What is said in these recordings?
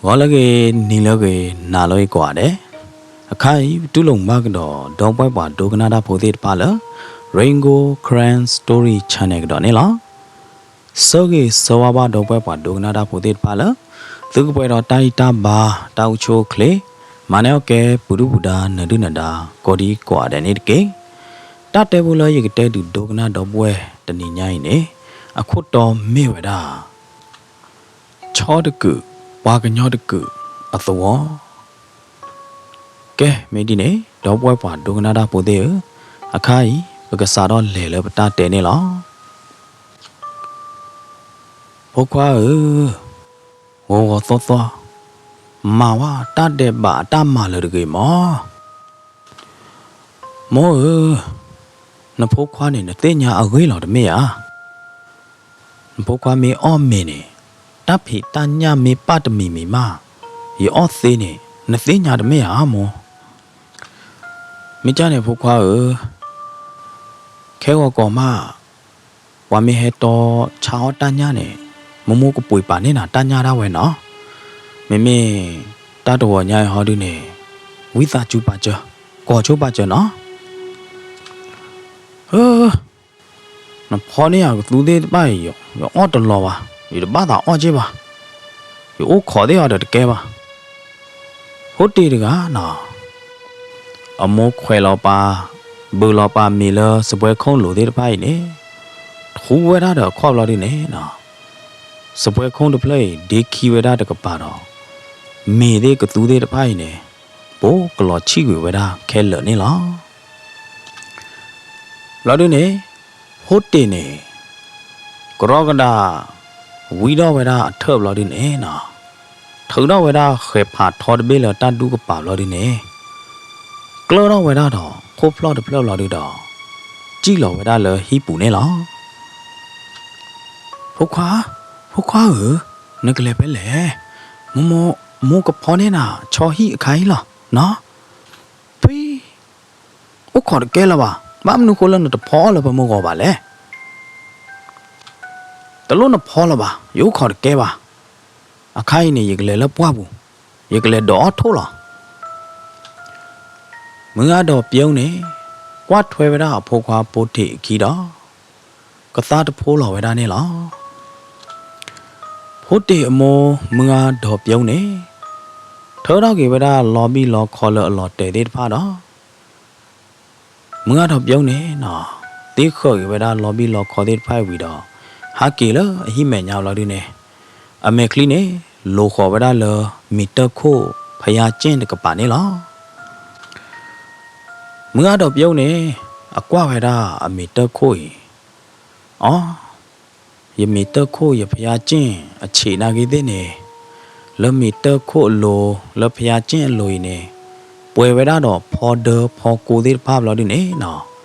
ဂီၤလၢအဂ့ၤ, နံၤလၢအဂ့ၤ, နၤလၢအဂ့ၤကိးဂၤဒဲး, အခါအံၤ ပတူၢ်လိာ်မုာ်ဘၣ်ကဒီး ဒီပုၢ်ဝဲၢ်ပှၤဒိကနၣ်တၢ်ဖိသ့ၣ်တဖၣ်လၢ Rain Gold Karen Story Channel ကဒီးန့ၣ်လီၤ. ဆၢဂ့ၤဆၢဝါဘၣ်ဒီပုၢ်ဝဲၢ်ပှၤဒိကနၣ်တၢ်ဖိသ့ၣ်တဖၣ်လၢ သုကပှဲၤဒီးတၢ်အံၣ်တၢ်ဘါ တၢ်အိၣ်ဆူၣ်အိၣ်ချ့, မၤန့ၢ်အီၣ်ကဲ ပူၤဒုၣ်ပူၤဒါ နၢၤဒုၣ်နၢၤဒါ ကိးဒံကိးဂၤဒဲးန့ၣ်တက့ၢ်. တၢ်တဲဖိလၢယကတဲဒုးဒိကနၣ်ဒီပုၢ်ဝဲၢ်တနံၤညါအံၤန့ၣ် အခိၣ်တီမ့ၢ်ဝဲဒၣ် ဆီတကုာ် ပှၤကညီတကုာ်အသဝီ. ကဲ မ့ၢ်ဒ်န့ၣ် ဒီပုၢ်ဝဲၢ်ပှၤဒိကနၣ်တၢ်ဖိသ့ၣ်ဧၢ, အခါအံၤ ပကစးထီၣ်လဲၤလၢပတၢ်တဲန့ၣ်လီၤ. ဖိခွါဧၢ, ဂီၤဂီၤသီသီ, မၤဝဲတၢ်ဒဲးဘးအတၢ်မၤလၢာ်တဂ့ၤမး. မိၢ်ဧၢ, နဖိခွါန့ၣ် နသ့ၣ်ညါအဂ့ၢ်လီၤတမ့ၢ်ဧါ. နဖိခွါမ့ၢ်အီၣ်မ့ၤန့ၣ် တၢ်ဖံးတၢ်ညၣ်မ့ၢ်ပာ်တမံၤမံၤမး, ယအီၣ်သ့န့ၣ် နသ့ၣ်ညါတမ့ၢ်ဧါမိၢ်. မ့ၢ်ကၢ်န့ၣ်ဖိခွါဧၢ, ခဲဂီၤကီးမး ပှၤမ့ၢ်ဟဲတီဆါအီၣ်တၢ်ညၣ်န့ၣ် မိၢ်မိၢ်ကပှ့ၤပာ်န့ၢ်နၤတၢ်ညၣ်ဒၣ်ဝဲနီၤ. မ့မ့ၢ်တၢ်တဂီၤညါအံၤဟီဒုန့ၣ် ဝံသးစူၤပာ်စၢၤ, ကိးဆိပာ်စၢၤနီၤ. နဖီန့ၢ်ယၤကသူသ့ၣ်တဖၣ်အံၤ ယအီၣ်တလီၤဘၣ်, ယတဘၣ်သးအီၣ်က့ဘၣ်, ယအိၣ်ခိးသ့ၣ်အီၤဒီးတကဲဘၣ်. ဖိတ့ၢ်တဂၤနီၤ, အမိၢ်ခွဲးလီၤပာ်, ဘုးလီၤပာ်မ့ၤလၢစပွဲခိၣ်လိၤသ့ၣ်တဖၣ်အံၤန့ၣ် ထူဝဲဒၣ်ဒီးအခီၣ်ဘျီဒုန့ၣ်နီၤ, စပွဲခိၣ်တဖျၢၣ်အံၤ ဒ့ခံဝဲဒၣ်တကပၤဒီး မ့ၤသ့ၣ်ကသူသ့ၣ်တဖၣ်အံၤန့ၣ် ပိာ်ကလီၤဆံၣ်ကွံာ်ဝဲဒၣ်ခဲလၢာ်န့ၣ်လီၤ. ဘျီဒုန့ၣ် ဖိတ့ၢ်န့ၣ် ကရီကဒး ဝံထီၣ်ဝဲဒၣ်အထၢၣ်ဘျီဒုန့ၣ်နီၤ, ထုးထီၣ်ဝဲဒၣ်ဃဲၤဖးထီတဘ့ၣ်လၢတၢ်ဒူကပၤဘျီဒုန့ၣ် ကျၢၢ်ထီၣ်ဝဲဒၣ်ဒီးခိၣ်ဖျီၣ်တဖျၢၣ်ဘျီဒုဒီး စံၣ်လီၤဝဲဒၣ်လၢဟံၣ်ပူၤန့ၣ်လီၤ. ဖိခွါ, ဖိခွါဧၢ, နကလဲၤဖဲလဲၣ်. မိၢ်မိၢ်ကဖီန့ၢ်နၤဆီဟံၣ်အခါအံၤလီၤနီၤ. ပှ့ၤ, အိၣ်ခိးတကဲလၢၤဘၣ်, ဘၣ်မနုၤဃိလၢနတဖီအီၣ်လၢပမုၢ်ဂီၤဘၣ်လဲၣ်. တလိၣ်နဖီလၢၤဘၣ်, ယအိၣ်ခိးတကဲဘၣ်. အခါအံၤန့ၣ် ယကလဲၤလၢပှၢ်ပူၤ, ယကလဲၤဒိးအီၣ်ထိၣ်လီၤ. မုၢ်ဂၤဒီးပျိန့ၣ် ကွၢ်ထွဲဝဲဒၣ်အဖိခွါဖိတ့ၢ်အခံဒီး ကသါတဖိလီၤဝဲဒၣ်န့ၣ်လီၤ. ဖိတ့ၢ်အမိၢ်မုၢ်ဂၤဒီးပျိန့ၣ် ထၢထီၣ်က့ၤဝဲဒၣ်လီဘံၣ်လီခီလၢအလီၤတဲာ်သ့ၣ်တဖၣ်ဒီး မုၢ်ဂၤဒီးပျိန့ၣ်နီၤ သ့ဃၢၤက့ၤဝဲဒၣ်လီဘံၣ်လီခီသ့ၣ်တဖၣ်အံၤဝံၤဒီး ဟးက့ၤလၢအဟံၣ်မဲာ်ညါဘျီဒုန့ၣ် အမဲာ်ချံန့ၣ် လိာ်ဃီၤဝဲဒၣ်လၢမ့ၢ်တၢ်ခိၣ်ဖယါကၠ့ၣ်တကပၤန့ၣ်လီၤ. မုၢ်ဂၤဒီးပျိန့ၣ် အကွၢ်ဝဲဒၣ်အမ့ၢ်တၢ်ခိၣ်အံၤ အီ ယမ့ၢ်တၢ်ခိၣ်ယဖယါကၠ့ၣ်အဆံးနာ်က့သ့ၣ်န့ၣ် လၢမ့ၢ်တၢ်ခိၣ်အလိၤ လၢဖယါကၠ့ၣ်အလိၤအံၤန့ၣ် ပှဲၤဝဲဒၣ်ဒီးဖီဒၢဖီကိသ့ၣ်တဖၣ်ဘျီဒုန့ၣ်နီၤ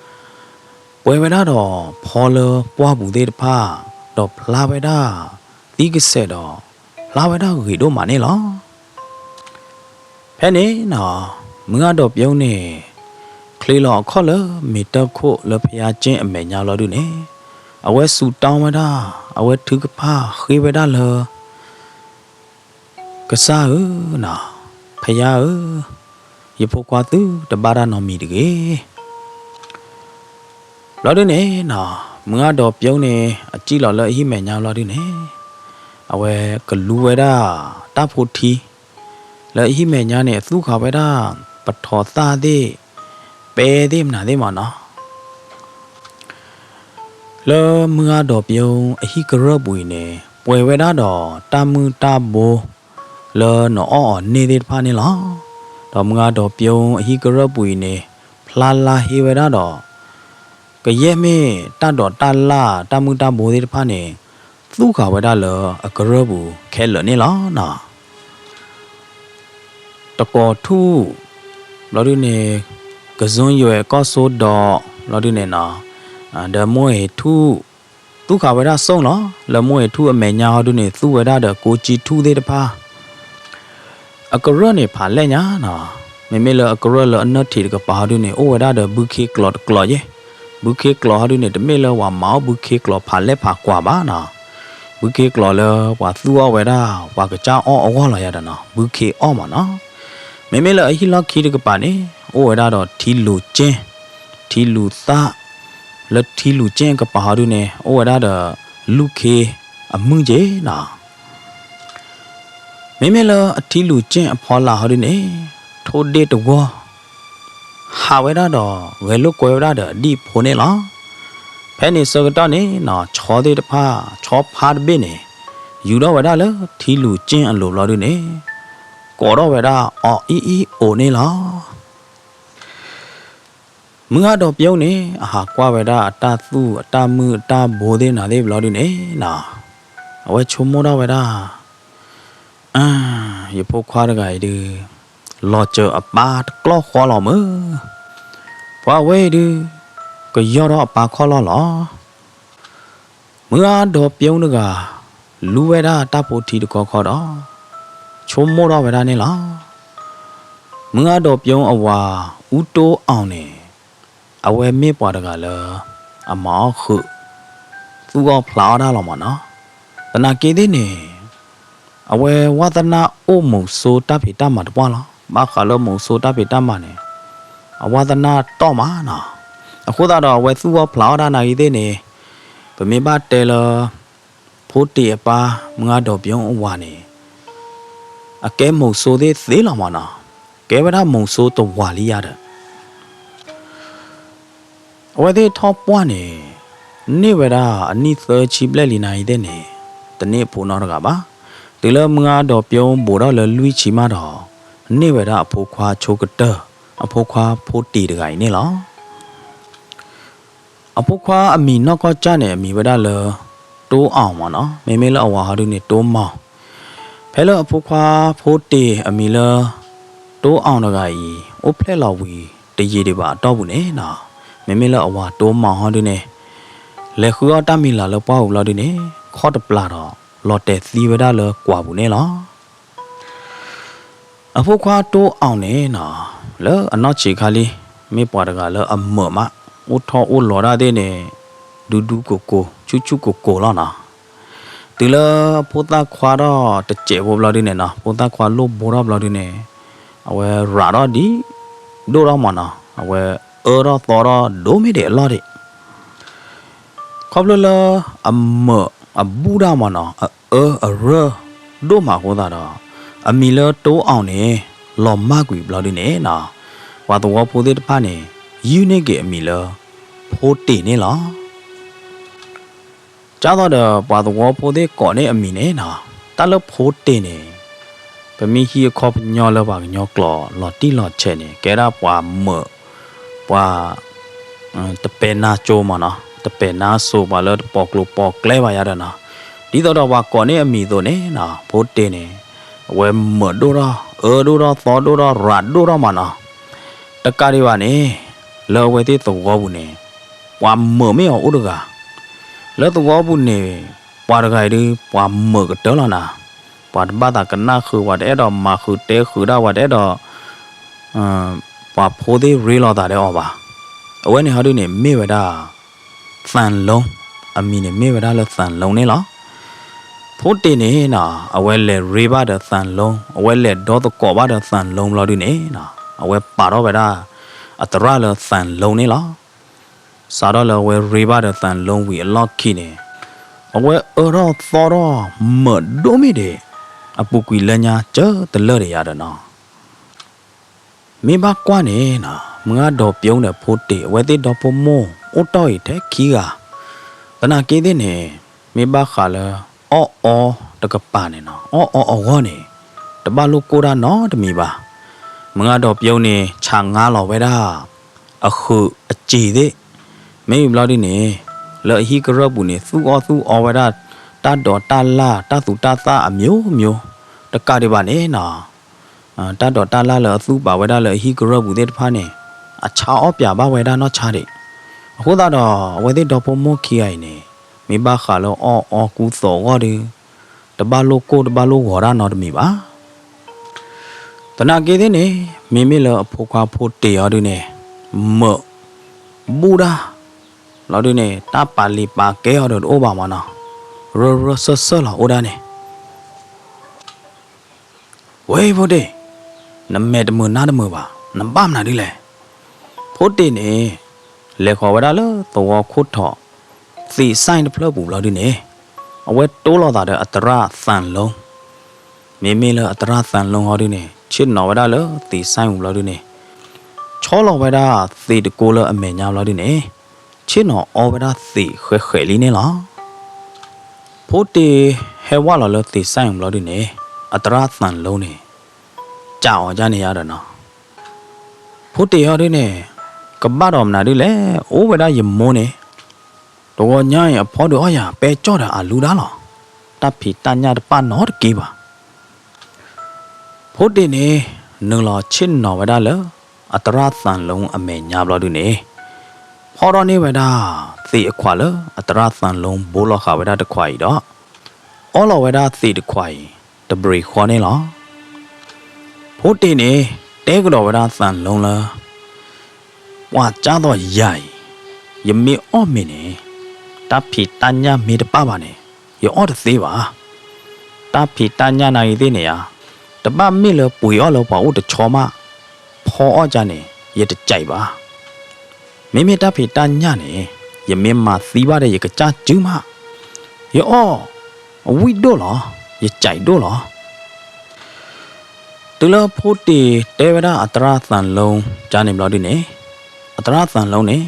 ပှဲၤဝဲဒၣ်ဒီးဖီလၢပှၢ်ပူၤသ့ၣ်တဖၣ် ဒီးဖျါဝဲဒၣ်သံကစဲးဒီး ဖျါဝဲဒၣ်ဂ့ၤဒိၣ်မးန့ၣ်လီၤ. ဖဲန့ၣ်နီၤ မုၢ်ဂၤဒီးပျိန့ၣ် ချ့လီၤအခီၣ်လၢမ့ၢ်တၢ်ခိၣ်လၢဖယါကၠ့ၣ်အမဲာ်ညါလီၤဒုန့ၣ် အဝဲစူးတၢ်ဝဲဒၣ် အဝဲထုကဖၣ်ဃ့ဝဲဒၣ်လၢ ကစၢ်ဧၢနီၤ ဖယါဧၢ ယဖိခွါသုတဘၣ်တၢ်နီတမံၤတဂ့ၤ. ဘျီဒုန့ၣ်နီၤ မုၢ်ဂၤဒီးပျိန့ၣ် အစံၣ်လီၤလၢအဟံၣ်မဲာ်ညါဘျီဒုန့ၣ် အဝဲကလူဝဲဒၣ် တၢ်ဖိထံ လၢအဟံၣ်မဲာ်ညါန့ၣ် အသူၣ်ဃာ်ဝဲဒၣ် ပထီၣ်သၣ်သ့ၣ် ပဲသ့ၣ်မနုၤသ့ၣ်မးနီၤ လၢမုၢ်ဂၤဒီးပျိအဟံၣ်ကရၢၢ်ပူၤအံၤန့ၣ် ပှဲၤဝဲဒၣ်ဒီးတၢ်မုၢ်တၢ်ဘိ လၢနအီၣ်အီၤန့ၢ်သ့ၣ်တဖၣ်န့ၣ်လီၤ. ဒီးမုၢ်ဂၤဒီးပျိအဟံၣ်ကရၢၢ်ပူၤအံၤန့ၣ် ဖျါလါဟ့ဝဲဒၣ်ဒီး ကယဲၢ်မ့ၢ်တၢ်ဒိးတၢ်လၣ်တၢ်မုၢ်တၢ်ဘိသ့ၣ်တဖၣ်န့ၣ် သူၣ်ဃာ်ဝဲဒၣ်လၢအကရၢၢ်ပူၤခဲလၢာ်န့ၣ်လီၤနီၤ. တကိးထူၣ် ဘျီဒုန့ၣ် ကစူယွဲၣ်ကီၢ်စိဒီး ဘျီဒုန့ၣ်နီၤ ဒီးမိၢ်အ့ၣ်ထူၣ် သူၣ်ဃာ်ဝဲဒၣ်စိၣ်လီၤ. လၢမိၢ်အ့ၣ်ထူၣ်အမဲာ်ညါဟီဒုန့ၣ် သူဝဲဒၣ်ဒီးကိးကၠံထူၣ်သ့ၣ်တဖၣ် အကရၢၢ်န့ၣ်ဖးလဲၢ်ညါနီၤ. မ့မ့ၢ်လၢအကရၢၢ်လၢအနၢၣ်ထံးတကပၤဟီဒုန့ၣ် အိၣ်ဝဲဒၣ်ဒီးဘုခ့ကျိာ်တကျိာ်ယဲၢ်. ဘုခ့ကျိာ်ဟီဒုန့ၣ် တမ့ၢ်လၢပှၤမၤအီၣ်ဘုခ့ကျိာ်ဖးလဲၢ်ဖးကွၢ်ဘၣ်နီၤ. ဘုခ့ကျိာ်လၢပှၤသူၣ်အီၣ်ဝဲဒၣ် ပှၤကစၢ်အီၣ်အဂီၢ်လီၤယၤဒီးနီၤ ဘုခ့အီၣ်မးနီၤ. မ့မ့ၢ်လၢအဟံၣ်လီၢ်ခံတကပၤန့ၣ် အိၣ်ဝဲဒၣ်ဒီးထံလူၤကၠ့ၣ်, ထံလူၤသၣ်, လၢထံလူၤကၠ့ၣ်အကပၤဟီဒုန့ၣ် အိၣ်ဝဲဒၣ်ဒီး လူၢ်ခ့အမုၢ်က့နီၤ. မ့မ့ၢ်လၢအထံလူၤကၠ့ၣ်အဖီလာ်ဟီဒုန့ၣ် ထိၣ်ဒ့ၣ်တဝီၢ် ဟးဝဲဒၣ်ဒီး ဂဲၤလိာ်ကွဲဝဲဒၣ်ဒီးအဒံၣ်ဖိန့ၣ်လီၤ. ဖဲန့ၣ်ဆၢကတီၢ်န့ၣ်နီၤ ဆီသ့ၣ်တဖၣ် ဆီဖါတဘ့ၣ်န့ၣ် ယူၤထီၣ်ဝဲဒၣ်လၢထံလူၤကၠ့ၣ်အလိၤဘျီဒုန့ၣ် ကိးထီၣ်ဝဲဒၣ်အီၤအံၤအံၤအိၣ်န့ၣ်လီၤ. မုၢ်ဂၤဒီးပျိန့ၣ် အဟးကွၢ်ဝဲဒၣ်အတၢ်သူၣ်အတၢ်မုၢ်အတၢ်ဘိသ့ၣ်နၤသ့ၣ်ဘျီဒုန့ၣ်နီၤ အဝဲဆိကမိၣ်ထီၣ်ဝဲဒၣ် ယဖိခွါတဂၤအံၤဒု လီၤစၢၤအပၢ်တကျီၢ်ဃီလီၤမၢ်, ပှၤဝဲအံၤဒု ကယီၢ်ထီၣ်အပၢ်ခီၣ်လီၢ်လီၤ. မုၢ်ဂၤဒီးပျိတဂၤ လူဝဲဒၣ်တၢ်ဖိထံတခီခီဒီး ဆိကမိၣ်ထီၣ်ဝဲဒၣ်န့ၣ်လီၤ. မုၢ်ဂၤဒီးပျိအဝၤ အူတိအီၣ်န့ၣ် အဝဲမ့ၢ်ပှၤတဂၤလၢ အမၤအီၣ်ဃုာ် သူၣ်အီၣ်ဖျးအီၣ်တၢ်လီၤမၢ်နီၤ. သနာ်က့သ့ၣ်န့ၣ် အဝဲဝါသနၢ်အိၣ်မုာ်ဆိတၢ်ဖံးတၢ်မၤတပှၢ်လီၤ. ဘၣ်ဃးလၢမုာ်ဆိတၢ်ဖံးတၢ်မၤန့ၣ် အဝါသနၢ်တီၢ်မးနီၤ. အဃိသတးဒီးအဝဲသူၣ်အီၣ်ဖျးအီၣ်တၢ်နာ်ဂ့ၤသ့ၣ်န့ၣ် ပမ့ၢ်ဘၣ်တဲလၢ ဖိတ့ၤအပၢ် မုၢ်ဂၤဒီးပျိအဝၤန့ၣ် အကဲမုာ်ဆိသ့ၣ်သ့လီၤမၢ်နီၤ. ကဲဝဲဒၣ်မုာ်ဆိတဝၤလံယၤဒီး အဝဲသ့ၣ်ထီၣ်ပှၢ်န့ၣ် န့ၢ်ဝဲဒၣ်အနံၣ်သၢဆံဘျဲၣ်လံနာ်ဂ့ၤသ့ၣ်န့ၣ် တန့ၢ်အဖိနီတဂၤဘၣ်. တုၤလၢမုၢ်ဂၤဒီးပျိဘူးထီၣ်လၢလွံၢ်ဆံမးဒီး န့ၢ်ဝဲဒၣ်အဖိခွါဆိကတၢၢ် အဖိခွါဖိတ့ၤတဂၤအံၤန့ၣ်လီၤ. အဖိခွါအမံၤနီၢ်ကီၢ်ကၢ်န့ၣ် အမံၤဝဲဒၣ်လၢ တိအီၣ်မၢ်နီၤ. မ့မ့ၢ်လၢအဝၤဟီဒုန့ၣ် တိမီၢ်. ဖဲလၢအဖိခွါဖိတ့ၤအမံၤလၢ တိအီၣ်တဂၤအံၤ အိၣ်ဖျဲၣ်လီၤဝံၤတယံာ်ဒံးဘၣ်အတီၢ်ပူၤန့ၣ်နီၤ, မ့မ့ၢ်လၢအဝၤတိမီၢ်ဟီဒုန့ၣ် လဲၤဃုအီၣ်တၢ်မံၤလၢ်လၢပှၢ်ပူၤဘျီဒုန့ၣ် ခီၣ်တပျၢ်ဒီး လီၤတဲာ်သံဝဲဒၣ်လၢကွၢ်ပူၤန့ၣ်လီၤ. အဖိခွါတိအီၣ်န့ၣ်နီၤ လၢအနီၢ်ဆံးခါလံ မ့ၢ်ပှၤတဂၤလၢအမၢာ်မး အိၣ်ထီၣ်အိၣ်လီၤဒၣ်သ့ၣ်န့ၣ် ဒူဒူကိၢ်ကိၢ် ဆူၣ်ဆူၣ်ကိၢ်ကိၢ်လီၤနီၤ. တုၤလၢဖိသၣ်ခွါထီၣ်တစဲးဖိဘျီဒုန့ၣ်နီၤ ဖိသၣ်ခွါလိၣ်ဘိထီၣ်ဘျီဒုန့ၣ် အဝဲရးထီၣ်ဒံး ဒိၣ်ထီၣ်မၢ်နီၤ အဝဲအၢထီၣ်သီထီၣ်ဒိၣ်မ့ၢ်ဒံးအလီၢ်ဒံး ခီဖျိလၢအမၢာ်အဘူၣ်တၢ်မၢ်နီၤ အအၢအရၢၢ်ဒိၣ်မးအဃိသတးဒီး အမံၤလၢတိအီၣ်န့ၣ် လီၤမၢ်ကွံာ်ဘျီဒုန့ၣ်နီၤ ပှၤသဝီဖိသ့ၣ်တဖၣ်န့ၣ် ယုၢ်န့ၢ်က့ၤအမံၤလၢ ဖိတ့ၤန့ၣ်လီၤ. ကၢ်သိးဒီးပှၤသဝီဖိသ့ၣ်ကိးန့ၢ်အမံၤန့ၣ်နီၤ တၢ်လၢဖိတ့ၤန့ၣ် ပမ့ၢ်ဟံးအခီပညီလၢပှၤကညီကျိာ်လီၤတံၢ်လီၤဆဲးန့ၣ် ကဲဒၣ်ပှၤမၢာ် ပှၤ တပဲာ်နါစိၤမၢ်နီၤ တပဲာ်နါစိၤ ပှၤလၢတပိာ်ကျိၤပိာ်ကျဲဘၣ်ယၤဒီးနီၤ ဒ်သိးဒီးပှၤကိးန့ၢ်အမံၤအသိးန့ၣ်နီၤ ဖိတ့ၤန့ၣ် အဝဲမၢာ်ဒိၣ်ထီၣ် အၢဒိၣ်ထီၣ်သီဒိၣ်ထီၣ်ရးဒိၣ်ထီၣ်မၢ်နီၤ တကးဒံးဘၣ်န့ၣ် လၢအဝဲသ့ၣ်သဝီပူၤန့ၣ် ပှၤမၢာ်မ့ၢ်အီၤအိၣ်တဂၤ လၢသဝီပူၤန့ၣ် ပှၤတဂၤအံၤဒု ပှၤမၢာ်ကတၢၢ်လီၤနၤ ပှၤတဘၣ်သးကနၣ်ဃုာ် ပှၤတအဲၣ်ဒိးမၤဃုာ်တဲဃုာ်ဒၣ် ပှၤတအဲၣ်ဒိး ပှၤဖိသ့ၣ်ရ့လိာ်သးဒီးအီၤဘၣ်. အဝဲန့ၣ်ဟီဒုန့ၣ် မ့ၢ်ဝဲဒၣ် သၣ်လူ အမံၤန့ၣ်မ့ၢ်ဝဲဒၣ်လၢသၣ်လူန့ၣ်လီၤ. ဖိတ့ၤန့ၣ်နီၤ အဝဲလဲၤရ့ဘၣ်ဒီးသၣ်လူ အဝဲလဲၤဒီသကိးဘၣ်ဒီးသၣ်လူဘျီဒုန့ၣ်နီၤ အဝဲပာ်ထီၣ်ဝဲဒၣ် အသရၣ်လၢသၣ်လူန့ၣ်လီၤ. စးထီၣ်လၢအဝဲရ့ဘၣ်ဒီးသၣ်လူဝံၤအလီၢ်ခံန့ၣ် အဝဲအၢထီၣ်သီထီၣ်မၢာ်ဒိၣ်မ့ၢ်ဒံး အပူၤကွံာ်လၢညါကၢတလၢာ်ဒံးယၤဒီးနီၤ မ့ၢ်ဘၣ်ကွၢ်န့ၣ်နီၤ မုၢ်ဂၤဒီးပျိန့ၣ်ဖိတ့ၤ အဝဲသ့ၣ်ဒီဖိမိၢ် အိၣ်တီၢ်အံၤထဲခံဂၤ သနာ်က့သ့ၣ်န့ၣ် မ့ၢ်ဘၣ်ဃးလၢ အီၣ်အီတကပၤန့ၣ်နီၤ အီၣ်အီအဂီၢ်န့ၣ် တဘၣ်လိာ်ကိၢ်တၢ်နီတမံၤဘၣ်. မုၢ်ဂၤဒီးပျိန့ၣ် ဆးငါလီၤဝဲဒၣ် အဃုာ်အစ့ၤသ့ၣ် မ့ၢ်ဘျီဒုန့ၣ် လၢအဟံၣ်ကရၢၢ်ပူၤန့ၣ် သူၣ်အီၣ်သူၣ်အီဝဲဒၣ် တၢ်ဒိးတၢ်လၢ် တၢ်သူတၢ်သၣ်အမျိုးမျိုး တကးဒံးဘၣ်န့ၣ်နီၤ တၢ်ဒိးတၢ်လၢ်လၢအသူၣ်ပာ်ဝဲဒၣ်လၢအဟံၣ်ကရၢၢ်ပူၤသ့ၣ်တဖၣ်န့ၣ် အဆါအီၣ်ပၠးဘၣ်ဝဲဒၣ်နီၢ်ဆါဒံး. အဃိသတးဒီး အဝဲသ့ၣ်ဒီဖိမိၢ်ခံဂၤအံၤန့ၣ် မ့ၢ်ဘၣ်ဃးလၢအီၣ်အီကူသိးအဂီၢ်ဒီး တဘၣ်လိာ်ကိၢ်တဘၣ်လိာ်ဂီၤတၢ်နီတမံၤဘၣ်. သနာ်က့သ့ၣ်န့ၣ် မ့မ့ၢ်လၢအဖိခွါဖိတ့ၤအီၤဒုန့ၣ် မၢာ် ဘူၣ်တၢ် လီၤဒုန့ၣ် တၢ်ပာ်လံာ်ပာ်ကဲအီၤဒီးတအိၣ်ဘၣ်မၢ်နီၤ. ရၢရၢစၢၢ်စၢၢ်လီၤအိၣ်ဒၣ်န့ၣ်, ဝဲဖိတ့ၢ်, နမဲာ်တမုာ်နါတမုာ်ဘၣ်, နဘၣ်မနုၤဒ်လဲၣ်. ဖိတ့ၢ်န့ၣ် လဲၤဃီၤဝဲဒၣ်လၢသဝီခိၣ်ထီၣ် သ့ၣ်စဲၣ်တဖျၢၣ်ပူၤဘျီဒုန့ၣ်, အဝဲတိလီၤသးဒီးအသရၣ်သၣ်လိ, မ့မ့ၢ်လၢအသရၣ်သၣ်လိဟီဒုန့ၣ် ဆ့ၣ်နီၤဝဲဒၣ်လၢသ့ၣ်စဲၣ်ပူၤဘျီဒုန့ၣ်, ဆီလီၤဝဲဒၣ်သ့ၣ်တကိလၢအမဲာ်ညါဘျီဒုန့ၣ်, ဆ့ၣ်နီၤအီဝဲဒၣ်သ့ၣ်ဃဲးဃဲးလံန့ၣ်လီၤ. ဖိတ့ၢ်ဟဲဝဲလီၤလၢသ့ၣ်စဲၣ်ပူၤဘျီဒုန့ၣ်, အသရၣ်သၣ်လိန့ၣ် ကးအီၤဒ်န့ၣ်ယါဒီးနီၤ, ဖိတ့ၢ်ဟီဒုန့ၣ် ကဘၣ်ဒီးမနုၤဒ်လဲၣ်, အိၣ်ဝဲဒၣ်ယမိၢ်န့ၣ် တဂီၤညါအံၤအဖီဒုးအီၣ်ယၤ ပဲကၠီၣ်ဒီးအလူဒၣ်လီၤ. တၢ်ဖံးတၢ်ညၣ်တပာ်နီတက့ၢ်ဘၣ်. ဖိတ့ၢ်န့ၣ် နုာ်လီၤဆ့ၣ်နီၤဝဲဒၣ်လၢ အသရၣ်သၣ်လိအမဲာ်ညါဘျီဒုန့ၣ်, ဖီထီၣ်န့ၢ်ဝဲဒၣ် သ့ၣ်အခွးလၢအသရၣ်သၣ်လိဘိလီၤဃာ်ဝဲဒၣ်တခွးအံၤဒီး အီလီၤဝဲဒၣ်သ့ၣ်တခွးအံၤ တဘျီဃီန့ၣ်လီၤ. ဖိတ့ၢ်န့ၣ် တဲကဒီးဝဲဒၣ်သၣ်လိလၢ ပှၤကၢ်သိးယၤအံၤ, ယမ့ၢ်အီၣ်မ့ၤန့ၣ်, တၢ်ဖံးတၢ်ညၣ်မ့ၢ်တပာ်ဘၣ်န့ၣ်, ယအီၣ်တသ့ဘၣ်. တၢ်ဖံးတၢ်ညၣ်နာ်ဂ့ၤသ့ၣ်န့ၣ်ဧါ, တဘၣ်မ့ၢ်လၢပှ့ၤအီၣ်လၢပှၤအိၣ်တဆီမး, ဖီအီၣ်ကန့ၣ် ယတကးဘၣ်. မ့မ့ၢ်တၢ်ဖံးတၢ်ညၣ်န့ၣ် ယမ့ၢ်မၤသံဘၣ်ဒီးယကစၢ်စုမး, ယအီၣ်အဝံၣ်ဒိၣ်လီၤ, ယကးဒိၣ်လီၤ. တုၤလၢဖိတ့ၢ်တဲဝဲဒၣ်အသရၣ်သၣ်လိကန့ၣ်ဘျီဒုန့ၣ်, အသရၣ်သၣ်လိန့ၣ်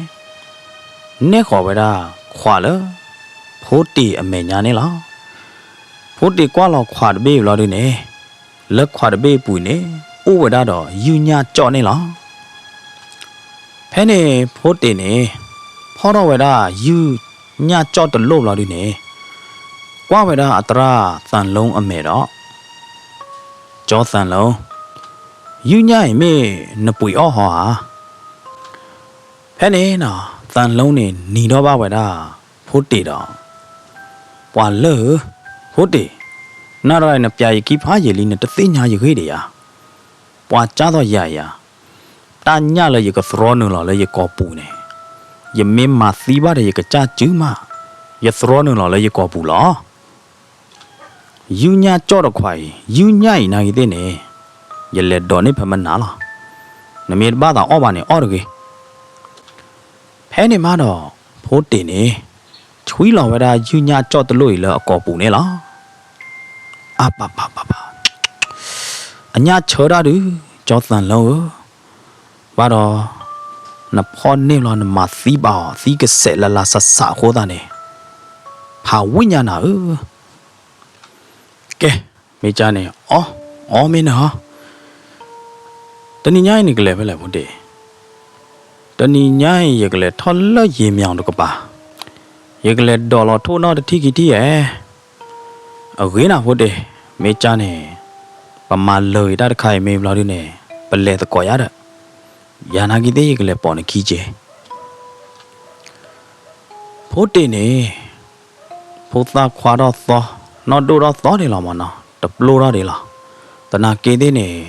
နဲၣ်ဃီၤဝဲဒၣ်ခွးလၢ ဖိတ့ၢ်အမဲာ်ညါန့ၣ်လီၤ. ဖိတ့ၢ်ကွၢ်လီၤခွးတဘ့ၣ်ဘျီဒုန့ၣ်, လၢခွးတဘ့ၣ်အပူၤန့ၣ် အိၣ်ဝဲဒၣ်ဒီးယုၢ်ညၣ်ကၠီၣ်န့ၣ်လီၤ. ဖဲန့ၣ်ဖိတ့ၢ်န့ၣ် ဖီထီၣ်ဝဲဒၣ်ယုၢ်ညၣ်ကၠီၣ်တလိၣ်ဘျီဒုန့ၣ်, ကွၢ်ဝဲဒၣ်အသရၣ်သၣ်လိအမဲာ်ဒီး, ကၠီသၣ်လိ, ယုၢ်ညၣ်အံၤမ့ၢ်နပှ့ၤအီၣ်ဟီဧါ. ဖဲန့ၣ်နီၤ သၣ်လိန့ၣ်နံၤထီၣ်ဘၣ်ဝဲဒၣ် ဖိတ့ၢ်ဒီး, ပှၤလၢဧၢ, ဖိတ့ၢ်, နၤတဂၤအံၤနပျးယခံဖးယံာ်လံ နတသ့ၣ်ညါယဂ့ၢ်ဒံးဧါ. ပှၤကၢ်သိးယၤအံၤဧါ, တၢ်ညၣ်လၢယကသြီနုာ်လီၤလၢယကိာ်ပူၤန့ၣ်, ယမ့ၢ်မၤသံဘၣ်ဒီးယကစၢ်စုမး, ယသြီနုာ်လီၤလၢယကိာ်ပူၤလီၤ. ယုၢ်ညၣ်ကၠီၣ်တခွးအံၤ, ယုၢ်ညၣ်အံၤနာ်ဂ့ၤသ့ၣ်န့ၣ်, ယလဲၤဒိးန့ၢ်ဖဲမနၤလီၤ. နမ့ၢ်တဘၣ်သးအီၣ်ဘၣ်န့ၣ်အီၣ်တဂ့ၤ. ဖဲန့ၣ်မးဒီး ဖိတ့ၢ်န့ၣ် ဆွံလီၤဝဲဒၣ်ယုၢ်ညၣ်ကၠီၣ်တလိၣ်အံၤလၢအကိာ်ပူၤန့ၣ်လီၤ. အါပၤပၤပၤပၤ, အညၣ်ဆၢတၢ်ဒုး, ကၠီသၣ်လိဧၢ, ဘၣ်ဒီး နဖီၣ်န့ၢ်ဘျီနမၤသံဘၣ်အီၤ သံကစဲးလၢလၢစးစးအဃိသတးန့ၣ်, ဖးဝံၣ်ညါနၤဧၢ. ကဲ, မ့ၢ်ကၢ်န့ၣ် အီ, အီမ့ၢ်နဟီ, တနံၤညါအံၤန့ၣ်ကလဲၤဖဲလဲၣ်ဖိတ့ၢ်. တနံၤညါအံၤ ယကလဲၤထီၣ်လၢယ့ၤမၠီၤတကပၤ, ယကလဲၤဒိးလီၤထိၣ်နီၣ်တထံၣ်ခံထံၣ်ဧါ. အဂ့ၤနၤဖိတ့ၢ်, မ့ၢ်ကၢ်န့ၣ် ပမၤလၢာ်ဂ့ၤတၢ်တခါအံၤမ့ၢ်ဘျီဒုန့ၣ် ပလဲၤသကိးယါဒီး, ယၤနာ်က့သ့ၣ်ယကလဲၤပိာ်နခံက့ၤ. ဖိတ့ၢ်န့ၣ် ဖိသၣ်ခွါထီၣ်သီ, နီၢ်ဒိၣ်ထီၣ်သီဒံးလီၤမးနီၤ, တပျိထီၣ်ဒံးလီၤ. သနာ်က့သ့ၣ်န့ၣ်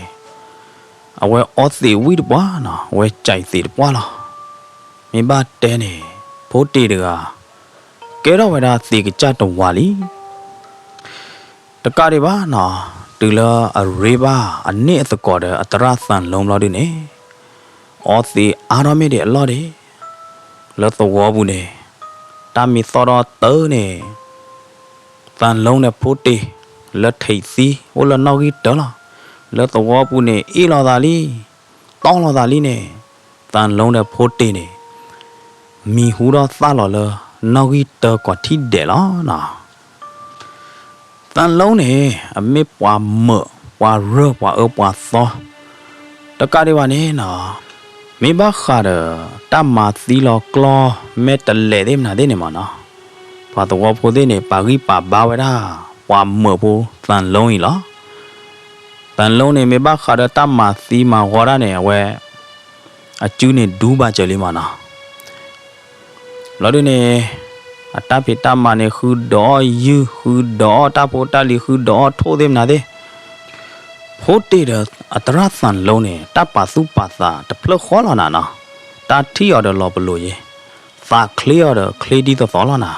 အဝဲအီသံးဝံၣ်တပှၢ်နီၤ, အဝဲကဲးသံးတပှၢ်လီၤ. မ့ၢ်ဘၣ်တဲန့ၣ် ဖိတ့ၢ်တဂၤ ကဲထီၣ်ဝဲဒၣ်သံးကစၢ်တဝၤလံ. တကးဒံးဘၣ်နီၤ, တုၤလၢအရ့ဘၣ်အန့ၢ်အသကိးဒီးအသရၣ်သၣ်လိဘျီဒုန့ၣ်, အီသံးအါထီၣ်မ့ၢ်ဒံးအလီၢ်ဒံး, လၢသဝီပူၤန့ၣ် တၢ်မ့ၢ်သီၣ်ထီၣ်တၢ်န့ၣ် သၣ်လိဒီးဖိတ့ၢ် လၢထံးသံအိၣ်လၢနီၣ်ဂံၢ်တၢလီၤ. လၢသဝီပူၤန့ၣ် အ့ၣ်လိာ်သးလံ, တီၢ်လိာ်သးလံန့ၣ်, သၣ်လိဒီးဖိတ့ၢ်န့ၣ် မံၤဟူထီၣ်သၣ်လီၤလၢနီၣ်ဂံၢ်တၢကိးထံၣ်ဒဲးလီၤနီၤ. သၣ်လိန့ၣ် အမ့ၢ်ပှၤမုာ်, ပှၤရၢ, ပှၤအၢပှၤသီ, တကးဒံးဘၣ်န့ၣ်နီၤ, မ့ၢ်ဘၣ်ဃးဒီးတၢ်မၤသံလီၤကျီ မဲာ်တဲးလဲးသ့ၣ်မနုၤသ့ၣ်န့ၣ်မးနီၤ, ပှၤသဝီဖိသ့ၣ်န့ၣ် ပာ်ဂံၢ်ပာ်ဘါဝဲဒၣ် ပှၤမုာ်ဖိသၣ်လိအံၤလီၤ. သၣ်လိန့ၣ် မ့ၢ်ဘၣ်ဃးဒီးတၢ်မၤသံမၤဂီၤတၢ်န့ၣ် အဝဲ အစုန့ၣ်ဒူဘၣ်စၢၤလံမးနီၤ. ဘျီဒုန့ၣ် အတၢ်ဖံးတၢ်မၤန့ၣ် ဃုဒီးအီၣ်ယုၢ်, ဃုဒီးအီၣ်တၢ်ဖိတၢ်လံၤ, ဃုဒီးအီၣ်ထိၣ်သ့ၣ်မနုၤသ့ၣ်, ဖိတ့ၢ်ဒီးအသရၣ်သၣ်လိန့ၣ် တၢ်ပာ်သူၣ်ပာ်သးတဖျၢၣ်ဃီလီၤနၤနီၤ. တၢ်ထံၣ်အီၤဒီးလီၤပလိာ်ယ့ၤ, သးချ့အီၤဒီးချ့ဒ်သိးသိးလီၤနၤ.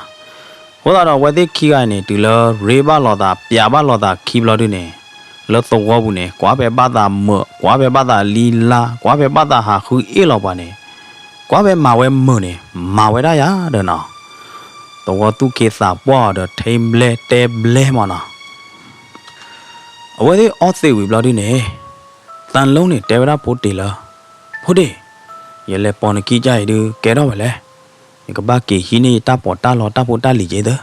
အဃိသတးဒီး အဝဲသ့ၣ်ခံဂၤအံၤန့ၣ် တုၤလၢရ့ဘၣ်လိာ်သး ပျးဘၣ်လိာ်သးခံဘျီဒုန့ၣ်, လၢသဝီပူၤန့ၣ် ကွၢ်ဖဲဘၣ်သးမုာ်, ကွၢ်ဖဲဘၣ်သးလံလါ, ကွၢ်ဖဲဘၣ်သးဟးဃုအ့ၣ်လီၤပှၤန့ၣ်, ကွၢ်ဖဲမၤဝဲမုာ်န့ၣ် မၤဝဲဒၣ်ယၤဒီးနီၤ, သဝီသူၣ်က့သးပှၢ်အီၤဒီး ထဲဘျဲတဲဘျဲမးနီၤ. အဝဲသ့ၣ်အီသံးဝံၤဘျီဒုန့ၣ်, သၣ်လူန့ၣ် တဲဝဲဒၣ်ဖိတ့ၢ်လၢ, ဖိတ့ၢ်, ယလဲၤပိာ်နခံကါအံၤဒုး ကဲထီၣ်ဝဲလဲၣ်. ယကဘၣ်က့ၤဟံးန့ၢ်ယတၢ်ပီးတၢ်လီ တၢ်ဖိတၢ်လံၤက့ၤသၢ,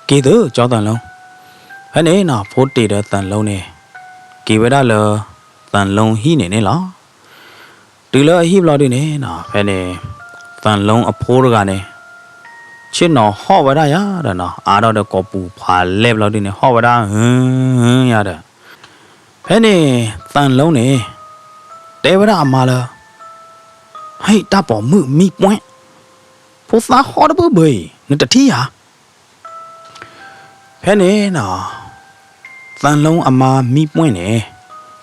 က့ၤသၢ ကၠီသၣ်လူ. ဖဲန့ၣ်နီၤ ဖိတ့ၢ်ဒီးသၣ်လူန့ၣ် က့ၤဝဲဒၣ်လၢ သၣ်လူဟံၣ်န့ၣ်န့ၣ်လီၤ. တုၤလၢအဟံၣ်ဘျီဒုန့ၣ်နီၤ ဖဲန့ၣ် သၣ်လူအဖိတဂၤန့ၣ် ဆ့ၣ်နီၤဟီၣ်ဝဲဒၣ်ယၤဒီးနီၤ, အါထီၣ်ဒီးကိာ်ပူၤဖးလဲၢ်ဘျီဒုန့ၣ် ဟီၣ်ဝဲဒၣ်ဟုယၤဒီး ဖဲန့ၣ် သၣ်လူန့ၣ် တဲဝဲဒၣ်အမါလၢ, ဟဲ တၢ်ပိာ်မုၣ်မံပှဲၢ်, ဖိသၣ်ဟီၣ်တဘၢဘၢအံၤ နတထံၣ်ဧါ. ဖဲန့ၣ်နီၤ သၣ်လူအမါမံပှဲၢ်န့ၣ်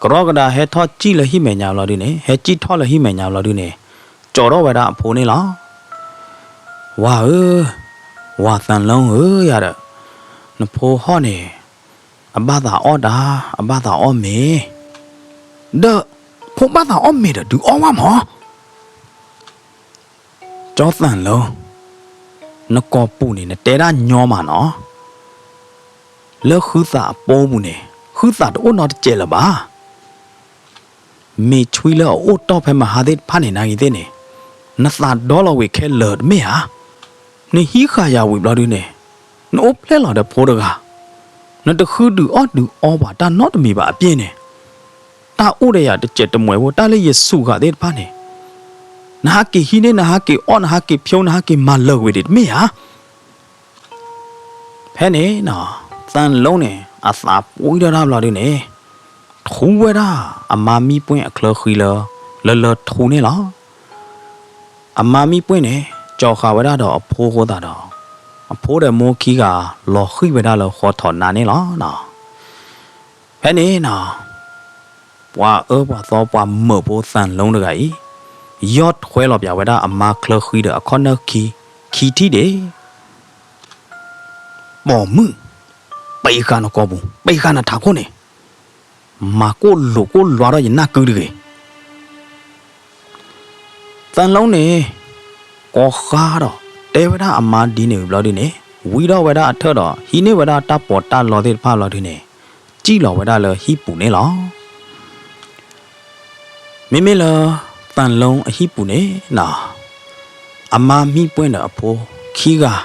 ကရီကဒါဟဲထီၣ်စံၣ်လၢဟံၣ်မဲာ်ညါဘျီဒုန့ၣ်, ဟဲစံၣ်ထီၣ်လၢဟံၣ်မဲာ်ညါဘျီဒုန့ၣ် ကၠီထီၣ်ဝဲဒၣ်အဖိန့ၣ်လီၤ. ဝၤဧၢ, ဝၤသၣ်လူဧၢယၤဒီး, နဖိဟီၣ်န့ၣ် အဘၣ်သးအီၣ်တၢ်, အဘၣ်သးအီၣ်မ့ၤ, ဒီး ဖိဘၣ်သးအီၣ်မ့ၤဒီး ဒုးအီၣ်ဝဲမး. ကၠီသၣ်လူ, နကိာ်ပူၤန့ၣ် နတဲဒၣ်ညီမးနီၤ, လၢဃုသးအပူၤပူၤန့ၣ် ဃုသးတအိၣ်နီတစဲးလၢၤဘၣ်. မ့ၢ်ဆွံလၢအအိၣ်တီၢ်ဖဲမဟါသ့ၣ်တဖၣ်န့ၣ် နာ်ဂ့ၤသ့ၣ်န့ၣ် နသးဒီလီၤဝံၤခဲလၢာ်တမ့ၢ်ဧါ. နဟံးဃာ်ယၤဝံၤဘျီဒုန့ၣ် နအိၣ်ဖျဲၣ်လီၤဒီးဖိတဂၤ, နတဃုဒုးအီၣ်ဒုးအီပှၤတၢ်နီတမံၤဘၣ်အပျ့ၢ်န့ၣ်, တၢ်အိၣ်ဒီးယၤတစဲးတမှဲးဖိ တၢ်လၢယစူးဃာ်သ့ၣ်တဖၣ်န့ၣ် နဟးက့ၤဟံးန့ၢ် နဟးက့ၤအီၣ် နဟးက့ၤဖျိ နဟးက့ၤမၤလၢာ်ကွံာ်ဒံးတမ့ၢ်ဧါ. ဖဲန့ၣ်နီၤ သၣ်လူန့ၣ် အသးပှံၢ်ထီၣ်တၢ်ဘျီဒုန့ၣ် ထူဝဲဒၣ်အမါမံပှဲၢ်အချၢဃံလၢ လၢလၢထူန့ၣ်လီၤ. အမါမံပှဲၢ်န့ၣ် ကၠီၤဃာ်ဝဲဒၣ်ဒီးအဖိအဃိသတးဒီး အဖိဒီးမိၢ်ခံဂၤ လီၤဃံၣ်ဝဲဒၣ်လၢဃီထီးနါန့ၣ်လီၤ. ဖဲန့ၣ်နီၤ ပှၤအၢပှၤသီပှၤမုာ်ဖိသၣ်လူတဂၤအံၤ ယီၢ်ထွဲလီၤပၠးဝဲဒၣ်အမါချၢဃံဒီးအခီၣ်နၢၣ်ခံ ခံထံၣ်ဒံး, ပိာ်မုၣ်, ပံးဃာ်နကိာ်ပူၤ, ပံးဃာ်နထးခိၣ်န့ၣ်, မၤကိၣ်လိာ်ကိၣ်လွါထီၣ်ယနၢ်ကုတဂ့ၤ. သၣ်လူန့ၣ် ကိးဃါဒီး တဲဝဲဒၣ်အမါဒ်န့ၣ်ဝံၤဘျီဒုန့ၣ် ဝံထီၣ်ဝဲဒၣ်အထၢၣ်ဒီး ဟံးန့ၢ်ဝဲဒၣ်တၢ်ပီးတၢ်လီသ့ၣ်တဖၣ်ဘျီဒုန့ၣ် စံၣ်လီၤဝဲဒၣ်လၢဟံၣ်ပူၤန့ၣ်လီၤ. မ့မ့ၢ်လၢ သၣ်လူအဟံၣ်ပူၤန့ၣ်နီၤ အမါမံပှဲၢ်ဒီးအဖိခံဂၤ ဟီၣ်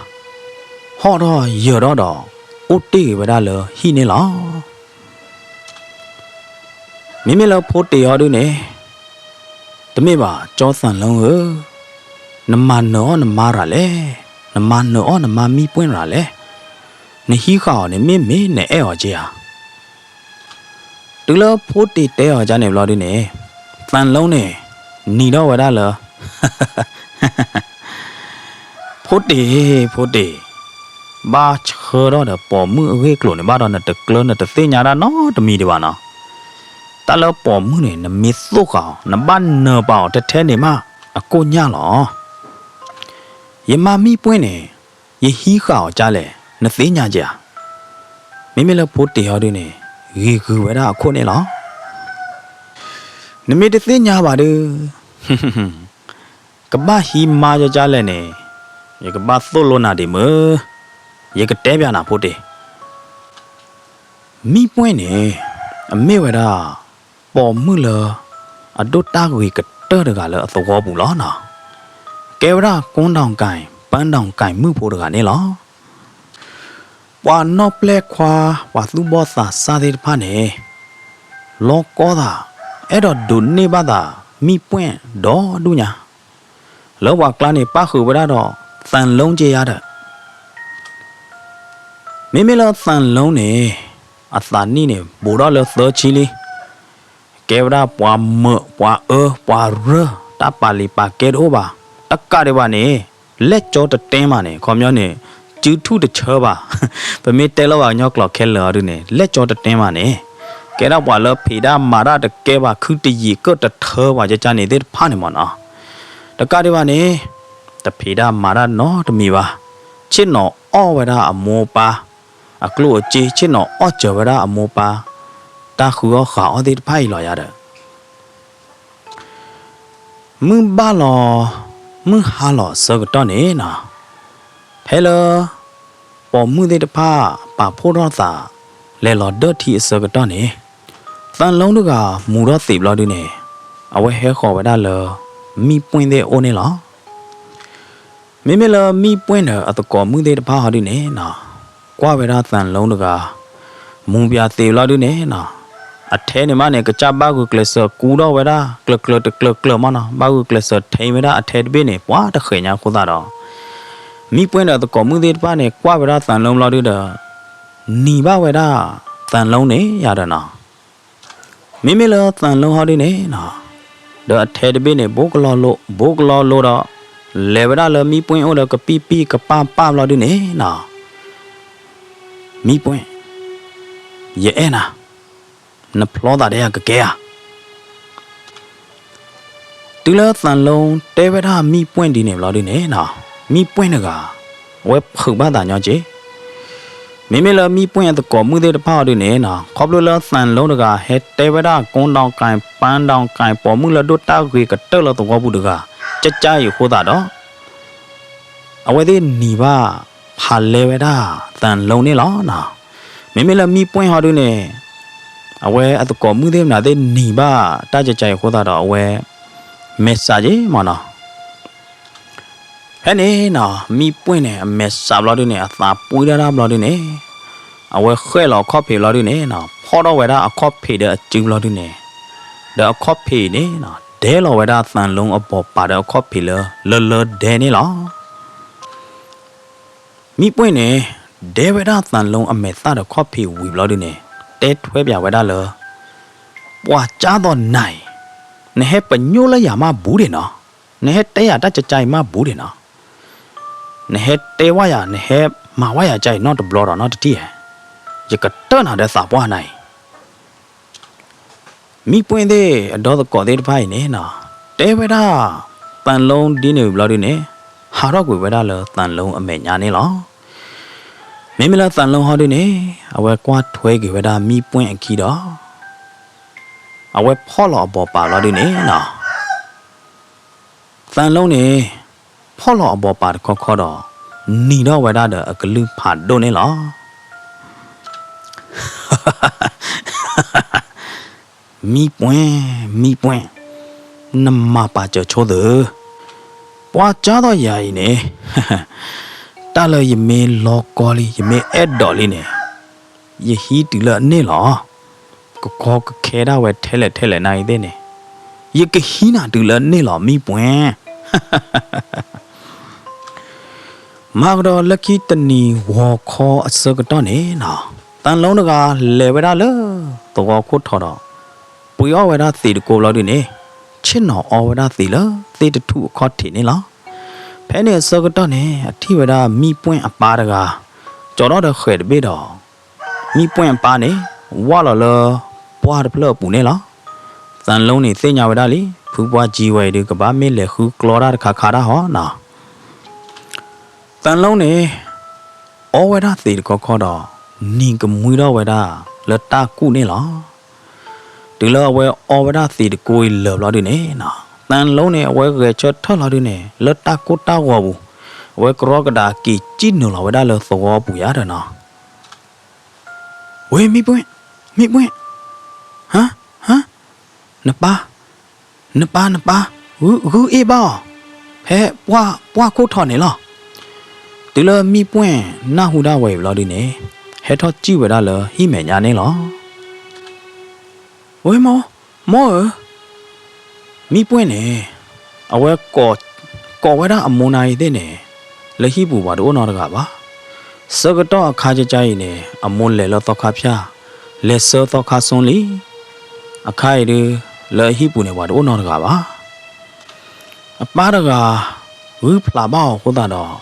ထီၣ်ယၢၤထီၣ်ဒီး အိၣ်တ့ၢ်ဂ့ၤဝဲဒၣ်လၢဟံၣ်န့ၣ်လီၤ. မ့မ့ၢ်လၢဖိတ့ၢ်အီၤဒုန့ၣ် တမ့ၢ်ဘၣ် ကၠီသၣ်လူဧၢ, နမၤနၢၤအီၣ်နမါရၤလဲၣ်, နမၤနၢၤအီၣ်နမါမံပှဲၢ်ရၤလဲၣ်, နဟံးဃာ်အီၤန့ၣ် မ့မ့ၢ်နအဲၣ်အီၤက့ဧါ. တုၤလၢဖိတ့ၢ်တဲအီၤဒ်န့ၣ်ဘျီဒုန့ၣ် သၣ်လူန့ၣ် နံၤထီၣ်ဝဲဒၣ်လၢ ဖိတ့ၢ်, ဖိတ့ၢ်, ဘၣ်ဆၢထီၣ်ဒီးပိာ်မုၣ်အဂ့ၢ်အကျိၤန့ၣ် ဘၣ်ဒီးနတကျၢၢ်နတသ့ၣ်ညါတၢ်နီတမံၤဒံးဘၣ်နီၤ. တၢ်လၢပိာ်မုၣ်န့ၣ် နမ့ၢ်သိၣ်ဃာ်အီၤ နဘၣ်နၢၤပာ်အီၤထဲထဲန့ၣ်မး အကိၢ်ညၣ်လီၤ. ယမါမံပှဲၢ်န့ၣ် ယဟံးဃာ်အီၤကၢလဲၣ် နသ့ၣ်ညါက့ဧါ. မ့မ့ၢ်လၢဖိတ့ၢ်အီၤဒုန့ၣ် ဂ့ၤဂုၤဝဲဒၣ်အခိၣ်န့ၣ်လီၤ. နမ့ၢ်တသ့ၣ်ညါဘၣ်ဒု ကဘၣ်ဟံးမါယကၢလဲၣ်န့ၣ် ယကဘၣ်သိၣ်လိနၤဒံးမုၢ်, ယကတဲပျးနၤဖိတ့ၢ်. မံပှဲၢ်န့ၣ် အမ့ၢ်ဝဲဒၣ် ပိာ်မုၣ်လၢ အဒိၣ်တၢ်ဂ့ၤကတၢၢ်တဂၤလၢအသဝီပူၤလီၤနီၤ. ကဲဝဲဒၣ် ကိဒၣ်ကၣ် ပၢဒၣ်ကၣ်မုၣ်ဖိတဂၤန့ၣ်လီၤ. ပှၤနီၣ်ပျဲၢ်ခွါ ပှၤသူၣ်ဘီၣ်သးစၢ်သ့ၣ်တဖၣ်န့ၣ် လီၤကီသး အဲၣ်ဒိးဒိးန့ၢ်ဘၣ်သး မံပှဲၢ်ဒီဒူၣ်ညါ လၢပှၤကျါန့ၣ် ပၣ်ဃုာ်ဝဲဒၣ်ဒီး သၣ်လူက့ယါဒီး မ့မ့ၢ်လၢသၣ်လူန့ၣ် အသးနံၣ်န့ၣ် ဘူးထီၣ်လၢသၢဆံလံ. ကဲဝဲဒၣ်ပှၤမုာ် ပှၤအၢ ပှၤရၢ တၢ်ပာ်လံာ်ပာ်ကဲတအိၣ်ဘၣ်. တကးဒံးဘၣ်န့ၣ် လဲၣ်ကၠီတတဲမးန့ၣ် ခီပညီန့ၣ် စုထူၣ်တဆၢဘၣ်. ပမ့ၢ်တဲလီၤဘၣ်ကညီကျိာ်ခဲလၢာ်အီၤဒုန့ၣ် လဲၣ်ကၠီတတဲမးန့ၣ် ကဲဒၣ်ပှၤလၢဖံးတၢ်မၤတၢ်တကဲဘၣ် ခုတယံာ်ကၢၣ်တထၢဘၣ် ကကန့ၣ်သ့ၣ်တဖၣ်န့ၣ်မးနီၤ. တကးဒံးဘၣ်န့ၣ် တဖံးတၢ်မၤတၢ်နီတမံၤဘၣ်. ဆ့ၣ်နီၤအီၣ်ဝဲဒၣ်အမိၢ်ပၢ် အကျိၣ်အစ့, ဆ့ၣ်နီၤအီၣ်စၢၤဝဲဒၣ်အမိၢ်ပၢ် တၢ်ဃုအီၣ်ဃုအီၣ်သ့ၣ်တဖၣ်အံၤလီၤယၤဒီး မုၢ်ဘၣ်လီၤ မုၢ်ဟါလီၤအဆၢကတီၢ်န့ၣ်နီၤ, ဖဲလၢ ပိာ်မုၣ်သ့ၣ်တဖၣ် ပာ်ဖှိၣ်ထီၣ်သး လဲၤလီၤဒၢၣ်ထံအဆၢကတီၢ်န့ၣ်, သၣ်လူတဂၤမူထီၣ်သံးဘျီဒုန့ၣ်, အဝဲဟဲဃီၤဝဲဒၣ်လၢ မံၣ်ပှ့ၣ်သ့ၣ်အအိၣ်န့ၣ်လီၤ. မ့မ့ၢ်လၢမံၣ်ပှ့ၣ်န့ၣ် အသကိးမုၣ်သ့ၣ်တဖၣ်ဟီဒုန့ၣ်နီၤ, ကွၢ်ဝဲဒၣ်သၣ်လူတဂၤ မူပၠးသံးဘျီဒုန့ၣ်နီၤ, အထဲန့ၣ်မးန့ၣ် ကစၢ်ဘၣ်ဂုာ်ကျဲးစၢးကူထီၣ်ဝဲဒၣ် ကျၢၤကျၢၤတကျၢၤကျၢၤမးနီၤ, ဘၣ်ဂုာ်ကျဲးစၢးထ့ဝဲဒၣ်အထဲတဘ့ၣ်န့ၣ် ပှၤတဃဲးညါအဃိသတးဒီး မံၣ်ပှ့ၣ်ဒီးအသကိးမုၣ်သ့ၣ်တဖၣ်န့ၣ် ကွၢ်ဝဲဒၣ်သၣ်လူဘျီဒုဒီး နံၤဘၣ်ဝဲဒၣ်သၣ်လူန့ၣ်ယၤဒီးနီၤ, မ့မ့ၢ်လၢသၣ်လူဟီဒုန့ၣ်နီၤ, ဒီးအထဲတဘ့ၣ်န့ၣ် ဘိကလီလိၤ ဘိကလီလိၤဒီး လဲၤဝဲဒၣ်လၢမံၣ်ပှ့ၣ်အိၣ်ဒီးကပံၣ်ပံၣ်ကပၢ်ပၢ်ဘျီဒုန့ၣ်နီၤ, မံၣ်ပှ့ၣ်, ယအဲၣ်နၤ, နဖျီသးဒီးယၤကကဲဧါ. တုၤလၢသၣ်လူတဲဝဲဒၣ်မံၣ်ပှ့ၣ်ဒ်န့ၣ်ဘျီဒုန့ၣ်နီၤ, မံၣ်ပှ့ၣ်တဂၤ အဝဲဖုးဘၣ်သးညီက့ၤ မ့မ့ၢ်လၢမံၣ်ပှ့ၣ်အသကိးမုၣ်သ့ၣ်တဖၣ်အီၤဒုန့ၣ်နီၤ, ခီဖျိလၢသၣ်လူတဂၤ ဟဲတဲဝဲဒၣ်ကိးဒီကဲး ပၢဒီကဲး ပိာ်မုၣ်လၢဒိၣ်တၢ်ဂ့ၤကတၢၢ်လၢသဝီပူၤတဂၤ ကကါအံၤအဃိသတးဒီး အဝဲသ့ၣ်နံၤဘၣ်ဖးလဲဝဲဒၣ်သၣ်လူန့ၣ်လီၤနီၤ. မ့မ့ၢ်လၢမံၣ်ပှ့ၣ်ဟီဒုန့ၣ် အဝဲအသကိးမုၣ်သ့ၣ်မနုၤသ့ၣ်နံၤဘၣ်တၢ်ကကါအံၤအဃိသတးဒီး အဝဲ မဲာ်ဆှးက့ၤမးနီၤ. ဖဲန့ၣ်နီၤ မံၣ်ပှ့ၣ်န့ၣ် အမဲာ်ဆှးဘျီဒုန့ၣ် အသးပှံတၢ်တၢ်ဘျီဒုန့ၣ် အဝဲဃဲၣ်လီၤအခီၣ်ဖံးဘျီဒုန့ၣ်နီၤ, ဖီၣ်ထီၣ်ဝဲဒၣ်အခီၣ်ဖံးဒီးအစုဘျီဒုန့ၣ်, ဒီးအခီၣ်ဖံးန့ၣ်နီၤ ဒဲလီၤဝဲဒၣ်သၣ်လူအဘီၣ်ပာ်ဒီးအခီၣ်ဖံးလၢ လၢလၢဒဲန့ၣ်လီၤ. မံၣ်ပှ့ၣ်န့ၣ် ဒဲဝဲဒၣ်သၣ်လူအမဲာ်သၣ်ဒီးခီၣ်ဖံးဝံၤဘျီဒုန့ၣ် တဲထွဲပၠးဝဲဒၣ်လၢ ပှၤကၢ်သိးနၤအံၤ, နဟဲပညိၣ်လၢယၤမးဘူးဒံးနီၤ, နဟဲတဲယၤတၢ်ကကါအံၤမးဘူးဒံးနီၤ, နဟဲတဲဝဲယၤ နဟဲမၤဝဲယၤကါအံၤနီတဘျီဒီးနီတထံၣ်ဧါ, ယကတၢၢ်နၤဒီးသးပှၢ်နၤအံၤ မံၣ်ပှ့ၣ်သ့ၣ်အဒီသကိးသ့ၣ်တဖၣ်အံၤန့ၣ်နီၤ, တဲဝဲဒၣ် သၣ်လူဒ်န့ၣ်ဘျီဒုန့ၣ် ဟးထီၣ်ကွံာ်ဝဲဒၣ်လၢသၣ်လူအမဲာ်ညါန့ၣ်လီၤ. မ့မ့ၢ်လၢသၣ်လူဟီဒုန့ၣ် အဝဲကွၢ်ထွဲက့ၤဝဲဒၣ်မံၣ်ပှ့ၣ်အခံဒီး အဝဲဖီၣ်လီၤအဘီၣ်ပာ်ဘျီဒုန့ၣ်နီၤ, သၣ်လူန့ၣ် ဖီၣ်လီၤအဘီၣ်ပာ်တခီခီဒီး နံၤထီၣ်ဝဲဒၣ်ဒီးအကလုၢ်ဖးဒိၣ်န့ၣ်လီၤ. မံၣ်ပှ့ၣ်, မံၣ်ပှ့ၣ်, နမၤပာ်စၢၤဆိသၢ, ပှၤကၢ်သိးယၤအံၤန့ၣ် တၢ်လၢယမ့ၢ်လီကီလံ ယမ့ၢ်အဲၣ်ဒိးလံန့ၣ် ယဟံးတုၤလၢအန့ၣ်လီၤ. ကကီကခဲဒၣ်ဝဲထဲလဲၣ်ထဲလဲၣ်နၤအံၤသ့ၣ်န့ၣ် ယကဟံးနၤတုၤလၢအန့ၣ်လီၤ မံၣ်ပှ့ၣ်. မၤကဒီးလၢခံတနံၤဂီၤခီအဆၢကတီၢ်န့ၣ်နီၤ, သၣ်လူတဂၤလဲၤဝဲဒၣ်လၢသဝီခိၣ်ထံးဒီး ပှ့ၤအီၣ်ဝဲဒၣ်သံးတကိးဘျီဒုန့ၣ် ဆ့ၣ်နီၤအီဝဲဒၣ်သံးလၢသ့ၣ်တထူၣ်အခီၣ်ထံးန့ၣ်လီၤ. ဖဲန့ၣ်အဆၢကတီၢ်န့ၣ် အထံၣ်ဝဲဒၣ်မံၣ်ပှ့ၣ်အပၢ်တဂၤ ကၠီထီၣ်ဒီးဃဲၤတဘ့ၣ်ဒီး မံၣ်ပှ့ၣ်အပၢ်န့ၣ် ဝၢ်လီၤလၢပှၢ်တဖျၢၣ်အပူၤန့ၣ်လီၤ. သၣ်လူန့ၣ်သ့ၣ်ညါဝဲဒၣ်လံ ဖုပှၢ်ကၠံဝဲအံၤဒုး ကဘၣ်မ့ၢ်လဲၤဃုကျီတၢ်တခါခါတၢ်ဟီနီၤ. သၣ်လူန့ၣ် အီဝဲဒၣ်သံးတခီခီဒီး နံၤကမှံထီၣ်ဝဲဒၣ်လၢတၢ်ကူၣ်န့ၣ်လီၤ. တုၤလၢအဝဲအီဝဲဒၣ်သံးတကိးအံၤလၢာ်ဘျီဒုန့ၣ်နီၤ, သၣ်လူန့ၣ် အဝဲဂဲၤဆၢထၢၣ်လီၤဒုန့ၣ် လၢတၢ်ကိၢ်တၢ်ဂီၤပူၤ အဝဲကရီကဒးက့ၤစံၣ်နုာ်လီၤဝဲဒၣ်လၢသဝီပူၤယါဒီးနီၤ. ဝ့ၢ်မံၣ်ပှ့ၣ်, မံၣ်ပှ့ၣ်, ဟါ, ဟါ, နပၢ်, နပၢ်, နပၢ်, ဂုၢ်အ့ၣ်ဘၣ်အီၤ, ဖဲပှၢ်ခိၣ်ထံးန့ၣ်လီၤ. တုၤလၢမံၣ်ပှ့ၣ်နၢ်ဟူဒၣ်ဝဲအံၤဘျီဒုန့ၣ် ဟဲထီၣ်စံၣ်ဝဲဒၣ်လၢဟံၣ်မဲာ်ညါန့ၣ်လီၤ. ဝ့ၢ်မိၢ်, မိၢ်ဧၢ, မံၣ်ပှ့ၣ်န့ၣ် အဝဲ ကိးဝဲဒၣ်အမိၢ်နၤအံၤသ့ၣ်န့ၣ် လၢဟံၣ်ပူၤပှၤတအိၣ်နီတဂၤဘၣ်. ဆၢကတီၢ်အခါကကါအံၤန့ၣ် အမိၢ်လဲၤလၢသီခါဖၠၣ်, လဲၤဆှၢသီခါစိလံ. အခါအံၤဒုး လၢအဟံၣ်ပူၤန့ၣ် ပှၤတအိၣ်နီတဂၤဘၣ်. အပၢ်တဂၤ ဂုၢ်ဖျးဘၣ်အီၤအဃိသတး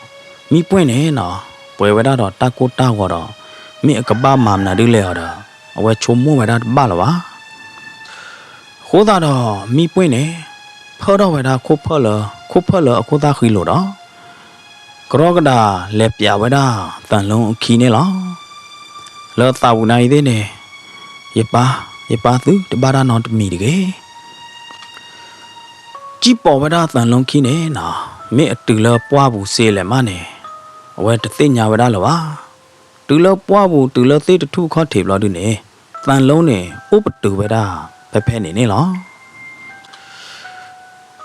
ဒီး မံၣ်ပှ့ၣ်န့ၣ်နီၤ ပှဲၤဝဲဒၣ်ဒီးတၢ်ကိၢ်တၢ်ဂီၤဒီး မ့ၢ်အကဘၣ်မၤမနုၤဒ်လဲၣ်အီၤဒီး အဝဲဆိကမိၣ်ဝဲဒၣ်တဘၣ်လၢၤဘၣ်. အဃိသတးဒီး မံၣ်ပှ့ၣ်န့ၣ် ဖၢထီၣ်ဝဲဒၣ်ခိၣ်ဖၢၣ်လၢ ခိၣ်ဖၢၣ်လၢအခိၣ်သၣ်ဃံလိာ်ဒီး ကရီကဒၣ်လဲၤပျးဝဲဒၣ်သၣ်လိအခံန့ၣ်လီၤ. လၢသးပူၤနၤအံၤသ့ၣ်န့ၣ်, ယပၢ်, ယပၢ်သုတဘၣ်တၢ်နီတမံၤတဂ့ၤ. ကံၣ်ပိာ်ဝဲဒၣ်သၣ်လိခံန့ၣ်နီၤ, မ့ၢ်အတုၤလၢပှၢ်ပူၤစ့လဲၣ်မးန့ၣ်, အဝဲတသ့ၣ်ညါဝဲဒၣ်လၢၤဘၣ်. တုၤလၢပှၢ်ပူၤ တုၤလၢသ့ၣ်တထူၣ်ခီၣ်ထံးဘျီဒုန့ၣ်, သၣ်လိန့ၣ် အိၣ်ပတုာ်ဝဲဒၣ်ဖဲဖဲန့ၣ်န့ၣ်လီၤ.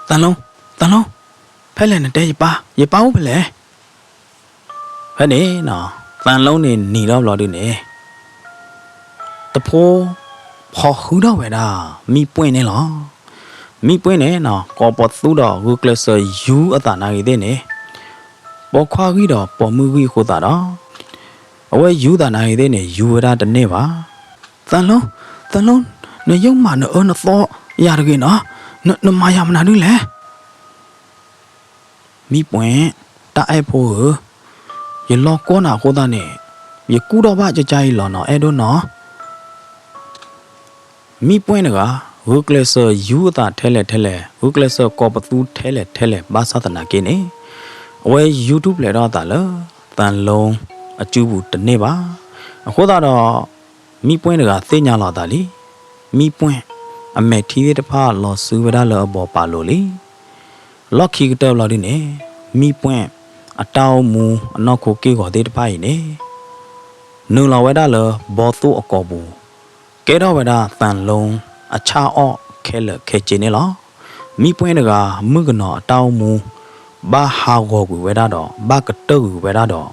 သၣ်လိ, သၣ်လိ, ဖဲလဲၣ်နတဲယပၢ်, ယပၢ်အိၣ်ဖဲလဲၣ်. ဖဲန့ၣ်နီၤ, သၣ်လိန့ၣ်နံၤထီၣ်ဘျီဒုန့ၣ်, တဖိ ဖီၣ်ဃုထီၣ်ဝဲဒၣ်မံၣ်ပွင့်န့ၣ်လီၤ. မံၣ်ပွင့်န့ၣ်နီၤ, ကိးပသူဒီးဂုာ်ကျဲးစၢးယူၤအသးနၤဂ့ၤသ့ၣ်န့ၣ်, ပိာ်ခွါဂံၢ်ဒီးပိာ်မုၣ်ဂံၢ်အဃိသတးဒီး, အဝဲယူၤသးနၤဂ့ၤသ့ၣ်န့ၣ် ယူၤဝဲဒၣ်တန့ၢ်ဘၣ်. သၣ်လိ, သၣ်လိ, နယုၢ်မၤနအၢနသီယၤတဂ့ၤနီၤ, နမၤယၤမနုၤဒုလဲၣ်. မံၣ်ပွင့်, တၢ်အဲၣ်ဖိဧၢ, ယလီၤကီနၤအဃိသတးန့ၣ်, ယကူၣ်ထီၣ်ဘၣ်ကကါအံၤလီၤနီၤ, အဲၣ်ဒိးနီၤ. မံၣ်ပွင့်တဂၤ, ဂုာ်ကျဲးစၢးယူၤအသးထဲလဲၣ်ထဲလဲၣ်, ဂုာ်ကျဲးစၢးကိးပသူထဲလဲၣ်ထဲလဲၣ်, ဘၣ်ဆၣ်သနာ်က့န့ၣ်, အဝဲယူၤထူၣ်ဖျဲးထီၣ်အသးလၢသၣ်လိအစုပူၤတန့ၢ်ဘၣ်. အဃိသတးဒီး, မံၣ်ပွင့်တဂၤသ့ၣ်ညါလီၤအသးလံ. မံၣ်ပွင့်အမဲာ်ထံသ့ၣ်တဖၣ်လီၤစုဝဲဒၣ်လၢအဘီၣ်ပာ်လိၤလံ. လီၢ်ခံကတၢၢ်ဘျီဒုန့ၣ်, မံၣ်ပွင့်အတၢ်အိၣ်မူအနီၢ်ခိက့ၢ်ဂီၤသ့ၣ်တဖၣ်အံၤန့ၣ်, နုာ်လီၤဝဲဒၣ်လၢဘီသိၣ်အကိာ်ပူၤ, ကဲထီၣ်ဝဲဒၣ်သၣ်လိအဆၣ်အီၣ်ခဲလၢာ်ခဲဆ့န့ၣ်လီၤ. မံၣ်ပွင့်တဂၤမုၣ်ကနီၤအတၢ်အိၣ်မူ, ဘၣ်ဟးဂီၤကွံာ်ဝဲဒၣ်ဒီး ဘၣ်ကတၢၢ်ကွံာ်ဝဲဒၣ်ဒီး,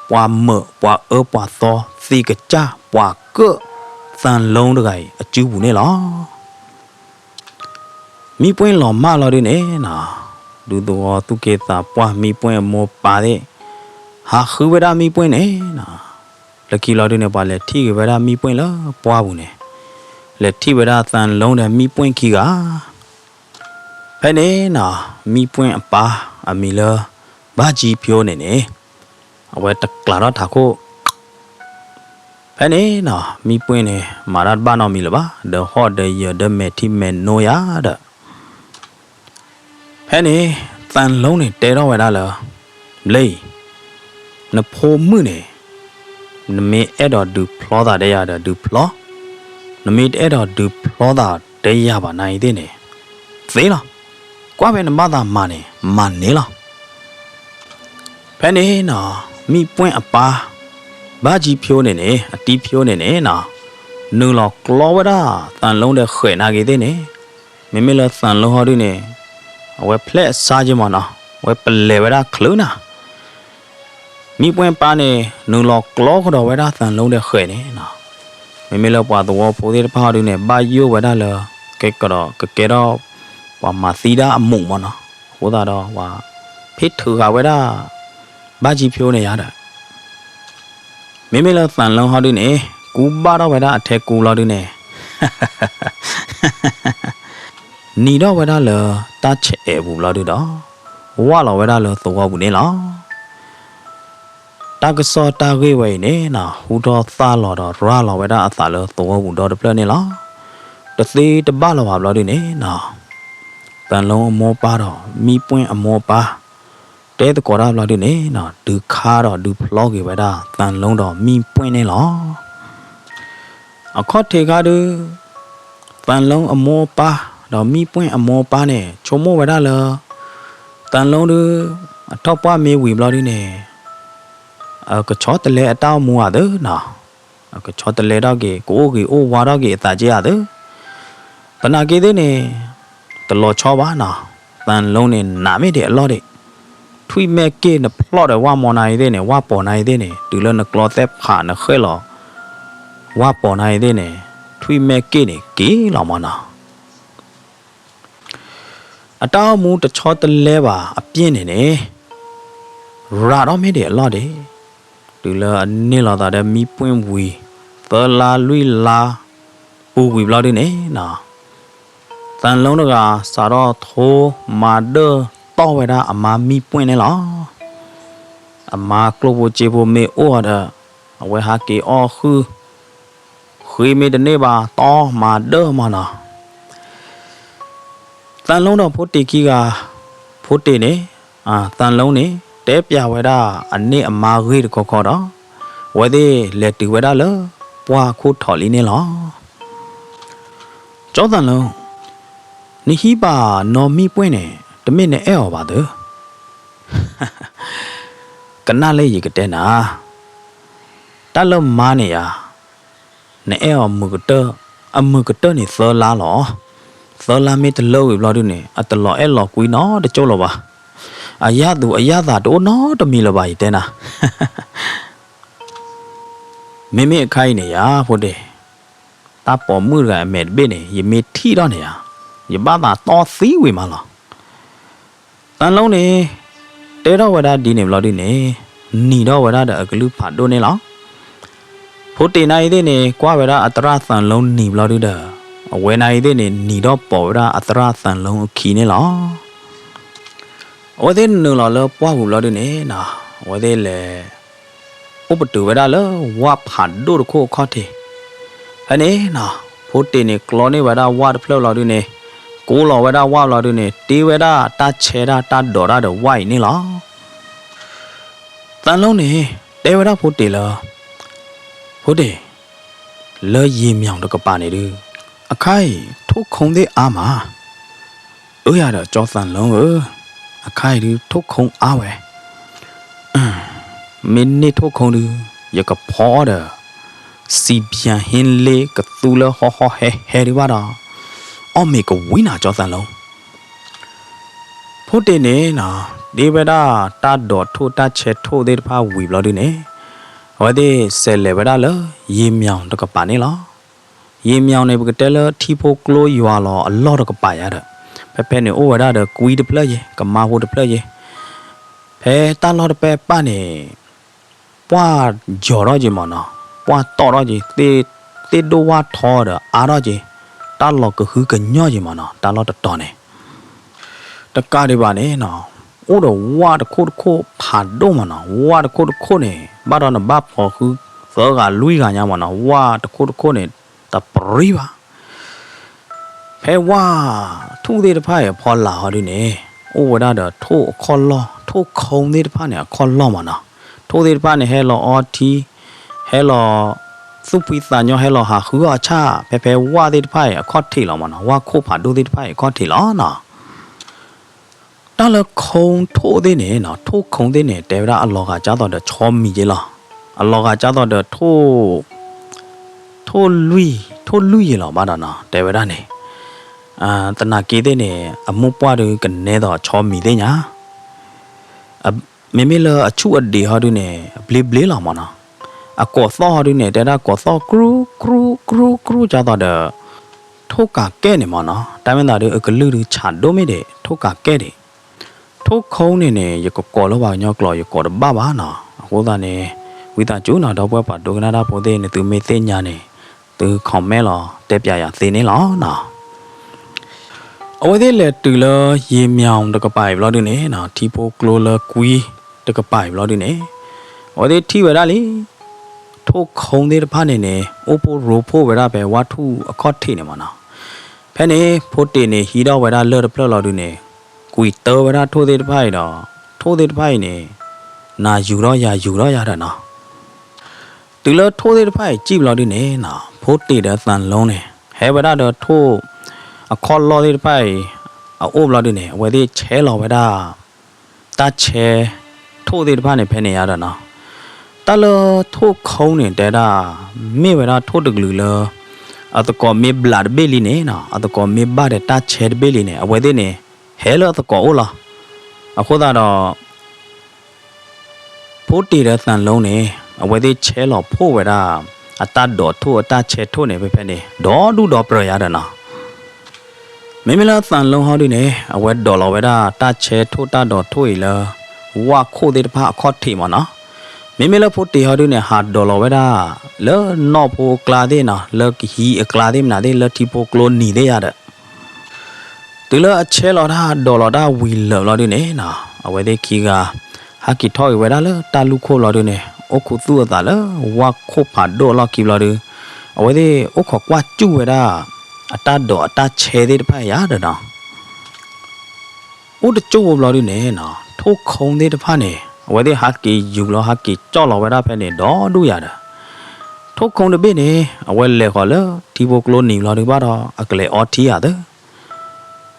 ပှၤမၢးပှၤအၢပှၤသီ, သံးကစၢ်ပှၤကၢၣ်, သၣ်လိတဂၤအံၤအစုပူၤန့ၣ်လီၤ. မံၣ်ပွင့်လီၤမၢ်လီၤဒုန့ၣ်နီၤ, ဒူသဝီသူၣ်က့သးပှၢ်မံၣ်ပွင့်အမိၢ်ပၢ်သ့ၣ်, ဟးဃုဝဲဒၣ်မံၣ်ပွင့်န့ၣ်နီၤ. လၢခံလီၤဒုန့ၣ် ပှၤလဲၤထံၣ်က့ၤဝဲဒၣ်မံၣ်ပွင့်လၢပှၢ်ပူၤန့ၣ်, လဲၤထံၣ်ဝဲဒၣ်သၣ်လိဒီးမံၣ်ပွင့်ခံဂၤ. ဖဲန့ၣ်နီၤ, မံၣ်ပွင့်အပၢ်အမံၤလၢ ဘၣ်ကၠံဖၠိန့ၣ်န့ၣ်, အဝဲတကျးထီၣ်ထးခိၣ်. ဖဲန့ၣ်နီၤ, မံၣ်ပွင့်န့ၣ် မၤတၢ်တဘၣ်နီတမံၤလၢၤဘၣ်, ဒီးဟီၣ်ဒီးယၢၤဒီးမဲာ်ထံမဲာ်နိယၤဒီး ဖဲန့ၣ် သၣ်လိန့ၣ်တဲထီၣ်ဝဲဒၣ်လၢ ဘျ့, နဖိမုၣ်န့ၣ် နမ့ၢ်အဲၣ်ဒိးဒုးဖျီသးဒီးယၤဒီးဒုးဖျီ, နမ့ၢ်တအဲၣ်ဒိးဒုးဖျီသးဒီးယၤဘၣ်နၤအံၤသ့ၣ်န့ၣ် သ့လီၤ. ကွၢ်ဖဲနဘၣ်သးမၤန့ၣ် မၤန့ၢ်လီၤ. ဖဲန့ၣ်နီၤ, မံၣ်ပွင့်အပၢ် ဘၣ်ကၠံဖၠိန့ၣ်န့ၣ်, အတံဖၠိန့ၣ်န့ၣ်နီၤ, နုာ်လီၤကျီဝဲဒၣ်သၣ်လိဒီးဃဲးနၤဂ့ၤသ့ၣ်န့ၣ်, မ့မ့ၢ်လၢသၣ်လိဟီဒုန့ၣ် အဝဲဖျဲၣ်အစါက့မးနီၤ, အဝဲပလဲၤဝဲဒၣ်ချုးနၤ. မံၣ်ပွင့်ပၢ်န့ၣ် နုာ်လီၤကျီကဒီးဝဲဒၣ်သၣ်လိဒီးဃဲးန့ၣ်နီၤ, မ့မ့ၢ်လၢပှၤသဝီဖိသ့ၣ်တဖၣ်ဟီဒုန့ၣ် ဘၣ်ယိၣ်ဝဲဒၣ်လၢ ကဲကဒီး ကကဲထီၣ် ပှၤမၤသံဒၣ်အမူးမးနီၤ, အဃိသတးဒီး ပှၤဖ့ၣ်ထုးဃာ်ဝဲဒၣ် ဘၣ်ကၠံဖၠိန့ၣ်ယၤဒီး မ့မ့ၢ်လၢသၣ်လိဟီဒုန့ၣ် ကူဘၣ်ထီၣ်ဝဲဒၣ်အထဲကူလီၤဒုန့ၣ် နံၤထီၣ်ဝဲဒၣ်လၢတၢ်ဆဲးအဲးပူၤဘျီဒုဒီး ဝၢ်လီၤဝဲဒၣ်လၢသဝီပူၤန့ၣ်လီၤ. တၢ်ကစီၣ်တၢ်ဂ့ၢ်ဝဲအံၤန့ၣ်နီၤ ဟူထီၣ်သၣ်လီၤဒီးရၤလီၤဝဲဒၣ်အသးလၢသဝီပူၤဒီတဖျၢၣ်န့ၣ်လီၤ. တသ့တဘၣ်လီၤဘၣ်ဘျီဒုန့ၣ်နီၤ သၣ်လိအမိၢ်ပၢ်ဒီးမံၣ်ပွင့်အမိၢ်ပၢ် တဲသကိးတၢ်ဘျီဒုန့ၣ်နီၤ ဒုးခါဒီးဒုးဖျီက့ၤဝဲဒၣ်သၣ်လိဒီးမံၣ်ပွင့်န့ၣ်လီၤ. အခီၣ်ထံးခါဒု သၣ်လိအမိၢ်အပၢ် ဒီးမံၣ်ပွင့်အမိၢ်အပၢ်န့ၣ် ဆိကမိၣ်ဝဲဒၣ်လၢ သၣ်လိဒု အထီၣ်ပှၢ်မ့ၢ်ဝံၤဘျီဒုန့ၣ် အကဆီတလဲအတၢ်အိၣ်မူဧါသ့နီၤ, အကဆီတလဲထီၣ်က့ၤ ကအိၣ်ဂ့ၤအိၣ်ဝါထီၣ်က့ၤအသးက့ဧါသ့. သနာ်က့သ့ၣ်န့ၣ် တလီၤဆီဘၣ်နီၤ, သၣ်လိန့ၣ် နးမ့ၢ်ဒံးအလီၢ်ဒံး ထွံၣ်မဲာ်က့ၣ်နဖျီၣ်ဒီးဝၣ်မီနၤအံၤသ့ၣ်န့ၣ် ဝၣ်ပိာ်နၤအံၤသ့ၣ်န့ၣ် တုၤလၢနကျီသဲၣ်ဖးနဃဲၣ်လီၤ ဝၣ်ပိာ်နၤအံၤသ့ၣ်န့ၣ် ထွံၣ်မဲာ်က့ၣ်န့ၣ်က့ၤလီၤမးနီၤ. အတၢ်အိၣ်မူတဆီတလဲဘၣ်အပျ့ၢ်န့ၣ်န့ၣ် ရၤထီၣ်မ့ၢ်ဒံးအလီၢ်ဒံး တုၤလၢအန့ၢ်လီၤသးဒီးမံၣ်ပွင့်ဝံၤ သၢလါလွံၢ်လါ ပူၤကွံာ်ဘျီဒုန့ၣ်နီၤ သၣ်လိတဂၤ စးထီၣ်ထိမၤဒၢၣ်တီၢ်ဝဲဒၣ်အမါမံၣ်ပွင့်န့ၣ်လီၤ. အမါကျိၣ်ဖိစ့ဖိမ့ၢ်အိၣ်အီၤဒီး အဝဲဟးက့ၤအီၣ်ဃုာ် ဃ့မ့ၢ်တန့ၢ်ဘၣ် တီၢ်မၤဒၢၣ်မးနီၤ. သၣ်လိဒီးဖိတ့ၢ်ခံဂၤ ဖိတ့ၢ်န့ၣ် သၣ်လိန့ၣ် တဲပျးဝဲဒၣ်အန့ၢ်အမါဂ့ၢ်တခီခီဒီး အဝဲသ့ၣ်လဲၤတုၤဝဲဒၣ်လၢပှၢ်ခိၣ်ထီးလံန့ၣ်လီၤ. ကၠီသၣ်လၢ, နဟံးဘၣ်နီၢ်မံၣ်ပှဲၢ်န့ၣ် တမ့ၢ်နအဲၣ်အီၤဘၣ်သၢ ကနၣ်လၢယကတဲနၤ, တၢ်လၢမါန့ၣ်ယါ, နအဲၣ်အီၤမုာ်ကတၢၢ်, အမုာ်ကတၢၢ်န့ၣ်သၢလါလီၤ. သၢလါမ့ၢ်တလၢဝံၤဘျီဒုန့ၣ် အတလီၤအဲၣ်လီၤကွံနီတကၠိၢ်လၢၤဘၣ်. အယၣ်သူအယၣ်သးတအိၣ်နီတမံၤလၢၤဘၣ် ယတဲနၤ မ့မ့ၢ်အခါအံၤန့ၣ်ယါ ဖိတ့ၢ်, တၢ်ပိာ်မုၣ်တဂၤအမဲာ်တဘ့ၣ်န့ၣ် ယမ့ၢ်ထံၣ်ထီၣ်န့ၣ်ယါ, ယဘၣ်သးတီသံဝံၤမးလီၤ. သၢလီန့ၣ် တဲထီၣ်ဝဲဒၣ်ဒ်န့ၣ်ဘျီဒုန့ၣ် နံၤထီၣ်ဝဲဒၣ်ဒီးအကလုၢ်ဖးဒိၣ်န့ၣ်လီၤ. ဖိတ့ၢ်နၤအံၤသ့ၣ်န့ၣ် ကွၢ်ဝဲဒၣ်အသရၣ်သၢလီနံၤဘျီဒုဒီး အဝဲနၤအံၤသ့ၣ်န့ၣ် နံၤထီၣ်ပိာ်ဝဲဒၣ်အသရၣ်သၢလီအခံန့ၣ်လီၤ. အဝဲသ့ၣ်နုာ်လီၤလၢပှၢ်ပူၤဘျီဒုန့ၣ် အဝဲသ့ၣ်လဲၤ အိၣ်ပတုာ်ဝဲဒၣ်လၢဝၣ်ဖးဒိၣ်တခိၣ်အခီၣ်ထံး. ဖဲန့ၣ် ဖိတ့ၢ်န့ၣ်ကျီန့ၢ်ဝဲဒၣ်ဝၣ်တဖျၢၣ်ဘျီဒုန့ၣ် ကိးလီၤဝဲဒၣ်ဝၣ်ဘျီဒုန့ၣ် တ့ဝဲဒၣ်တၢ်ဆဲတၢ်တၢ်ဒိးတၢ်ဒီးဝၣ်အံၤန့ၣ်လီၤ. သၢလီန့ၣ် တဲဝဲဒၣ်ဖိတ့ၢ်လၢ ဖိတ့ၢ်, လၢယ့ၤမၠီၣ်တကပၤန့ၣ်ဒု အခါအံၤ ထိၣ်ခိသ့ၣ်အါမး. အၢယၤဒီးကၠီသၢလီဧၢ, အခါအံၤဒု ထိၣ်ခိအါဝဲ မ့ၢ်န့ၢ်ထိၣ်ခိဒု ယကဖီအီၣ်ဒီး စံဘျၢဟ့လ့ကသူလၢဟီဟီဟဲဟဲဒုဘၣ်ဒီး အီၣ်မ့ၤကဝံၤနၤကၠီသၢလီ. ဖိတ့ၢ်န့ၣ် တ့ဝဲဒၣ်တၢ်ဒိးထိၣ်တၢ်ဆဲးထိၣ်သ့ၣ်တဖၣ်ဝံၤဘျီဒုန့ၣ် အဝဲသ့ၣ်စဲးလဲၤဝဲဒၣ်လၢ ယ့ၤမၠီၣ်တကပၤန့ၣ်လီၤ. ယ့ၤမၠီၣ်န့ၣ် ပကတဲလၢထံဖိကျိယွၤလီၤအလီၢ်တကပၤယါဒီး ဖဲဖဲန့ၣ်အိၣ်ဝဲဒၣ်ဒီးကွံတဖျၢၣ်ယ့ၤ ကမါဖိတဖျၢၣ်ယ့ၤ ဖဲတၢ်လီၢ်တဖၣ်ပၢ်န့ၣ် ပှၢ်ယီၤထီၣ်က့ၤမးနီၤ, ပှၢ်တီၣ်ထီၣ်က့ၤ, သ့ၣ်ဒိၣ်ဝၣ်ထီဒီးအါထီၣ်က့ၤ, တၢ်လီၤကဟုကညီၢ်က့ၤမးနီၤ, တၢ်လီၢ်တတီၤန့ၣ် တကးဒံးဘၣ်န့ၣ်နီၤ, အိၣ်ဒီးဝၣ်တခိၣ်တခိၣ်ဖးဒိၣ်မးနီၤ, ဝၣ်တခိၣ်တခိၣ်န့ၣ် ဘၣ်ဒီးနဘၣ်ဖီဃုသၢဂၤလွံၢ်ဂၤညါမးနီၤ, ဝၣ်တခိၣ်တခိၣ်န့ၣ် တပြံဘၣ် ဖဲဝၣ်ထူၣ်သ့ၣ်တဖၣ်အံၤအဖီလာ်ဟီဒုန့ၣ် အိၣ်ဝဲဒၣ်ဒီးထိၣ်အခီၣ်လီၢ်, ထိၣ်ခိသ့ၣ်တဖၣ်န့ၣ် အခီၣ်လီၢ်မးနီၤ, ထိၣ်သ့ၣ်တဖၣ်န့ၣ် ဟဲလီၤအီထံ, ဟဲလီၤသူၣ်ဖှံသးညီ, ဟဲလီၤဟးဃုအီၣ်အဆၣ်, ဖဲဖဲဝၣ်သ့ၣ်တဖၣ်အံၤ အခီၣ်ထံးလီၤမးနီၤ, ဝၣ်ခိၣ်ဖးဒိၣ်သ့ၣ်တဖၣ်အံၤ အခီၣ်ထံးလီၤနီၤ. တၢ်လၢခိထိၣ်သ့ၣ်န့ၣ်နီၤ, ထိၣ်ခိသ့ၣ်န့ၣ် တဲဝဲဒၣ်အလီၤဂာ်ကၢ်သိးဒီးဆီမံၤက့လီၤ. အလီၤဂာ်ကၢ်သိးဒီးထိၣ်, ထိၣ်လွံၢ်, ထိၣ်လွံၢ်ယ့ၤလီၤဘၣ်ဒီးနီၤ, တဲဝဲဒၣ်န့ၣ်, သနာ်က့သ့ၣ်န့ၣ် အမိၢ်ပှၢ်ဒုကနဲသိးဆီမံၤသ့ၣ်ညါ မ့မ့ၢ်လၢအဆူၣ်အဒံးဟီဒုန့ၣ် အဘျ့ဘျ့လီၤမးနီၤ. အကိးသီၣ်ဟီဒုန့ၣ် တဲဒၣ်ကိးသီၣ်ကြူၢ်ကြူၢ်ကြူၢ်ကြူၢ်ကၢ်သိးဒီး ထိၣ်ကးကဲၣ်န့ၣ်မးနီၤ, တၢ်မ့ၢ်သးဒုအကလုၢ်ဒုဆးဒိၣ်မ့ၢ်ဒံး ထိၣ်ကးကဲၣ်ဒံး. ထိၣ်ခိန့ၣ်န့ၣ် ယကကိးလၢပှၤကညီကျိာ် ယကိးတဘၣ်ဘၣ်နီၤ. အဃိသတးန့ၣ် ဝံသးစူၤနီၤ ဒီပုၢ်ဝဲၢ်ပှၤဒိကနၣ်တၢ်ဖိသ့ၣ် နသုမ့ၢ်သ့ၣ်ညါန့ၣ် သု comment လီၤ တဲပျးယၤသ့န့ၣ်လီၤနီၤ. အဝဲသ့ၣ်လဲၤတုၤလၢယ့ၤမၠီၣ်တကပၤအံၤဘျီဒုန့ၣ်နီၤ, ထံဖိကျိလၢကွံတကပၤအံၤဘျီဒုန့ၣ် အဝဲသ့ၣ်ထံၣ်ဝဲဒၣ်လံ ထိၣ်ခိသ့ၣ်တဖၣ်န့ၣ်န့ၣ် အိၣ်ဖှိၣ်ရိဖှိၣ်ဝဲဒၣ်ဖဲဝၣ်ထူၣ်အခီၣ်ထံးန့ၣ်မးနီၤ. ဖဲန့ၣ် ဖိတ့ၢ်န့ၣ် ဟံးထီၣ်ဝဲဒၣ်လၢၢ်တဖျၢၣ်လီၤဒုန့ၣ် ကွံာ်တၢဝဲဒၣ်ထိၣ်သ့ၣ်တဖၣ်အံၤဒီး ထိၣ်သ့ၣ်တဖၣ်အံၤန့ၣ် နၤယူၤထီၣ်ယၤယူၤထီၣ်ယၤဒီးနီၤ. တုၤလၢထိၣ်သ့ၣ်တဖၣ်အံၤစံၣ်ဘျီဒုန့ၣ်နီၤ, ဖိတ့ၢ်ဒီးသၢလီန့ၣ် ဟဲဝဲဒၣ်ဒီးထိၣ်အခီၣ်လီၢ်သ့ၣ်တဖၣ်အံၤ အအိၣ်ဘျီဒုန့ၣ် အဝဲသ့ၣ်ဆဲးလီၤဝဲဒၣ် တၢ်ဆဲးထိၣ်သ့ၣ်တဖၣ်န့ၣ် ဖဲန့ၣ်ယါဒီးနီၤ. တၢ်လၢထိၣ်ခိန့ၣ် တဲဒၣ် မ့ၢ်ဝဲဒၣ်ထိၣ်တကလုာ်လၢ အသကိးမ့ၢ်ဘျးတဘ့ၣ်လံန့ၣ်နီၤ, အသကိးမ့ၢ်ဘၣ်ဒီးတၢ်ဆဲးတဘ့ၣ်လံန့ၣ် အဝဲသ့ၣ်န့ၣ် ဟဲလၢအသကိးအိၣ်လီၤ. အဃိသတးဒီး ဖိတ့ၢ်ဒီးသၢလီန့ၣ် အဝဲသ့ၣ်ဆဲးလီၤဖှိၣ်ဝဲဒၣ် အတၢ်ဒိးထိၣ်အတၢ်ဆဲးထိၣ်န့ၣ် ဖဲဖဲန့ၣ် ဒီဒူၣ်ဒီပြၢၤယါဒီးနီၤ. မ့မ့ၢ်လၢသၢလီဟီဒုန့ၣ် အဝဲဒိးလီၤဝဲဒၣ်တၢ်ဆဲးထိၣ်တၢ်ဒိးထိၣ်အံၤလၢ ဝၣ်ခိၣ်သ့ၣ်တဖၣ်အခီၣ်ထံးမးနီၤ. မ့မ့ၢ်လၢဖိတ့ၢ်ဟီဒုန့ၣ် ဟးဒိးလီၤဝဲဒၣ် လၢနီၢ်ဖိအကျါသ့ၣ်နီၤ, လၢကဟံးအကျါသ့ၣ်မနုၤသ့ၣ် လၢထံဖိကျိနံၤသ့ၣ်ယါဒီး တုၤလၢအဆဲးလီၤတၢ်ဒိးလီၤတၢ်ဝံၤလၢာ်ဘျီဒုန့ၣ်နီၤ, အဝဲသ့ၣ်ခံဂၤ ဟဲက့ၤထီၣ်က့ၤဝဲဒၣ်လၢတၢ်လူၢ်ခိၣ်ဘျီဒုန့ၣ် အိၣ်ခိးသူၣ်အသးလၢဝၣ်ခိၣ်ဖးဒိၣ်အလီၢ်ခံဘျီဒု အဝဲသ့ၣ်အိၣ်ခိးကွၢ်စူၣ်ဝဲဒၣ် အတၢ်ဒိးအတၢ်ဆဲးသ့ၣ်တဖၣ်ယါဒီးနီၤ. အိၣ်တကၠိၢ်ဘျီဒုန့ၣ်နီၤ, ထိၣ်ခိသ့ၣ်တဖၣ်န့ၣ် အဝဲသ့ၣ်ဟးက့ၤယူၤလီၤ ဟးက့ၤကၠီၣ်လီၤဝဲဒၣ်ဖဲန့ၣ် ဒီဒူၣ်ယၤဒီး ထိၣ်ခိတဘ့ၣ်န့ၣ် အဝဲလဲၤဃီၤလၢထံဖိကျိနံၤဘျီဒုးဘၣ်ဒီး အကလဲၤအီထံယၤသၢ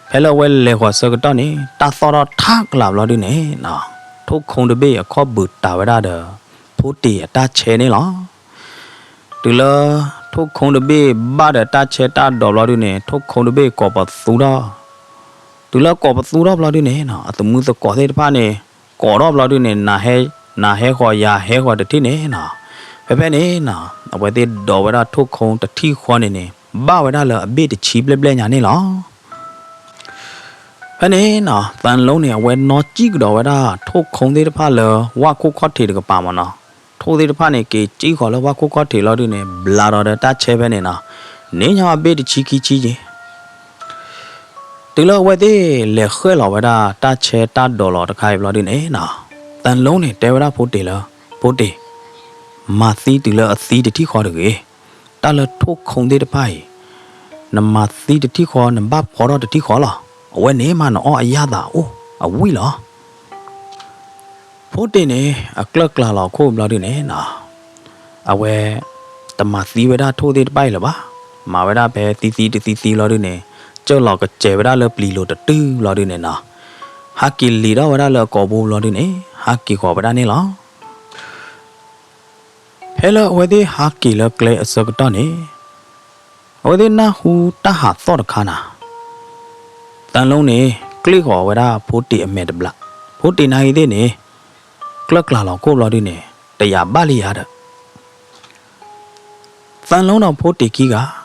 ဖဲလၢအဝဲလဲၤဃီၤဆၢကတီၢ်န့ၣ် တၢ်သီၣ်ထီၣ်ထးကလးဘျီဒုန့ၣ်နီၤ, ထိၣ်ခိတဘ့ၣ်အခီၣ်ဘုးတၤဝဲဒၣ်ဒီး ဖိတ့ၤအတၢ်ဆဲန့ၣ်လီၤ. တုၤလၢထိၣ်ခိတဘ့ၣ်ဘၣ်ဒီးတၢ်ဆဲတၢ်ဒိးဘျီဒုန့ၣ် ထိၣ်ခိတဘ့ၣ်ကိးပသူထီၣ်, တုၤလၢကိးပသူထီၣ်ဘျီဒုန့ၣ်နီၤ အသမုသကိးသ့ၣ်တဖၣ်န့ၣ် ကိးထီၣ်ဘျီဒုန့ၣ် နၤဟဲဃီၤယၤဟဲဃီၤတထံၣ်န့ၣ်နီၤ, ဖဲဖဲန့ၣ်နီၤ အဝဲသ့ၣ်ဒိးဝဲဒၣ်ထိၣ်ခိတထံၣ်ဃီန့ၣ်န့ၣ် ဘၣ်ဝဲဒၣ်လၢအဘ့ၣ်တဆံဘျဲၣ်ဘျဲၣ်ညါန့ၣ်လီၤ. ဖဲန့ၣ်နီၤ သၣ်လူန့ၣ် အဝဲနီၢ်စံၣ်ကဒီးဝဲဒၣ်ထိၣ်ခိသ့ၣ်တဖၣ်လၢဝၣ်ခိၣ်ခီၣ်ထံးတကပၤမ့ၢ်နီၤ, ထိၣ်သ့ၣ်တဖၣ်န့ၣ် က့ၤစံၣ်ဃီၤလၢဝၣ်ခိၣ်ခီၣ်ထံးလီၤဒုန့ၣ် ဘျးဒီးဒီးတၢ်ဆဲဖဲန့ၣ်နီၤ, န့ၢ်ညီအဘ့ၣ်တဆံခံဆံက့ၤ တုၤလၢအဝဲသ့ၣ်လဲၤဃဲၣ်လီၤဝဲဒၣ်တၢ်ဆဲတၢ်ဒိးလီၤတခါအံၤဘျီဒုန့ၣ်နီၤ, သၣ်လူန့ၣ် တဲဝဲဒၣ်ဖိတ့ၤလၢ ဖိတ့ၤ, မၤသံတုၤလၢအသံတထံၣ်ဃီတဂ့ၤ, တၢ်လၢထိၣ်ခိသ့ၣ်တဖၣ်အံၤ နမၤသံတထံၣ်ဃီ နဘၣ်ဖီထီၣ်တထံၣ်ဃီလီၤ. အဝဲန့ၣ်မးနအီၣ်အယၣ်သးအိၣ်အဝံၣ်လီၤ. ဖိတ့ၤန့ၣ် အကျၢၢ်ကျါလီၤခိၣ်ဘျီဒုန့ၣ်နီၤ, အဝဲ တမၤသံဝဲဒၣ်ထိၣ်သ့ၣ်တဖၣ်အံၤလၢၤဘၣ်. မၤဝဲဒၣ်ဖဲသံသံတသံသံလီၤဒုန့ၣ် ကၢၢ်လီၤကစဲၤဝဲဒၣ်လၢပျံၤလိၤတတုၤလီၤဒုန့ၣ်နီၤ, ဟးက့ၤလံၤထီၣ်ဝဲဒၣ်လၢအကိာ်ဘိဘျီဒုန့ၣ် ဟးက့ၤဃီၤဝဲဒၣ်န့ၣ်လီၤ. ဖဲလၢအဝဲသ့ၣ်ဟးက့ၤလၢကျဲအဆၢကတီၢ်န့ၣ် အဝဲသ့ၣ်နၢ်ဟူတၢ်ဟးသီၣ်တခါနၤ, သၣ်လူန့ၣ် ကျ့ၣ်ဃီၤဝဲဒၣ်ဖိတ့ၤအမဲာ်တဘျီ, ဖိတ့ၤနၤအံၤသ့ၣ်န့ၣ် ကျၢၢ်ကျါလီၤခိၣ်ဘျီဒုန့ၣ် တယာ်ဘၣ်လံယၤဒီး သၣ်လူဒီးဖိတ့ၤခံဂၤ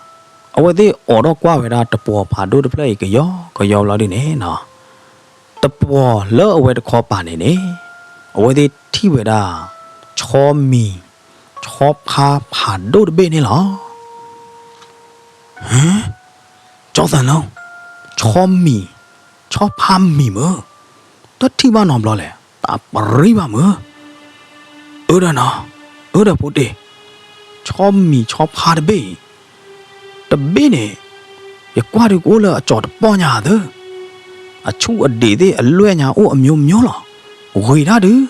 အဝဲသ့ၣ်အိးထီၣ်ကွၢ်ဝဲဒၣ်တပှီၤဖးဒိၣ်တဖျၢၣ်အံၤကယီကယီဘျီဒုန့ၣ်နီၤ, တပှီၤလၢအဝဲတခီပၤန့ၣ်န့ၣ် အဝဲသ့ၣ်ထံၣ်ဝဲဒၣ် ဆီမံၤ ဆီဖါဖးဒိၣ်တဘ့ၣ်န့ၣ်လီၤ. ဟၢ, ကၠီသၣ်လူ, ဆီမံၤ ဆီဖါမံၤမၢ, တထံၣ်ဘၣ်နီတဘျီလဲၣ်, တၢ်ပရံဘၣ်မၢ. အၢဒီးနီၤ, အၢဒီးဖိတ့ၤ, ဆီမံၤဆီဖါတဘ့ၣ်အံၤ, တဘ့ၣ်န့ၣ် ယကွၢ်ဒုးကအိၣ်လၢအကၠီၤတပီၢ်ညါသၢ, အဆူၣ်အဒံးသ့ၣ်အလွဲၢ်ညါအိၣ်အမျိုးမျိုးလီၤ, ဂ့ၤဒၣ်ဒုး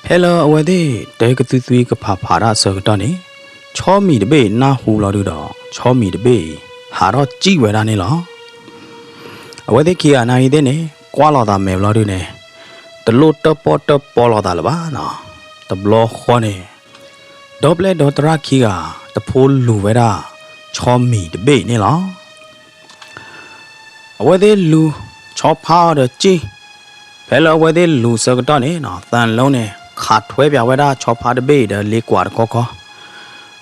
ဖဲလၢအဝဲသ့ၣ်တဲကသွံသွံကဖးဖးတၢ်အဆၢကတီၢ်န့ၣ်, ဆီမံၤတဘ့ၣ်အံၤနၢ်ဟူလီၤဒုဒီး ဆီမံၤတဘ့ၣ်အံၤ ဟးထီၣ်စံၣ်ဝဲဒၣ်န့ၣ်လီၤ. အဝဲသ့ၣ်ခံဂၤနၤအံၤသ့ၣ်န့ၣ် ကွၢ်လိာ်သးမဲာ်ဘျီဒုန့ၣ် တလိၣ်တၢၣ်ပီၣ်တၢၣ်ပီလိာ်သးလၢၤဘၣ်နီၤ. တဘျီဃီန့ၣ် ဒီပျဲၢ်ဒီသရၣ်ခံဂၤ တဖိလူၤဝဲဒၣ် ဆီမံၤတဘ့ၣ်အံၤန့ၣ်လီၤ. အဝဲသ့ၣ်လူၤ ဆီဖါအီၤဒီးစံၣ်, ဖဲလၢအဝဲသ့ၣ်လူၤဆၢကတီၢ်န့ၣ်နီၤ သၣ်လူန့ၣ် ခးထွဲပၠးဝဲဒၣ်ဆီဖါတဘ့ၣ်အံၤဒီးလ့ကွးတခီခီ,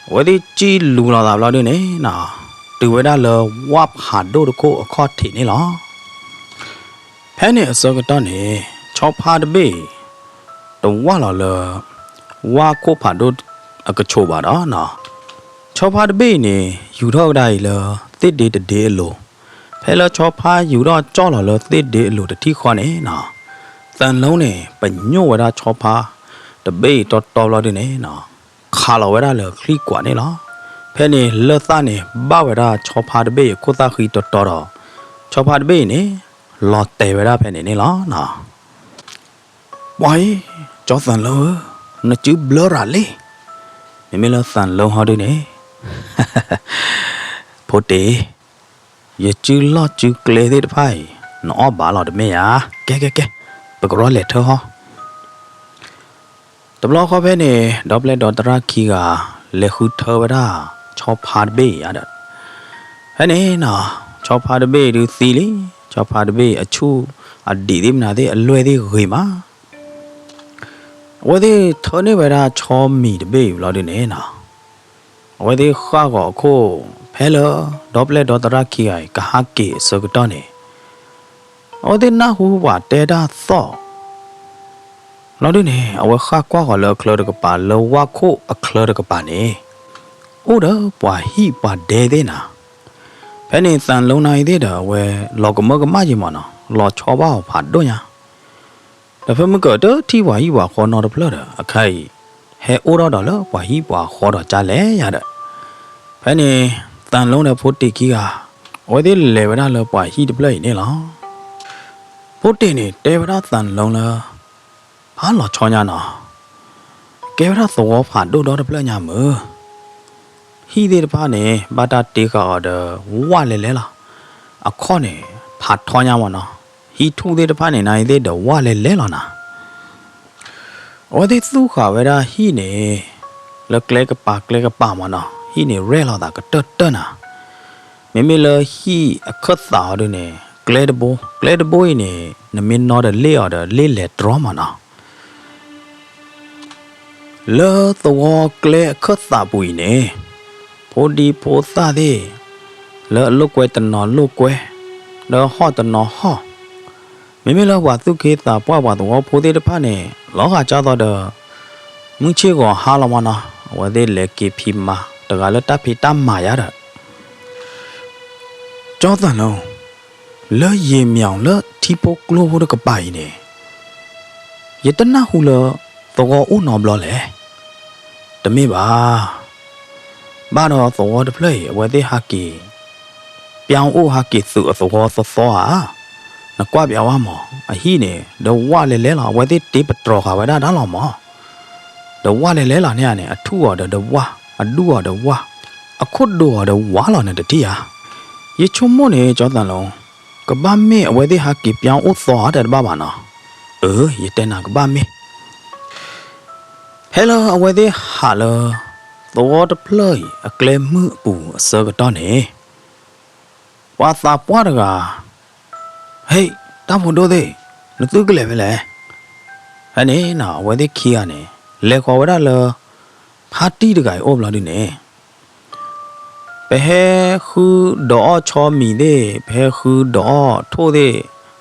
အဝဲသ့ၣ်စံၣ်လူၤလိာ်သးဘျီဒုန့ၣ်နီၤ တုၤဝဲဒၣ်လၢဝၣ်ဖးဒိၣ်တခိၣ်အခီၣ်ထံးန့ၣ်လီၤ. ဖဲန့ၣ်အဆၢကတီၢ်န့ၣ် ဆီဖါတဘ့ၣ်အံၤ တဝၢ်လီၤလၢ ဝၣ်ခိၣ်ဖးဒိၣ်အကဆိးဘၣ်ဒီးနီၤ, ဆီဖါတဘ့ၣ်အံၤန့ၣ် ယူၤထီၣ်ကဒါအံၤလၢ သ့ၣ်ဒ့တဒ့အလိၤ, ဖဲလၢဆီဖါယူၤထီၣ်ကၠီၣ်လီၤလၢသ့ၣ်ဒ့အလိၤတထံၣ်ဃီန့ၣ်နီၤ, သၣ်လူန့ၣ် ပညိၣ်ဝဲဒၣ်ဆီဖါတဘ့ၣ်အံၤတီတီဘျီဒုန့ၣ်နီၤ ခးလီၤဝဲဒၣ်လၢချံၣ်ကွးန့ၣ်လီၤ. ဖဲန့ၣ်လၢၢ်သၣ်န့ၣ် ဘၣ်ဝဲဒၣ်ဆီဖါတဘ့ၣ်အံၤအခိၣ်သၣ်ဃံတီတီဒီး ဆီဖါတဘ့ၣ်အံၤန့ၣ် လီၤတဲာ်ဝဲဒၣ်ဖဲန့ၣ်န့ၣ်လီၤ. ပှၤအံၤ ကၠီသၣ်လူဧၢ, နစုဘျၢရၤလံ, မ့မ့ၢ်လၢသၣ်လူဟီဒုန့ၣ် ဖိတ့ၢ်, ယစုလီၢ်စုကျဲသ့ၣ်တဖၣ်အံၤ နအီၣ်ဘၣ်လီၤတမ့ၢ်ဧါ. ကဲကဲကဲ, ပကရီလဲၤထၢဟီ. တဘျီဃီဖဲန့ၣ် ဒီပျဲၢ်ဒီသရၣ်ခံဂၤ လဲၤဃုထၢဝဲဒၣ် ဆီဖါတဘ့ၣ်အံၤဒီး ဖဲန့ၣ်နီၤ ဆီဖါတဘ့ၣ်အံၤဒုးသံလံ, ဆီဖါတဘ့ၣ်အဆူၣ်အဒံးသ့ၣ်မနုၤသ့ၣ်အလွဲၢ်သ့ၣ်ဂ့ၤမး အဝဲသ့ၣ်ထၢန့ၢ်ဝဲဒၣ်ဆီမံၤတဘ့ၣ်အံၤဘျီဒုန့ၣ်နီၤ, အဝဲသ့ၣ်ဃၣ်ဂီၤအခိၣ် ဖဲလၢ ဒီပျဲၢ်ဒီသရၣ်ခံဂၤအံၤ ကဟးက့ၤအဆၢကတီၢ်န့ၣ် အဝဲသ့ၣ်နၢ်ဟူပှၤတဲတၢ်သီၣ် ဘျီဒုန့ၣ် အဝဲဃၣ်ကွၢ်ဃီၤလၢအချၢတကပၤ လၢဝၣ်ခိၣ်အချၢတကပၤန့ၣ် အိၣ်ဒီးပှၤဟံၣ်ပှၤဒဲသ့ၣ်နၤ, ဖဲန့ၣ်သၣ်လူနၤအံၤသ့ၣ်ဒီး အဝဲလီၤကမၢကမၣ်ယံၤမးနီၤ လီၤဆီဘၣ်အီၤဖးဒိၣ်ညါ ဒီးဖဲမုၢ်ကၢၢ်တထံၣ်ပှၤဟံၣ်ပှၤဃီနီတဖျၢၣ်ဒီး အခါအံၤ ဟဲအိၣ်ထီၣ်ဒီးလၢပှၤဟံၣ်ပှၤဃီဒီးကၢ်လဲၣ်ယၤဒီး ဖဲန့ၣ် သၣ်လူဒီးဖိတ့ၢ်ခံဂၤ အဝဲသ့ၣ်လဲၤဝဲဒၣ်လၢပှၤဟံၣ်တဖျၢၣ်အံၤန့ၣ်လီၤ. ဖိတ့ၢ်န့ၣ်တဲဝဲဒၣ်သၣ်လူလၢ ဖးလီၤဆီညါနီၤ, ကဲဝဲဒၣ်သဝီဖးဒိၣ်ဒီတဖျၢၣ်ညါမုၢ်, ဟံၣ်သ့ၣ်တဖၣ်န့ၣ် ဘၣ်တၢ်တ့ဃာ်အီၤဒီး ဝၣ်လဲၤလဲၤလီၤ. အခီၣ်န့ၣ် ဖးထီညါမၢ်နီၤ, ဟံၣ်ထူၣ်သ့ၣ်တဖၣ်န့ၣ် နအံၤသ့ၣ်ဒီးဝၣ်လဲၤလဲၤလီၤနီၤ. အဝဲသ့ၣ်သူၣ်ဃာ်ဝဲဒၣ်ဟံၣ်န့ၣ် လၢကျဲကပၤကျဲကပၤမၢ်နီၤ, ဟံၣ်န့ၣ်ရဲၣ်လီၤသးကတၢၢ်တၢၢ်နၤ. မ့မ့ၢ်လၢဟံၣ်အခၢၣ်သးအီၤဒုန့ၣ် ကျဲတဘိ, ကျဲတဘိအံၤန့ၣ် နမ့ၢ်နီဒီးလ့ၣ်အီၤဒီး လ့ၣ်လဲၤတြီမၢ်နီၤ. လၢသဝီကျဲအခၢၣ်သးပူၤအံၤန့ၣ် ဖိဒံဖိသၣ်သ့ၣ် လၢအလိာ်ကွဲတနီၤလိာ်ကွဲ, လၢဟီၣ်တနီၤဟီၣ်, မ့မ့ၢ်လၢပှၤသူၣ်က့သးပှၢ်ပှၤသဝီဖိသ့ၣ်တဖၣ်န့ၣ် လီၤဂာ်ကၢ်သိးဒီး မုၢ်ဆ့ၣ်ဂီၤဟါလီၤမၢ်နီၤ, အဝဲသ့ၣ်လဲၤက့ၤဖံးမၤ တဂၤလၢတၢ်ဖံးတၢ်မၤယါဒီး ကၠီသၣ်လူ, လၢယံာ်မၠီၤလၢထံဖိကျိဖိတကပၤအံၤန့ၣ် ယတနၢ်ဟူလၢ သဝီအိၣ်နီတဘျီလဲၣ်. တမ့ၢ်ဘၣ်. ဘၣ်ဒီးသဝီတဖျၢၣ်အံၤ အဝဲသ့ၣ်ဟးက့ၤ ပၠါအိၣ်ဟးက့ၤသုးအသဝီသီသီဧါ. နကွၢ်ပၠးဝဲမၢ်, အဟံၣ်န့ၣ် ဒီးဝၣ်လဲၤလဲၤလီၤ, အဝဲသ့ၣ်တ့ပတြီၤဃာ်ဝဲဒၣ်တၢ်လီၤမၢ်. ဒီးဝၣ်လဲၤလဲၤလီၤန့ၣ်ဧါန့ၣ် အထူၣ်အီၤဒီးဒီးဝၣ်, အဒူၣ်အီၤဒီးဝၣ်, အခိၣ်ဒိးအီၤဒီးဝၣ်လီၤန့ၣ်တထံၣ်ဧါ. ယဆိကမိၣ်န့ၣ် ကၠီသၣ်လူ, ကဘၣ်မ့ၢ်အဝဲသ့ၣ်ဟးက့ၤပၠါအိၣ်သီဧါ တဲတဘၣ်ဘၣ်နီၤ. အၢ ယတဲနၤကဘၣ်မ့ၢ် ဖဲလၢအဝဲသ့ၣ်ဟးလၢ သဝီတဖျၢၣ်အံၤအကျဲမုၢ်အပူၤအဆၢကတီၢ်န့ၣ်, ပှၤသးပှၢ်တဂၤ, ဟ့ၣ်, တၢ်ဖိဒိၣ်သ့ၣ်, နသုကလဲၤဖဲလဲၣ်. ဖဲန့ၣ်နီၤ အဝဲသ့ၣ်ခံဂၤန့ၣ် လဲၤဃီၤဝဲဒၣ်လၢ ဖါတံၢ်တဂၤအံၤအိၣ်ဘျီဒုန့ၣ် ပဟဲဃုဒီးအီၣ်ဆီမံၤသ့ၣ်, ပဟဲဃုဒီးအီၣ်ထိၣ်သ့ၣ်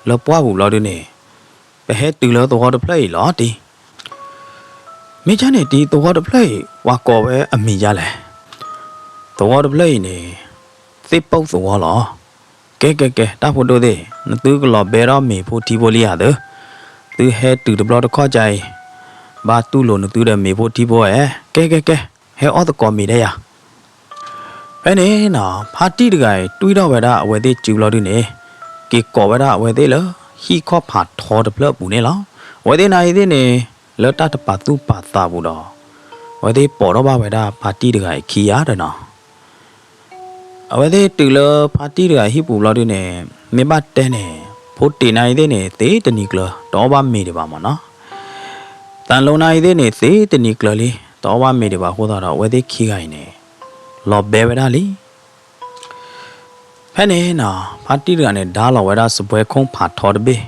လၢပှၢ်ပူၤဘျီဒုန့ၣ်, ပဟဲတုၤလၢသဝီတဖျၢၣ်အံၤလီၤတံၢ်. မ့ၢ်ကၢ်န့ၣ်တံၢ် သဝီတဖျၢၣ်အံၤ ပှၤကိးဝဲအမံၤဒ်လဲၣ်. သဝီတဖျၢၣ်အံၤန့ၣ် သ့ၣ်ပိၣ်သဝီလီၤ. ကဲကဲကဲ တၢ်ဖိဒိၣ်သ့ၣ်, နသုကလီၤဘဲထီၣ်မ့ၤဖိထံဖိလံဧါသၢ, သုဟဲတုၤတဘျီတခီၣ်ကါအံၤ, ဘၣ်တူၢ်လိာ်နသုဒီးမ့ၤဖိထံဖိဧါ. ကဲကဲကဲ, ဟဲအီၣ်သကိးမ့ၤဒ်ယၤ. ဖဲန့ၣ်နီၤ ဖါတံၢ်တဂၤအံၤ တွံၢ်ထီၣ်ဝဲဒၣ်အဝဲသ့ၣ်စုဘျီဒုန့ၣ်, က့ၤကိးဝဲဒၣ်အဝဲသ့ၣ်လၢ ဟံၣ်ခီၣ်ဖးထီတဖျၢၣ်အပူၤန့ၣ်လီၤ. အဝဲသ့ၣ်နၤအံၤသ့ၣ်န့ၣ် လၢတၢ်တပာ်သူၣ်ပာ်သးပူၤဒီး အဝဲသ့ၣ်ပိာ်ထီၣ်ဘၣ်ဝဲဒၣ်ဖါတံၢ်တဂၤအံၤခံဂၤဒီးနီၤ. အဝဲသ့ၣ်တုၤလၢဖါတံၢ်တဂၤဟံၣ်ပူၤဘျီဒုန့ၣ်, မ့ၢ်ဘၣ်တဲန့ၣ် ဖိတ့ၢ်နၤအံၤသ့ၣ်န့ၣ် သ့တနံၤကျၢၤ တအီၣ်ဘၣ်မ့ၤဒံးဘၣ်မၢ်နီၤ. သၣ်လူနၤအံၤသ့ၣ်န့ၣ် သ့တနံၤကျၢၤလံ တအီၣ်ဘၣ်မ့ၤဒံးဘၣ်အဃိသတးဒီး အဝဲသ့ၣ်ခံဂၤအံၤန့ၣ် လီၤဘဲဝဲဒၣ်လံ. ဖဲန့ၣ်နီၤ ဖါတံၢ်တဂၤန့ၣ် ဒါလီၤဝဲဒၣ်စပွဲခိၣ်ဖးထီတဘ့ၣ်,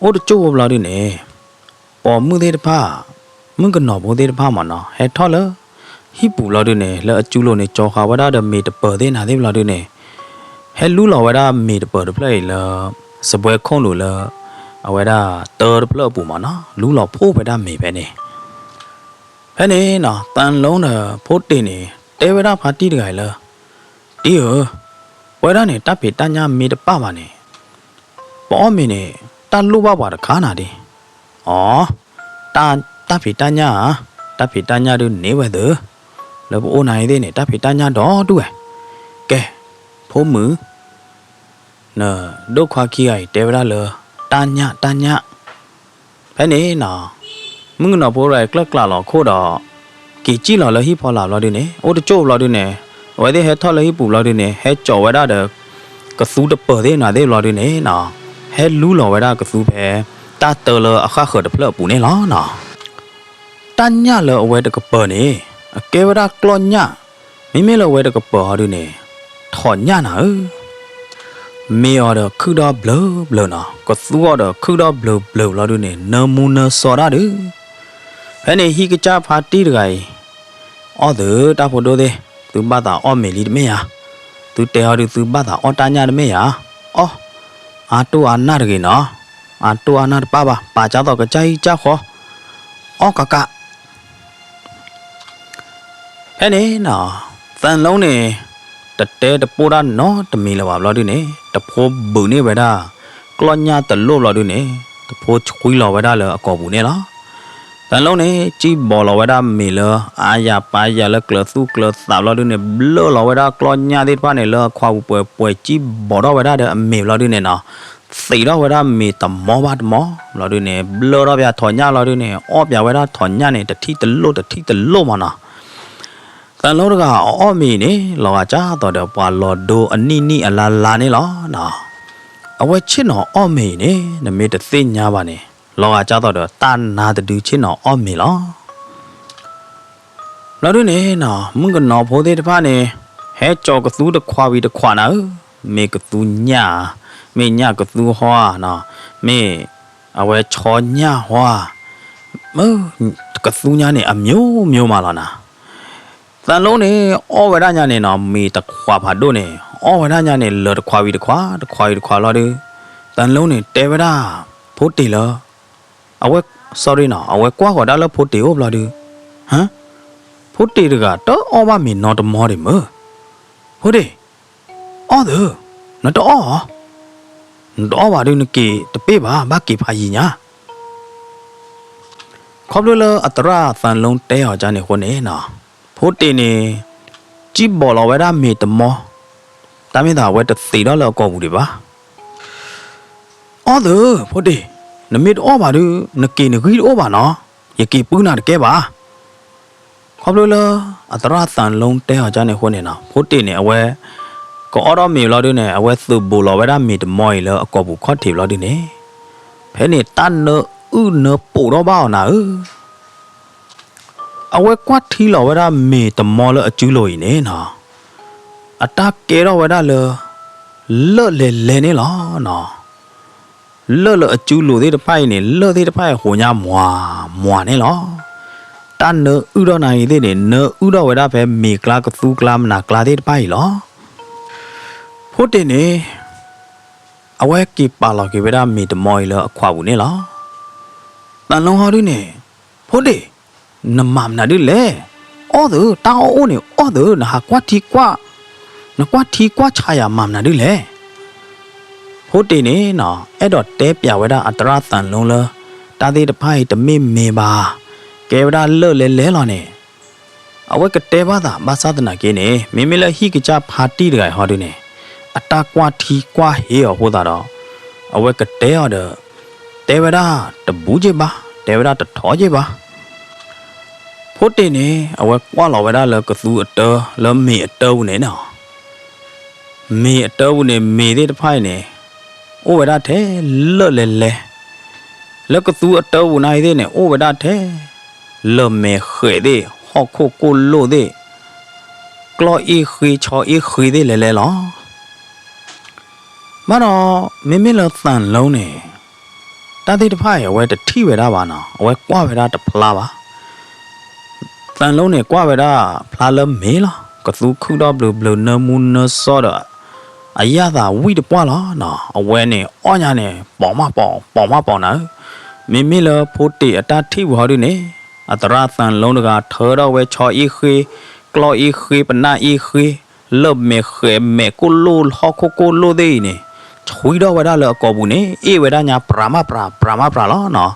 အိၣ်တကၠိၢ်ဖိဘျီဒုန့ၣ် ပိာ်မုၣ်သ့ၣ်တဖၣ်, မုၣ်ကနီၤဖိသ့ၣ်တဖၣ်မၢ်နီၤ ဟဲထီၣ်လၢ ဟံၣ်ပူၤဘျီဒုန့ၣ် လၢအစုလိၤန့ၣ် ကၠီၤဃာ်ဝဲဒၣ်ဒီးမ့ၤတပၢၤသ့ၣ်နၤသ့ၣ်ဘျီဒုန့ၣ်, ဟဲလူလီၤဝဲဒၣ်မ့ၤတပၢၤတဖျၢၣ်အံၤလၢ စပွဲခိၣ်လိၤလၢ အဝဲဒၣ်တၢတဖျၢၣ်အပူၤမၢ်နီၤ လူလီၤဖှိၣ်ဝဲဒၣ်မ့ၤဖဲန့ၣ်. ဖဲန့ၣ်နီၤ သၣ်လူဒီးဖိတ့ၢ်န့ၣ် တဲဝဲဒၣ်ဖါတံၢ်တဂၤအံၤလၢ တံၢ်ဧၢ, ပဝဲဒၣ်န့ၣ် တၢ်ဖံးတၢ်ညၣ်မ့ၢ်တပၣ်ဘၣ်န့ၣ် ပအီၣ်မ့ၤန့ၣ် တၢ်လိၣ်ဘၣ်ပှၤတခါနၤဒံး. အီ, တၢ်ဖံးတၢ်ညၣ်ဧါ, တၢ်ဖံးတၢ်ညၣ်ဒုန့ၢ်ဝဲသၢ, လၢပအိၣ်နၤအံၤသ့ၣ်န့ၣ် တၢ်ဖံးတၢ်ညၣ်ဒီဒူၣ်ဝဲ. ကဲ, ဖိမုၣ် နဒိၣ်ခွါခံဂၤအံၤတဲဝဲဒၣ်လၢ တၢ်ညၣ်တၢ်ညၣ်. ဖဲန့ၣ်နီၤ မုၣ်ကနီၤဖိတဂၤအံၤကျၢၢ်ကျးလီၤခိၣ်ဒီး က့ၤစံၣ်လီၤလၢဟံၣ်ဖီလာ်ဘျီဒုန့ၣ် အိၣ်တကၠိၢ်ဘျီဒုန့ၣ် အဝဲသ့ၣ်ဟဲထီၣ်လၢဟံၣ်ပူၤဘျီဒုန့ၣ် ဟဲကၠီၤဝဲဒၣ်ဒီး ကသူတပၢၤသ့ၣ်နၤသ့ၣ်ဘျီဒုန့ၣ်နီၤ ဟဲလူလီၤဝဲဒၣ်ကသူဖဲ တၢ်တၢလၢအဃၣ်ဃၢၤတဖျၢၣ်အပူၤန့ၣ်လီၤနီၤ. တၢ်ညၣ်လၢအဝဲတကပၢၤန့ၣ် အကဲဝဲဒၣ်ကျီၢ်ညၣ်, မ့မ့ၢ်လၢအဝဲတကပၢၤအီၤဒုန့ၣ် ထိးညၣ်နၤဧၢ. မ့ၢ်အီၤဒီးခုၣ်ဒီဘျၢဘျၢနီၤ, ကသူအီၤဒီးခုၣ်ဒီဘျၢဘျၢဘျီဒုန့ၣ် နၢမူနၢစီဒၣ်ဒု. ဖဲန့ၣ်ဟံၣ်ကစၢ်ဖါတံၢ်တဂၤအံၤ အီၣ်သၢတၢ်ဖိဒိၣ်သ့ၣ်, သုဘၣ်သးအီၣ်မ့ၤလံတမ့ၢ်ဧါ. သုတဲအီၤဒု သုဘၣ်သးအီၣ်တၢ်ညၣ်တမ့ၢ်ဧါ. အီၣ်, အါတိၢ်အါနၢ်တဂ့ၤနီၤ, အါတိၢ်အါနၢ်တပၣ်ဘၣ်, ပာ်ကၢ်သိးကစၢ်ဟံၣ်ကစၢ်ဃီ, အီၣ်ကးကး ဖဲန့ၣ်နီၤ, သၣ်လူန့ၣ် တတဲတပိၢ်တၢ်နီတမံၤလၢၤဘၣ်ဘျီဒုန့ၣ် တဖိဘုးန့ၢ်ဝဲဒၣ် ကျီၢ်ညၣ်တလိၣ်ဘျီဒုန့ၣ် တဖိဆှံလီၤဝဲဒၣ်လၢအကိာ်ပူၤန့ၣ်လီၤ. သၣ်လူန့ၣ် စံၣ်ဘီးလီၤဝဲဒၣ်မ့ၤလၢ အါယၤပာ်ယၤလၢကျၢၤသူၣ်ကျၢၤသးဘျီဒုန့ၣ် ဘျၢလီၤဝဲဒၣ်ကျီၢ်ညၣ်သ့ၣ်တဖၣ်န့ၣ် လၢအခွါပူၤပှဲၤပှဲၤ စံၣ်ဘီးထီၣ်ဝဲဒၣ်ဒီးအမ့ၤဘျီဒုန့ၣ်နီၤ, သံးထီၣ်ဝဲဒၣ်မ့ၤတမီဘၣ်တမီ ဘျီဒုန့ၣ် ဘျၢထီၣ်ပၠးထိးညၣ်လီၤဒုန့ၣ် အီၣ်ပၠးဝဲဒၣ်ထိးညၣ်န့ၣ် တထံၣ်တလိၣ်တထံၣ်တလိၣ်မးနီၤ. သၢလိတဂၤအီၣ်မ့ၤအံၤန့ၣ် လီၤဂာ်ကၢ်သိးဒီးပှၤလီၤဒိအနံၣ်နံၣ်အလါလါန့ၣ်လီၤ. အဝဲဆ့ၣ်နီၤအီၣ်မ့ၤအံၤန့ၣ် နမ့ၢ်တသ့ၣ်ညါဘၣ်န့ၣ် လီၤဂာ်ကၢ်သိးဒီးတၢ်နါတဒုဆ့ၣ်နီၤအီၣ်မ့ၤလီၤ. ဘျီဒုန့ၣ်နီၤ မုၣ်ကနီၤဖိသ့ၣ်တဖၣ်န့ၣ် ဟဲကၠီၤကသူတခွးဝံၤတခွးနၤဧၢ, မ့ၢ်ကသူညၣ်ဧါ, မ့ၢ်ညၣ်ကသူဟီဧါ, မ့ၢ်အဝဲဆီညၣ်ဟီဧါ, ကသူညါန့ၣ် အမျိုးမျိုးမးလီၤနၤ. သၢလိန့ၣ် အီၣ်ဝဲဒၣ်ညါန့ၣ်နီၤ မ့ၤတခွးဖးဒိၣ်န့ၣ် အီၣ်ဝဲဒၣ်ညါန့ၣ် လၢာ်တခွးဝံၤတခွး တခွးဝံၤတခွးလီၤဒု သၢလိန့ၣ်တဲဝဲဒၣ် ဖိတ့ၢ်လၢ အဝဲ sorry နီၤ အဝဲကွၢ်ဃီၤဒၣ်လၢဖိတ့ၢ်အိၣ်ဘျီဒု ဟါ, ဖိတ့ၢ်တဂၤတအီၣ်ဘၣ်မ့ၤနီတမီဒံးမ့ၢ်, ဖိတ့ၢ်, အီၣ်သု, နတအီၣ်ဧါ, နတအီၣ်ဘၣ်ဒု နက့ၤတပ့ၢ်ဘၣ် ဘၣ်က့ၤဖးယံၤညါ ခီဖျိလၢအသရၣ်သၢလိတဲအီၤဒ်န့ၣ်အဃိန့ၣ်နီၤ, ဖိတ့ၢ်န့ၣ် ကံၣ်ဘီၣ်လီၤဝဲဒၣ်မ့ၤတမီ, တၢ်မ့ၢ်သးအဝဲတသံးထီၣ်လၢအကိာ်ပူၤဒံးဘၣ်. အီၣ်သု, ဖိတ့ၢ်, နမ့ၢ်တအီၣ်ဘၣ်ဒု နက့ၤနဂံၢ်တအိၣ်ဘၣ်နီၤ, ယက့ၤပုၢ်နၤတကဲဘၣ်. ခီဖျိလၢအသရၣ်သၢလိတဲအီၤဒ်န့ၣ်အဃိန့ၣ်နီၤ, ဖိတ့ၢ်န့ၣ် အဝဲ ကအီၣ်ထီၣ်မ့ၤလီၤဒုန့ၣ် အဝဲသုးဘူးလီၤဝဲဒၣ်မ့ၤတမီအံၤလၢအကိာ်ပူၤခီၣ်ထံးဘျီဒုန့ၣ်, ဖဲန့ၣ်တၢ်နၢအုၣ်နၢပူၤထီၣ်ဘၣ်အီၤနၤဧၢ အဝဲကွၢ်ထံလီၤဝဲဒၣ်မ့ၤတမီလၢအစုလိၤအံၤန့ၣ်နီၤ, အတၢ်ကဲထီၣ်ဝဲဒၣ်လၢ လၢၢ်လဲၤလဲၤန့ၣ်လီၤနီၤ. လၢၢ်လၢအစုလိၤသ့ၣ်တဖၣ်အံၤန့ၣ် လၢၢ်သ့ၣ်တဖၣ်အံၤဟိးညါမွၤမွၤန့ၣ်လီၤ. တၢ်နၢအုၣ်ထီၣ်နၤအံၤသ့ၣ်န့ၣ် နၢအုၣ်ထီၣ်ဝဲဒၣ်ဖဲမ့ၤကျါကသူကျါမနၤကျါသ့ၣ်တဖၣ်အံၤလီၤ. ဖိတ့ၢ်န့ၣ် အဝဲက့ၤပာ်လီၤက့ၤဝဲဒၣ်မ့ၤတမီအံၤလၢအခွးပူၤန့ၣ်လီၤ. သၢလိဟီဒုန့ၣ်, ဖိတ့ၢ်, နမၤမနုၤဒုလဲၣ်, အီၣ်သု, တၢ်အီၣ်အိၣ်န့ၣ် အီၣ်သု, နဟးကွၢ်ထံကွၢ်, နကွၢ်ထံကွၢ်ဆးယၤမၤမနုၤဒုလဲၣ်. ဖိတ့ၢ်န့ၣ်နီၤ အဲၣ်ဒိးတဲပၠးဝဲဒၣ်အသရၣ်သၢလိလၢ တၢ်သ့ၣ်တဖၣ်အံၤတမ့ၢ်မ့ၢ်ဘၣ်, ကဲဝဲဒၣ်လၢၢ်လဲၤလဲၤလီၤန့ၣ် အဝဲကတဲဘၣ်သးဘၣ်ဆၣ်သနာ်က့န့ၣ် မ့မ့ၢ်လၢဟံၣ်ကစၢ်ဖါတံၢ်တဂၤအံၤဟီဒုန့ၣ် အတၢ်ကွၢ်ထံကွၢ်ဟ့အီၤအဃိသတးဒီး အဝဲကတဲအီၤဒီး တဲဝဲဒၣ်တဘူးက့ၢ်ဘၣ်, တဲဝဲဒၣ်တထီက့ၢ်ဘၣ်. ဖိတ့ၢ်န့ၣ် အဝဲကွၢ်လီၤဝဲဒၣ်လၢကသူအတၢ လၢမ့ၤအတၢပူၤန့ၣ်နီၤ မ့ၤအတၢပူၤန့ၣ် မ့ၤသ့ၣ်တဖၣ်အံၤန့ၣ် အိၣ်ဝဲဒၣ်ထဲလၢၢ်လဲၤလဲၤ, လၢကသူအတၢပူၤနၤအံၤသ့ၣ်န့ၣ် အိၣ်ဝဲဒၣ်ထဲ လၢၢ်မဲာ်ဃဲးသ့ၣ် ဟီၣ်ခိၣ်ကိၣ်လိၣ်သ့ၣ် ကျီၢ်အ့ၣ်ဃ့ဆီအ့ၣ်ဃ့သ့ၣ်လဲၤလဲၤလီၤ. ဘၣ်ဒီး မ့မ့ၢ်လၢသၢလိန့ၣ် တၢ်သ့ၣ်တဖၣ်အံၤ အဝဲတထံၣ်ဝဲဒၣ်ဘၣ်နီၤ, အဝဲကွၢ်ဝဲဒၣ်တဖျါဘၣ်. သၢလိန့ၣ် ကွၢ်ဝဲဒၣ်ဖျါလၢမ့ၤလီၤ. ကသူခုၣ်ထီၣ်ဘျုးဘျုး နၢမူနၢစီဒီး အယၣ်သးဝံၣ်တပှၢ်လီၤနီၤ. အဝဲန့ၣ် အီၣ်ညါန့ၣ် ပိာ်မးပိာ် ပိာ်မးပိာ်နၤဧၢ. မ့မ့ၢ်လၢဖိတ့ၢ်အတၢ်ထံၣ်ပူၤဟီဒုန့ၣ် အသရၣ်သၢလိတဂၤ ထၢထီၣ်ဝဲဆီအ့ၣ်ဃ့, ကျီၢ်အ့ၣ်ဃ့, ပနၢ်အ့ၣ်ဃ့, လၢၢ်မဲာ်ဃဲးမဲာ်ကိၣ်လိၣ် ဟီၣ်ခိၣ်ကိၣ်လိၣ်သ့ၣ်အံၤန့ၣ် ဆွံထီၣ်ဝဲဒၣ်လၢအကိာ်ပူၤန့ၣ် အ့ၣ်ဝဲဒၣ်ညါ ပြၤမးပြၤ ပြၤမးပြၤလီၤနီၤ.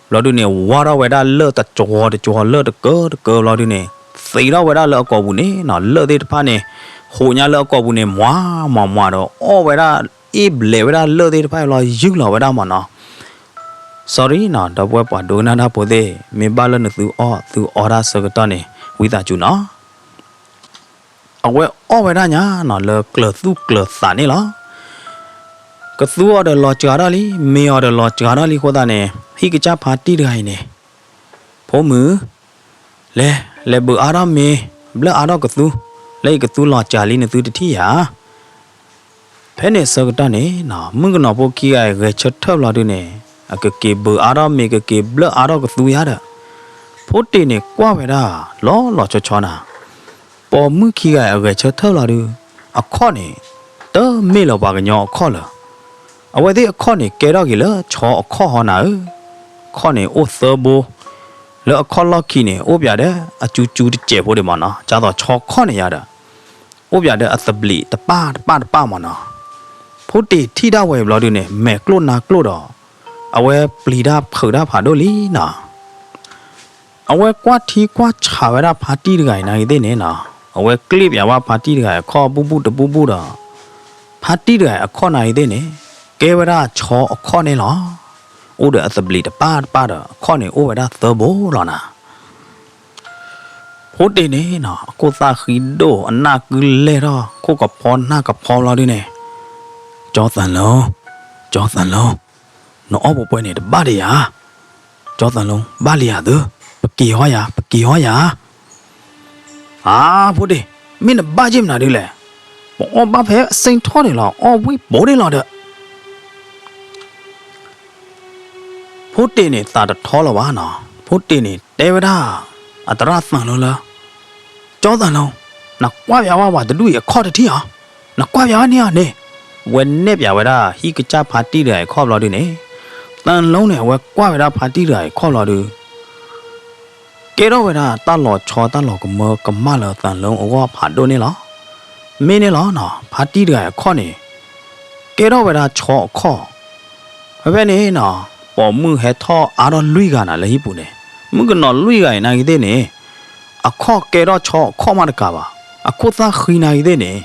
ဘျီဒုန့ၣ် ဝါထီၣ်ဝဲဒၣ်လၢၢ်တကဝီၤတကဝီၤ လၢၢ်တကၢတကၢဘျီဒုန့ၣ် သံးထီၣ်ဝဲဒၣ်လၢအကိာ်ပူၤန့ၣ်နီၤ. လၢၢ်သ့ၣ်တဖၣ်န့ၣ် ဟိးညါလၢအကိာ်ပူၤန့ၣ် မွၤမွၤမွၤဒီး အီၣ်ဝဲဒၣ် အ့ၣ်ဘျဲးဝဲဒၣ်လၢၢ်သ့ၣ်တဖၣ်အံၤလီၤ ယူၢ်လီၤဝဲဒၣ်မးနီၤ. Sorry နီၤ ဒီပုၢ်ဝဲၢ်ပှၤဒိကနၣ်တၢ်ဖိသ့ၣ် မ့ၢ်ဘၣ်လၢနသုအီၣ် သုအီတၢ်ဆၢကတီၢ်န့ၣ် ဝံသးစူၤနီၤ. အဝဲအီၣ်ဝဲဒၣ်ညါနီၤ လၢကျၢၤသူၣ်ကျၢၤသးန့ၣ်လီၤ. ကသူအီၤဒီးလီၤစှၤထီၣ်လံ, မ့ၤအီၤဒီးလီၤစှၤထီၣ်လံအဃိသတးန့ၣ် ဟံၣ်ကစၢ်ဖါတံၢ်တဂၤအံၤန့ၣ် ဖိမုၣ်, လဲၤ လဲၤဘုးအါထီၣ်မ့ၤ ဘျၢၣ်အါထီၣ်ကသူ, လၢယကသူလီၤစှၤလံ နသုတထံၣ်ယၤ ဖဲန့ၣ်အဆၢကတီၢ်န့ၣ်နီၤ မုၣ်ကနီၤဖိခံဂၤအံၤ ဂဲၤဆၢထၢၣ်ဘျီဒုန့ၣ် အကက့ၤဘုးအါထီၣ်မ့ၤ ကက့ၤဘျၢၣ်အါထီၣ်ကသူယၤဒီး ဖိတ့ၢ်န့ၣ်ကွၢ်ဝဲဒၣ် လီၤလီၤဆီဆီနၤ, ပိာ်မုၣ်ခံဂၤအံၤအဂဲၤဆၢထၢၣ်ဘျီဒု အခီၣ်န့ၣ် တမ့ၢ်လၢၤပှၤကညီအခီၣ်လၢၤ အဝဲသ့ၣ်အခီၣ်န့ၣ် ကဲထီၣ်က့ၤလၢဆီအခီၣ်ဟီနၤဧၢ, ခီၣ်န့ၣ်အိၣ်သၢဘိ, လၢအခီၣ်လီၢ်ခံန့ၣ် အိၣ်ပၠးဒီးအကၠူကၠူတစဲးဖိဒံးမးနီၤ, ကၢ်သိးဆီခီၣ်န့ၣ်ယၤဒီး အိၣ်ပၠးဒီးအသဘျံးတပၢ်တပၢ်တပၢ်မးနီၤ, ဖိတ့ၢ်ထံၣ်ဒၣ်ဝဲဘျီဒုန့ၣ် မဲာ်ကျိၣ်နါကျိၣ်ဒီး အဝဲပျံၤတၢ်ဖုးတၢ်ဖးဒိၣ်လံနီၤ အဝဲကွၢ်ထံကွၢ်ဆးဝဲဒၣ်ဖါတံၢ်တဂၤအံၤနၤအံၤသ့ၣ်န့ၣ်နီၤ, အဝဲကျ့ၣ်ပၠးဝဲဖါတံၢ်တဂၤအခီၣ်ဘူၣ်ဘူၣ်တဘူၣ်ဘူၣ်ဒီး ဖါတံၢ်တဂၤအခီၣ်နၤအံၤသ့ၣ်န့ၣ် ကဲဝဲဒၣ်ဆီအခီၣ်န့ၣ်လီၤ. အိၣ်ဒီးအသဘျ့တပၢ်တပၢ်ဒီး အခီၣ်န့ၣ်အိၣ်ဝဲဒၣ်သၢဘိလီၤနၤ. ဖိတ့ၢ်န့ၣ်နီၤ အခိၣ်သၣ်ဃံဒိၣ် အနၢ်ကုလဲၢ်ထီၣ် ခိၣ်ကဖီနၢ်ကဖီလီၤဒုန့ၣ်, ကၠီသၣ်လီၤ, ကၠီသၣ်လီၤ, နအီၣ်ပှဲၤပှဲၤန့ၣ် တဘၣ်ဒံးဧါ. ကၠီသၣ်လီၤ, ဘၣ်လံဧါသု, ပက့ၤဟီယၤ, ပက့ၤဟီယၤ. အါ, ဖိတ့ၢ်, မ့ၢ်နဘၣ်က့ၤမနုၤဒ်လဲၣ်. ပအီၣ်ဘၣ်ဖဲအစ့ထီၣ်န့ၣ်လီၤ, အီၣ်ဝံၣ်ပိာ်န့ၣ်လီၤဒီး ဖိတ့ၢ်န့ၣ်သးတထီလၢၤဘၣ်နီၤ. ဖိတ့ၢ်န့ၣ်တဲဝဲဒၣ် အသရၣ်သၣ်လီၤလၢ ကၠီသၣ်လီၤ, နကွၢ်ပၠးဝဲပှၤတဒူၣ်အံၤအခီၣ်တထံၣ်ဧါ. နကွၢ်ပၠးဝဲန့ၣ်ဧါန့ၣ်. အဝဲနဲၣ်ပၠးဝဲဒၣ်ဟံၣ်ကစၢ်ဖါတံၢ်တဂၤအံၤအခီၣ်ဘျီဒုန့ၣ်, သၣ်လီၤန့ၣ် အဝဲကွၢ်ဝဲဒၣ်ဖါတံၢ်တဂၤအံၤအခီၣ်ဘျီဒု ကဲထီၣ်ဝဲဒၣ်တၢ်လီၤဆီတၢ်လီၤကမၢကမၣ်လၢသၣ်လီၤအဂီၢ်ဖးဒိၣ်န့ၣ်လီၤ. မ့ၢ်န့ၣ်လီၤနီၤ, ဖါတံၢ်တဂၤအံၤအခီၣ်န့ၣ် ကဲထီၣ်ဝဲဒၣ်ဆီအခီၣ်. ဖဲဖဲန့ၣ်နီၤ, ပိာ်မုၣ်ဟဲထီၣ်အါထီၣ်လွံၢ်ဂၤနၤလၢဟံၣ်ပူၤန့ၣ်, မုၣ်ကနီၤလွံၢ်ဂၤအံၤနာ်က့သ့ၣ်န့ၣ်, အခီၣ်ကဲထီၣ်ဆီအခီၣ်မးတကးဘၣ်, အခိၣ်သၣ်ဃံနာ်က့သ့ၣ်န့ၣ်,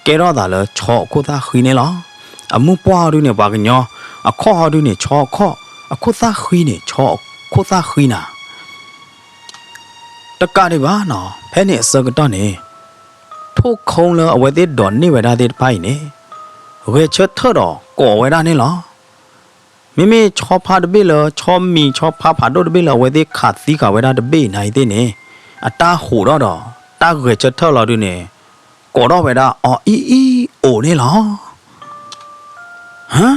ကဲထီၣ်သးလၢဆီအခိၣ်သၣ်ဃံန့ၣ်လီၤ. အမိၢ်ပှၢ်ဟီဒုန့ၣ် ပှၤကညီ, အခီၣ်ဟီဒုန့ၣ် ဆီအခီၣ်, အခိၣ်သၣ်ဃံန့ၣ် ဆီအခိၣ်သၣ်ဃံနၤ. တကးဒံးဘၣ်နီၤ, ဖဲန့ၣ်အဆၢကတီၢ်န့ၣ်, ထိၣ်ခိလၢအဝဲသ့ၣ်ဒိးန့ၢ်ဝဲဒၣ်သ့ၣ်တဖၣ်အံၤန့ၣ်, ဂဲၤဆၢထၢၣ်ဒီးကိးဝဲဒၣ်န့ၣ်လီၤ. မ့မ့ၢ်ဆီဖါတဘ့ၣ်လၢ ဆီမံၤဆီဖါဖးဒိၣ်တဘ့ၣ်လၢအဝဲသ့ၣ်ခးသံဃာ်ဝဲဒၣ်တဘ့ၣ်အံၤနာ်က့သ့ၣ်န့ၣ်, အတၢ်ဟိးထီၣ်ဒီး တၢ်ဂဲၤဆၢထၢၣ်လီၤဒုန့ၣ်, ကိးထီၣ်ဝဲဒၣ်အီအံအံအိၣ်န့ၣ်လီၤ. ဟါ,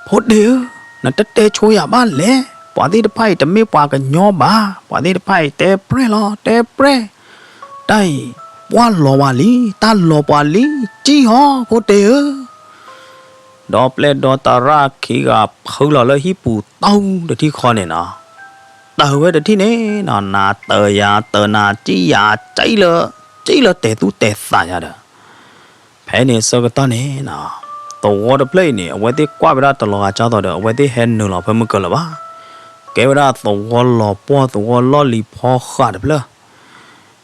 ဖိတ့ၢ်ဧၢ, နတတဲဆိယၤဘၣ်လဲၣ်. ပှၤသ့ၣ်တဖၣ်အံၤတမ့ၢ်ပှၤကညီဘၣ်, ပှၤသ့ၣ်တဖၣ်အံၤတဲပြဲၢ်လီၤ, တဲပြဲၢ်. တၢ်အံၤ, ပှၢ်လီၤပှၤလံ, တၢ်လီၤပှၤလံ, ကံၣ်ဟီ, ဖိတ့ၢ်ဧၢ. ဒီပျဲၢ်ဒီသရၣ်ခံဂၤဖုလီၤလၢဟံၣ်ပူၤတီတထံၣ်ဃီန့ၣ်နီၤ, တၢ်ဝဲတထံၣ်န့ၣ်နီၤ, နၤတၢ်ယၤတၢ်နၤကံၣ်ယၤကံၣ်လၢ, ကံၣ်လၢတဲာ်သူၣ်တဲာ်သးယၤဒီး ဖဲန့ၣ်ဆၢကတီၢ်န့ၣ်နီၤ, သဝီတဖျၢၣ်အံၤန့ၣ် အဝဲသ့ၣ်ကွၢ်ဝဲဒၣ်တလီၤဂာ်ကၢ်သိးဒီး အဝဲသ့ၣ်ဟဲနုာ်လီၤဖဲမုၢ်ကၢၤလၢၤဘၣ်. ကဲဝဲဒၣ်သဝီလီၤပှီၢ်သဝီလီၢ်လံၤဖီဃးတဖျၢၣ်.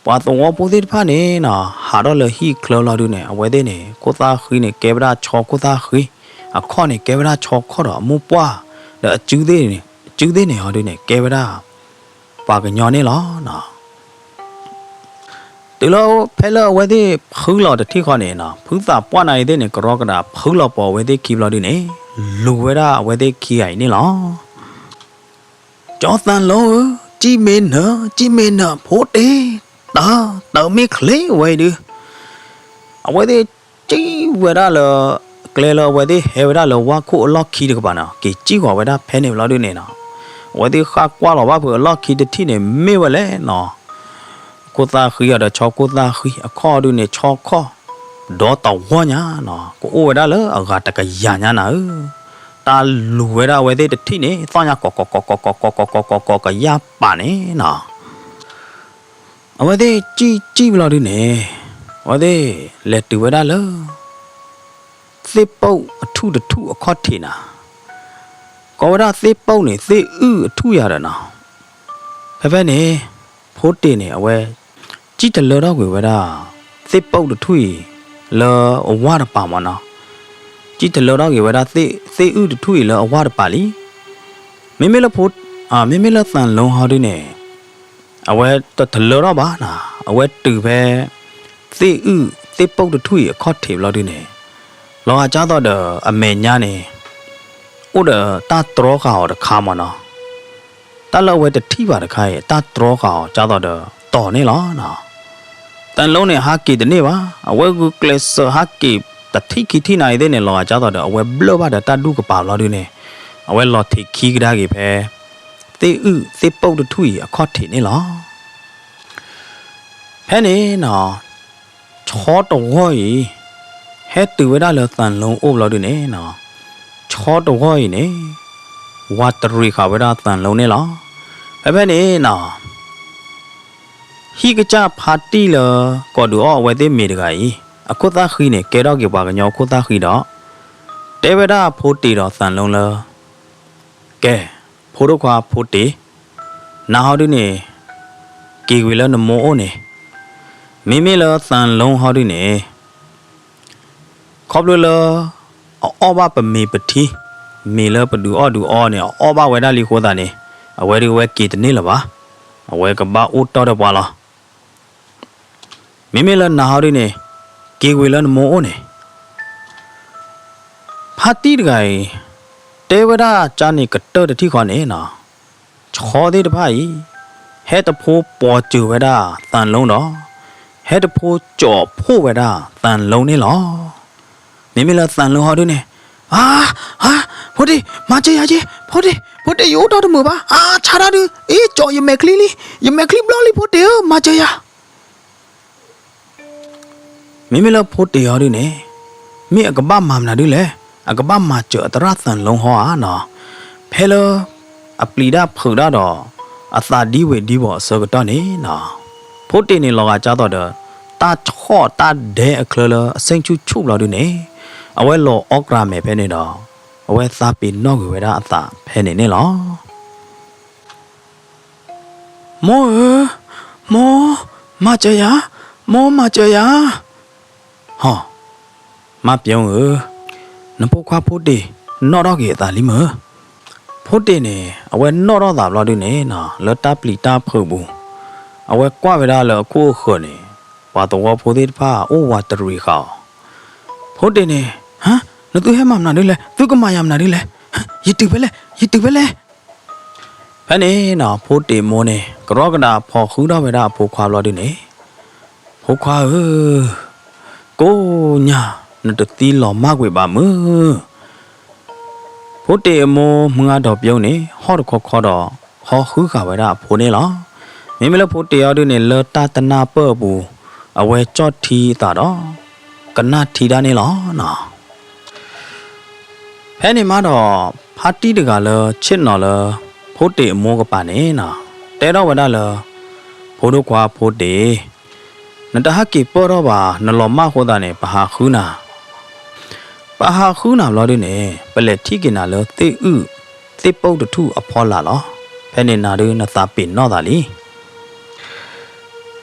ပှၤသဝီဖိသ့ၣ်တဖၣ်န့ၣ်နီၤ, ဟးထီၣ်လၢဟံၣ်ချၢလီၤဒုန့ၣ် အဝဲသ့ၣ်န့ၣ် ခိၣ်သၣ်ဃံန့ၣ် ကဲဝဲဒၣ်ဆီခိၣ်သၣ်ဃံ, အခီၣ်န့ၣ် ကဲဝဲဒၣ်ဆီခီၣ်ဒီးအမိၢ်ပှၢ်, ဒီးအစုသ့ၣ်န့ၣ်ဟီဒုန့ၣ် ကဲဝဲဒၣ် ပှၤကညီန့ၣ်လီၤ. တုၤလၢဖဲလၢအဝဲသ့ၣ်ဖုလီၤတထံၣ်ဃီန့ၣ်နီၤ, ဖုသးပှၢ်နာ်က့သ့ၣ်န့ၣ် ကရီကဒးဖုလီၤပိာ်အဝဲသ့ၣ်ခံဘျီဒုန့ၣ်, လူၤဝဲဒၣ်အဝဲသ့ၣ်ခံဂၤအံၤန့ၣ်လီၤ. ကၠီသၣ်လီၤဧၢ, ကံၣ်မ့ၢ်နၢၤ, ကံၣ်မ့ၢ်နၢၤ, ဖိတ့ၢ်, တၢ်, တၢ်မ့ၢ်ချ့ဝဲအံၤဒု အဝဲသ့ၣ်ကံၣ်ဝဲဒၣ်လၢ ကျဲလၢအဝဲသ့ၣ်ဟဲဝဲဒၣ်လၢဝၣ်ခိၣ်အလီၢ်ခံတကပၤန့ၣ် က့ၤကံၣ်ဃီၤဝဲဒၣ်ဖဲန့ၣ်ဘျီဒုန့ၣ်နီၤ, အဝဲသ့ၣ်ဃၣ်ကွၢ်လီၤဘၣ်ဖုးအလီၢ်ခံတထံၣ်န့ၣ် မ့ၢ်ဝဲလဲၣ်နီၤ, ခိၣ်သၣ်ဃံအီၤဒီးဆီခိၣ်သၣ်ဃံ အခီၣ်ဒုန့ၣ် ဆီခီၣ်, ဒီတဝီညါနီၤ, ကအိၣ်ဝဲဒၣ်လၢအဂၤတကယၤညါနၤဧၢ, တၢ်လူၤဝဲဒၣ်အဝဲသ့ၣ်တထံၣ်န့ၣ် သီၣ်ညါ ကိးကိးကိးကိးကိးကိးကိးကိးကိးကိးကယၢ်ပာ်န့ၣ်နီၤ အဝဲသ့ၣ်ကံၣ်ကံၣ်ဘျီဒုန့ၣ်, အဝဲသ့ၣ်လဲၤတုၤဝဲဒၣ်လၢ သ့ၣ်ပိာ်အထူၣ်တထူၣ်အခီၣ်ထံးနၤ, ကိးဝဲဒၣ်သ့ၣ်ပိာ်န့ၣ် သ့ၣ်အုၣ်အထူၣ်ယၤဒီးနီၤ, ဖဲဖဲန့ၣ် ဖိတ့ၢ်န့ၣ် အဝဲ ကံၣ်တလၢထီၣ်ကွံာ်ဝဲဒၣ် သ့ၣ်ပိာ်တထူၣ်အံၤ လၢအဝၢ်တပၤမၢ်နီၤ, ကံၣ်တလၢထီၣ်ကွံာ်ဝဲဒၣ် သ့ၣ်အုၣ်တထူၣ်အံၤလၢအဝၢ်တပၤလံ. မ့မ့ၢ်လၢဖိ, မ့မ့ၢ်လၢသၣ်လူဟီဒုန့ၣ် အဝဲတတလၢထီၣ်ဘၣ်နီၤ, အဝဲတုၤဖဲ သ့ၣ်အုၣ်သ့ၣ်ပိာ်တထူၣ်အံၤအခီၣ်ထံးဘျီဒုန့ၣ်, လီၤဂာ်ကၢ်သိးဒီးအမဲာ်ညါန့ၣ် အိၣ်ဒီးတၢ်တြီဃာ်အီၤတခါမၢ်နီၤ, တၢ်လၢအဝဲတထံၣ်ဘၣ်တခါအံၤ တၢ်တြီဃာ်အီၤကၢ်သိးဒီးတီၤန့ၣ်လီၤ. သၣ်လူန့ၣ် ဟးက့ၤတန့ၢ်ဘၣ်, အဝဲဂုာ်ကျဲးစၢးဟးက့ၤတထံၣ်ခံထံၣ်နၤအံၤသ့ၣ်န့ၣ် လီၤဂာ်ကၢ်သိးဒီး အဝဲဘျၢၣ်ဘၣ်ဒီးတၢ်ဒူၣ်ကပၤဘျီဒုန့ၣ်, အဝဲလီၤထံးခံကဒါက့ၤဖဲ သ့ၣ်အုၣ်သ့ၣ်ပိာ်တထူၣ်အံၤအခီၣ်ထံးန့ၣ်လီၤ. ဖဲန့ၣ်နီၤ, ဆီတဝီအံၤ ဟဲတုၤဝဲဒၣ်လၢသၣ်လူအိၣ်ဘျီဒုန့ၣ်နီၤ, ဆီတဝီအံၤန့ၣ် ဝးတရံးဃာ်ဝဲဒၣ်သၣ်လူန့ၣ်လီၤ. ဖဲဖဲန့ၣ်နီၤ, ဟံၣ်ကစၢ်ဖါတံၢ်လၢ ကိးဒုးအီၣ်အဝဲသ့ၣ်မ့ၤတဂၤအံၤ အခိၣ်သၣ်ဃံန့ၣ် ကဲထီၣ်က့ၤပှၤကညီအခိၣ်သၣ်ဃံဒီး တဲဝဲဒၣ်ဖိတ့ၢ်ဒီးသၣ်လူလၢ ကဲ, ဖိဒိၣ်ခွါဖိတ့ၢ်, နၤဟီဒုန့ၣ် က့ၤကွံာ်လၢနမိၢ်အိၣ်န့ၣ်, မ့မ့ၢ်လၢသၣ်လူဟီဒုန့ၣ် ခီဖျိလၢ အအီၣ်ဘၣ်ပမ့ၤပထံ, မ့ၤလၢပဒုးအီၣ်ဒုးအီန့ၣ် အအီၣ်ဘၣ်ဝဲဒၣ်လံအဃိသတးန့ၣ်, အဝဲဒုးအဝဲက့ၤတန့ၢ်လၢၤဘၣ်. အဝဲကဘၣ်အိၣ်တီၢ်ဒီးပှၤလီၤ. မ့မ့ၢ်လၢနၤဟီဒုန့ၣ်, က့ၤဝံၤလၢနမိၢ်အိၣ်န့ၣ်. ဖါတံၢ်တဂၤအံၤ တဲဝဲဒၣ်ကန့ၣ်ကတၢၢ်တထံၣ်ဃီန့ၣ်နီၤ, ဆီသ့ၣ်တဖၣ်အံၤ ဟဲတဖိပိာ်စၢၤဝဲဒၣ်သၣ်လူဒီး ဟဲတဖိကၠီာ်ဖှိၣ်ဝဲဒၣ်သၣ်လူန့ၣ်လီၤ. မ့မ့ၢ်လၢသၣ်လူဟီဒုန့ၣ်, အါ, အါ, ဖိတ့ၢ်, မၤစၢၤယၤက့, ဖိတ့ၢ်, ဖိတ့ၢ် ယအိၣ်တ့ၢ်တမုာ်ဘၣ်, အါ, ဆါတၢ်ဒု, အ့ ကၠီာ်ယမဲာ်ချံလံ, ယမဲာ်ချံဘျီလံ ဖိတ့ၢ်ဧၢ, မၤစၢၤယၤ. မ့မ့ၢ်လၢဖိတ့ၢ်ဟီဒုန့ၣ်, မ့ၢ်အကဘၣ်မၤမနုၤဒုလဲၣ်, အကဘၣ်မၤစၢၤအသရၣ်သၣ်လူဟီဧါနီၤ, ဖဲလၢ အပျံၤတၢ်ဖုးတၢ်ဒီး အသးဒံဝ့ၤဒံဝီၤအဆၢကတီၢ်န့ၣ်နီၤ, ဖိတ့ၢ်န့ၣ်လီၤဂာ်ကၢ်သိးဒီး တၢ်ဆီၣ်တၢ်ဒဲအချၢလၢအဆ့ၣ်ဆူၣ်ဆူၣ်ဘျီဒုန့ၣ်, အဝဲလီၤအီၣ်ကြၢးမဲာ်ဖဲန့ၣ်ဒီး အဝဲသးပ့ၤနီၣ်ကွံာ်ဝဲဒၣ်အသးဖဲန့ၣ်န့ၣ်လီၤ. မိၢ်ဧၢ, မိၢ်, မၤစၢၤယၤ, မိၢ်မၤစၢၤယၤ. ဟီ, မါပျိဧၢ, နဖိခွါဖိတ့ၢ် နီၣ်ထီၣ်က့ၤအသးလံမၢ်. ဖိတ့ၢ်န့ၣ် အဝဲနီၣ်ထီၣ်သးဘျီဒုန့ၣ်နီၤ လၢတၢ်ပျံၤတၢ်ဖုးပူၤ, အဝဲကွၢ်ဝဲဒၣ်လၢအခိၣ်အဃၢၤန့ၣ် ပှၤသဝီဖိသ့ၣ်တဖၣ်အိၣ်ဝးတရံးဃာ်အီၤ. ဖိတ့ၢ်န့ၣ်, ဟါ, နသုဟဲမၤမနုၤဒ်လဲၣ်, သုကမၤယၤမနုၤဒ်လဲၣ်, ယတုၤဖဲလဲၣ်, ယတုၤဖဲလဲၣ်. ဖဲန့ၣ်နီၤ ဖိတ့ၢ်မိၢ်န့ၣ် ကရီကဒးဖီၣ်ဃုထီၣ်ဝဲဒၣ်အဖိခွါဘျီဒုန့ၣ်, ဖိခွါဧၢ, ကိးညါ နတသံလီၤမၢ်ကွံာ်ဘၣ်မုၢ်. ဖိတ့ၢ်အမိၢ်မုၢ်ဂၤဒီးပျိန့ၣ် ဟီၣ်တခီခီဒီး ဖီၣ်ဃုဃာ်ဝဲဒၣ်အဖိန့ၣ်လီၤ. မ့မ့ၢ်လၢဖိတ့ၢ်အီၤဒုန့ၣ် လၢတၢ်တနၢ်ပၢၢ်အပူၤ အဝဲကၠီၣ်ထံအသးဒီး ကနၣ်ထံဒၣ်န့ၣ်လီၤနီၤ. ဖဲန့ၣ်မးဒီး ဖါတံၢ်တဂၤလၢဆ့ၣ်နီၤလၢ ဖိတ့ၢ်အမိၢ်ကပၤန့ၣ်နီၤ တဲထီၣ်ဝဲဒၣ်လၢ ဖိဒိၣ်ခွါဖိတ့ၢ်, နတဟးက့ၤပၢၢ်ထီၣ်ဘၣ်, နလီၤမၢ်အဃိသတးန့ၣ် ပဟးဃုနၤ. ပဟးဃုနၤဘျီဒုန့ၣ် ပလဲၤထံၣ်က့ၤနၤလၢသ့ၣ်အုၣ်သ့ၣ်ပိၢ်တထူၣ်အဖီလာ်လီၤ. ဖဲန့ၣ်နၤဒု နသးပ့ၤနီၣ်သးလံ.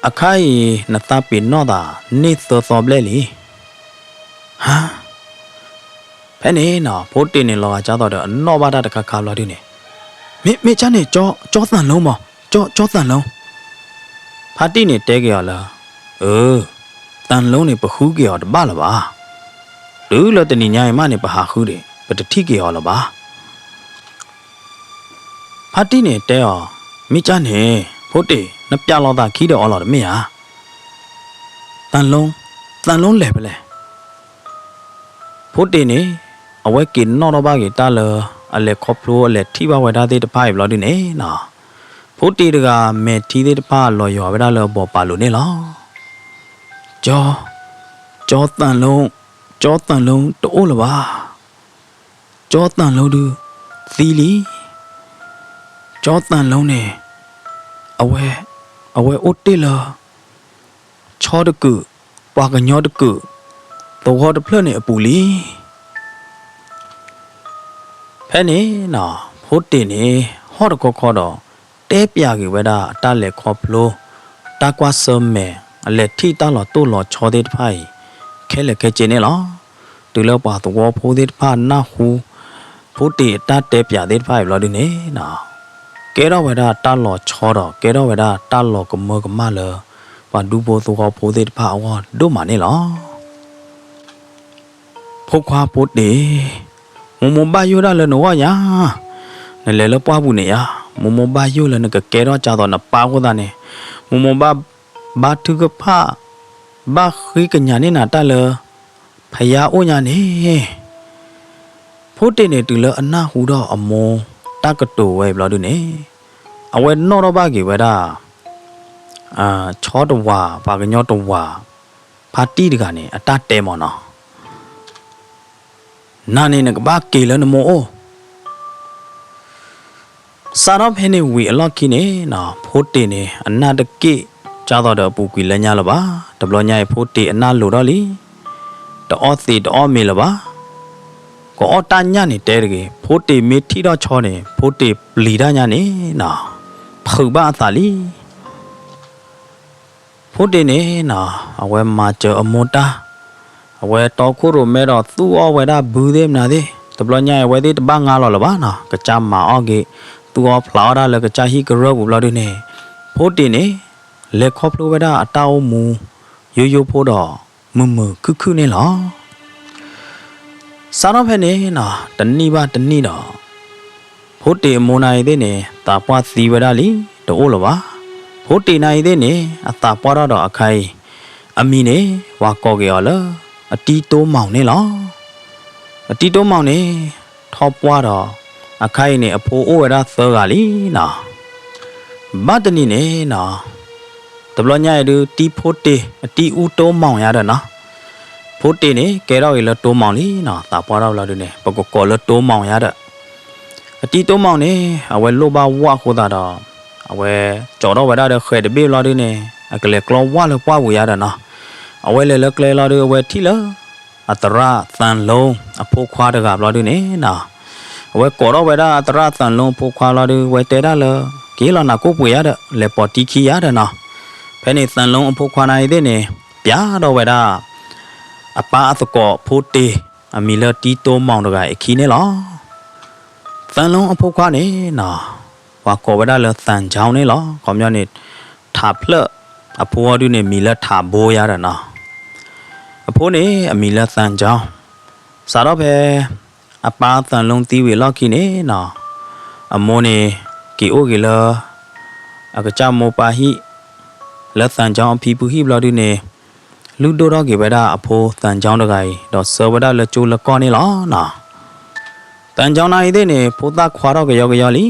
အခါအံၤ နသးပ့ၤနီၣ်သးန့ၢ်သၢသီဘျဲၣ်လံ. ဟါ, ဖဲန့ၣ်နီၤ ဖိတ့ၢ်န့ၣ်လီၤဂာ်ကၢ်သိးဒီး အနီၣ်ဘၣ်တၢ်တခါခါဘျီဒုန့ၣ်, မ့ၢ်, မ့ၢ်ကၢ်န့ၣ် ကၠီသၣ်လူမး, ကၠီ, ကၠီသၣ်လူ. ဖါတံၢ်န့ၣ်တဲက့ၤအီၤလၢ, အၢ, သၣ်လူန့ၣ် ပဃုက့ၤအီၤတဘၣ်လၢၤဘၣ်. တုၤလၢတနံၤညါအံၤမးန့ၣ် ပဟးဃုဒံး ပတထံၣ်က့ၤအီၤလၢၤဘၣ်. ဖါတံၢ်န့ၣ်တဲအီၤ, မ့ၢ်ကၢ်န့ၣ် ဖိတ့ၢ် နပျးလီၤသးခံဒီးအီၤလီၤတမ့ၢ်ဧါ. သၣ်လူ, သၣ်လူလဲၤဖဲလဲၣ်. ဖိတ့ၢ်န့ၣ် အဝဲက့ၤနီၣ်ထီၣ်ဘၣ်က့ၤတၢ်လၢ အလဲၤခီဖျိအလဲၤထံၣ်ဘၣ်ဝဲဒၣ်သ့ၣ်တဖၣ်အံၤဘျီဒုန့ၣ်နီၤ, ဖိတ့ၢ်တဂၤ မဲာ်ထံသ့ၣ်တဖၣ်လီၤယွၤဝဲဒၣ်လၢအဘီပာ်လိၤန့ၣ်လီၤ. ကၠီ, ကၠီသၣ်လူ, ကၠီသၣ်လူတအိၣ်လၢၤဘၣ်. ကၠီသၣ်လူဒုသံလံ. ကၠီသၣ်လူန့ၣ် အဝဲ, အဝဲအိၣ်တ့ၢ်လၢ ဆီတကုာ်, ပှၤကညီတကုာ်, သဝီတဖျၢၣ်န့ၣ်အပူၤလံ. ဖဲန့ၣ်နီၤ ဖိတ့ၢ်န့ၣ် ဟီၣ်တခီခီဒီး တဲပျးက့ၤဝဲဒၣ်အတၢ်လဲၤခီဖျိ, တၢ်ကွၢ်ဆၢၣ်မဲာ်, အလဲၤထံၣ်တၢ်လီၤတိၢ်လီၤဆီသ့ၣ်တဖၣ်အံၤ ခဲလၢာ်ခဲဆ့န့ၣ်လီၤ. တုၤလၢပှၤသဝီဖိသ့ၣ်တဖၣ်နၢ်ဟူ ဖိတ့ၢ်အတၢ်တဲပျးသ့ၣ်တဖၣ်အံၤဘျီဒုန့ၣ်နီၤ, ကဲထီၣ်ဝဲဒၣ်တၢ်လီၤဆီဒီး ကဲထီၣ်ဝဲဒၣ်တၢ်လီၤကမၢကမၣ်လၢ ပှၤဒူဖိသဝီဖိသ့ၣ်တဖၣ်အဂီၢ်ဒိၣ်မးန့ၣ်လီၤ. ဖိခွါဖိတ့ၢ်, မိၢ်မိၢ်ဘၣ်ယိၣ်ဒၣ်လၢနဂီၢ်ယါ, နလဲၤလၢပှၢ်ပူၤန့ၣ်ယါ, မိၢ်မိၢ်ဘၣ်ယိၣ်လၢနကကဲထီၣ်ကၢ်သိးနပၢ်အဃိသတးန့ၣ်, မိၢ်မိၢ်ဘၣ်, ဘါထုကဖၣ်, ဘၣ်ဃ့ကညးန့ၢ်နၤတၢ်လၢ ဖယါအိၣ်ညါန့ၣ်. ဖိတ့ၢ်န့ၣ် တုၤလၢအနၢ်ဟူထီၣ်အမိၢ်တၢ်ကတိၤဝဲအံၤဘျီဒုန့ၣ်, အဝဲနီၣ်ထီၣ်ဘၣ်က့ၤဝဲဒၣ် ဆီတဝၤ ပှၤကညီတဝၤ ဖါတံၢ်တဂၤန့ၣ် အတၢ်တဲမ့ၢ်နီၤ. နၤန့ၣ်နကဘၣ်က့ၤလၢနမိၢ်အိၣ်. စးထီၣ်ဖဲန့ၣ်ဝံၤအလီၢ်ခံန့ၣ်နီၤ ဖိတ့ၢ်န့ၣ် အနၢ်တက့ၣ် ကၢ်သိးဒီးအပူၤကွံာ်လၢညါလၢၤဘၣ်. တဘျီညါအံၤ ဖိတ့ၢ်အနၢ်လိၤထီၣ်လံ. တအီၣ်သံးတအီၣ်မ့ၤလၢၤဘၣ်. ကအီၣ်တၢ်ညၣ်န့ၣ်တဲတဂ့ၤ, ဖိတ့ၢ်မ့ၢ်ထံၣ်ထီၣ်ဆီန့ၣ် ဖိတ့ၢ်ပျံၤတၢ်ညါန့ၣ်နီၤ ဖုးဘၣ်အသးလံ. ဖိတ့ၢ်န့ၣ်နီၤ အဝဲမၤစၢၤအမိၢ်တၢ်, အဝဲတီခိၣ်ရိၣ်မဲဒီးသူၣ်အီၣ်ဝဲဒၣ်ဘုသ့ၣ်မနုၤသ့ၣ် တဘျီညါအံၤ အဝဲသ့ၣ်တဘၣ်ငါလီၤလၢၤဘၣ်နီၤ, ကစၢ်မၤအီၣ်က့ၤ သူၣ်အီၣ်ဖျးအီၣ်ဒၣ်လၢကစၢ်ဟံၣ်ကရၢၢ်ပူၤဘျီဒုန့ၣ်, ဖိတ့ၢ်န့ၣ် လဲၤခီဖျိဝဲဒၣ်အတၢ်အိၣ်မူ ယိယိဖိဒီး မုာ်မုာ်ခုၣ်ခုၣ်န့ၣ်လီၤ. စးထီၣ်ဖဲန့ၣ်နီၤ တနံၣ်ဘၣ်တနံၣ်ဒီး ဖိတ့ၢ်အမိၢ်နၤအံၤသ့ၣ်န့ၣ် သးပှၢ်သံဝဲဒၣ်လံ တအိၣ်လၢၤဘၣ်. ဖိတ့ၢ်နၤအံၤသ့ၣ်န့ၣ် အသးပှၢ်ထီၣ်ဒီးအခါအံၤ အမံၤန့ၣ် ပှၤကိးက့ၤအီၤလၢ အတံတိမီၢ်န့ၣ်လီၤ. အတံတိမီၢ်န့ၣ် ထီၣ်ပှၢ်ဒီး အခါအံၤန့ၣ် အဖိအိၣ်ဝဲဒၣ်သၢဂၤလံနီၤ. ဘၣ်တနံၤန့ၣ်နီၤ တဘျီညါအံၤဒုး တံဖိတ့ၢ် အတံအူတိမီၢ်ယါဒီးနီၤ, ဖိတ့ၢ်န့ၣ် ကဲထီၣ်က့ၤလၢတိမီၢ်လံနီၤ, သးပှၢ်ထီၣ်ဘျီဒုန့ၣ် ပကကိးလၢတိမီၢ်ယါဒီး အတံတိမီၢ်န့ၣ် အဝဲလိၣ်ဘၣ်ဝၣ်အဃိသတးဒီး အဝဲကၠီထီၣ်ဝဲဒၣ်ဒီးဃဲးတဘ့ၣ်ဘျီဒုန့ၣ် အကလဲၤကျီဝၣ်လၢပှၢ်ပူၤယါဒီးနီၤ, အဝဲလဲၤလၢကျဲလီၤဒုး အဝဲထံၣ်လၢ အသရၣ်သၣ်လိအဖိခွါတဂၤဘျီဒုန့ၣ်နီၤ, အဝဲကိးထီၣ်ဝဲဒၣ်အသရၣ်သၣ်လိအဖိခွါလီၤဒုး အဝဲတဲဒၣ်လၢ က့ၤလီၤနၤကိၣ်ပှ့ၤယါဒီး လဲၤပိာ်တံခံယါဒီးနီၤ. ဖဲန့ၣ်သၣ်လိအဖိခွါနၤအံၤသ့ၣ်န့ၣ် ပျးထီၣ်ဝဲဒၣ် အပၢ်အသကိးဖိတ့ၢ် အမံၤလၢတံတိမီၢ်တဂၤအံၤအခံန့ၣ်လီၤ. သၣ်လိအဖိခွါန့ၣ်နီၤ ပှၤကိးဝဲဒၣ်လၢသၣ်ကၠီန့ၣ်လီၤ. ခီပညီန့ၣ် ထးဖျၢၣ် အဖိအီၤဒုန့ၣ် မံၤလၢထးဘိယါဒီးနီၤ, အဖိန့ၣ် အမံၤလၢသၣ်ကၠီ, စးထီၣ်ဖဲ အပၢ်သၣ်လိသံဝံၤအလီၢ်ခံန့ၣ်နီၤ, အမိၢ်န့ၣ် က့ၤအိၣ်က့ၤလၢ အကစၢ်မိၢ်ပၢ်ဟံၣ် လၢသၣ်ကၠီအဖံဖုဟံၣ်ဘျီဒုန့ၣ် လုၢ်ဒိၣ်ထီၣ်က့ၤဝဲဒၣ်အဖိသၣ်ကၠီတဂၤအံၤ ဒီးဆှၢဝဲဒၣ်လၢကၠိလၢကီၢ်န့ၣ်လီၤနီၤ. သၣ်ကၠီနၤအံၤသ့ၣ်န့ၣ် ဖိသၣ်ခွါထီၣ်ကယီကယီလံ.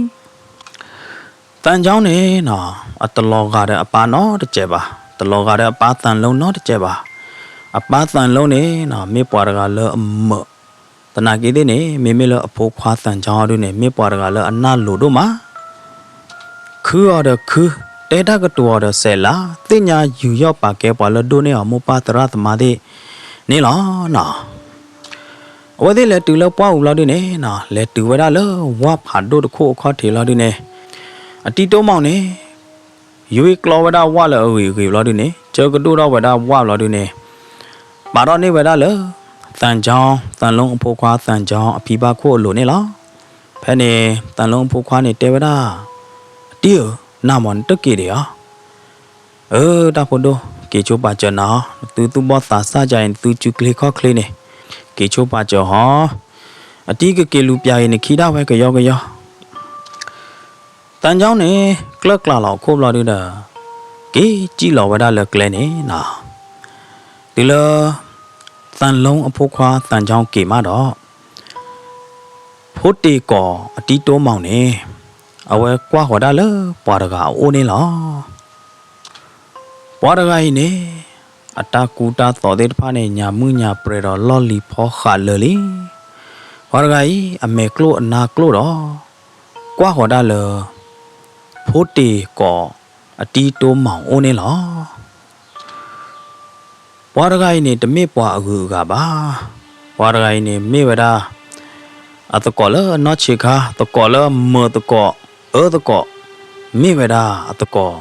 သၣ်ကၠီန့ၣ်နီၤ အတလီၤဂာ်ဒီးအပၢ်နီတစဲးဘၣ်, တလီၤဂာ်ဒီးအပၢ်သၣ်လိနီတစဲးဘၣ်. အပၢ်သၣ်လိန့ၣ်နီၤ မ့ၢ်ပှၤတဂၤလၢအမုာ်, သနာ်က့သ့ၣ်န့ၣ် မ့မ့ၢ်လၢအဖိခွါသၣ်ကၠီဒုန့ၣ် မ့ၢ်ပှၤတဂၤလၢအနၢ်လိၤဒိၣ်မး ခုအီၤဒီးခု, တဲတၢ်ကတိၤအီၤဒီးစဲးလး, သ့ၣ်ညါယူးယီၣ်ပာ်ကဲပှၤလၢဒိၣ်န့ၢ်အီၤမိၢ်ပၢ်သရၣ်သမါသ့ၣ်န့ၣ်လီၤနီၤ. အဝဲသ့ၣ်လဲၤတုၤလၢပှၢ်ပူၤဘျီဒုန့ၣ်နီၤ လဲၤတုၤဝဲဒၣ်လၢဝၣ်ဖးဒိၣ်တခိၣ်အခီၣ်ထံးလီၤဒုန့ၣ်, အတံတိမီၢ်န့ၣ် ယွ့ကျီဝဲဒၣ်ဝၣ်လၢအဂ့ၤအဂ့ၤဘျီဒုန့ၣ် ကၢကဒိၣ်ထီၣ်ဝဲဒၣ်ဝၣ်ဘျီဒုန့ၣ် ပာ်ထီၣ်န့ၢ်ဝဲဒၣ်လၢ သၣ်ကၠီ, သၣ်လိအဖိခွါသၣ်ကၠီအဖံဘၣ်ခိၣ်အလိၤန့ၣ်လီၤ. ဖဲန့ၣ် သၣ်လိအဖိခွါန့ၣ်တဲဝဲဒၣ်, အတံဧၢ, နမ့ၢ်နတက့ၤဒံးဧါ. အၢ တၢ်ဖိဒိၣ်, က့ၤဆိပာ်စၢၤနၤဟီ, နသုသူၣ်ဘီၣ်သးစၢ်ကါအံၤ နသုစုချ့ခီၣ်ချ့န့ၣ်, က့ၤဆိပာ်စၢၤဟီ, အတံကက့ၤလူၤပျးအံၤနခံဒၣ်ဝဲကယီကယီ. သၣ်ကၠီန့ၣ် ကျၢၢ်ကျၢ်လီၤအခိၣ်ဘျီဒုဒီး က့ၤစံၣ်လီၤဝဲဒၣ်လၢကျဲန့ၣ်နီၤ, တုၤလၢ သၣ်လိအဖိခွါသၣ်ကၠီက့ၤမးဒီး ဖိတ့ၢ်ကိးအတံတိမီၢ်န့ၣ် အဝဲကွၢ်ဃီၤဒၣ်လၢပှၤတဂၤအအိၣ်န့ၣ်လီၤ. ပှၤတဂၤအံၤန့ၣ် အတၢ်ကူတၢ်သိးသ့ၣ်တဖၣ်န့ၣ် ညၣ်မုၣ်ညၣ်ပြဲၤဒီးလီၢ်လံၤဖီဃးလၢာ်လံ. ပှၤတဂၤအံၤ အမဲာ်ကျိၣ်အနါကျိၣ်ဒီး ကွၢ်ဃီၤဒၣ်လၢ ဖိတ့ၢ်ကိးအတံတိမီၢ်အိၣ်န့ၣ်လီၤ. ပှၤတဂၤအံၤန့ၣ် တမ့ၢ်ပှၤအဂုၤအဂၤဘၣ်. ပှၤတဂၤအံၤန့ၣ် မ့ၢ်ဝဲဒၣ် အသကိးလၢအနီၢ်ဆံးခါ, သကိးလၢအမုာ်သကိး, အၢသကိး, မ့ၢ်ဝဲဒၣ်အသကိး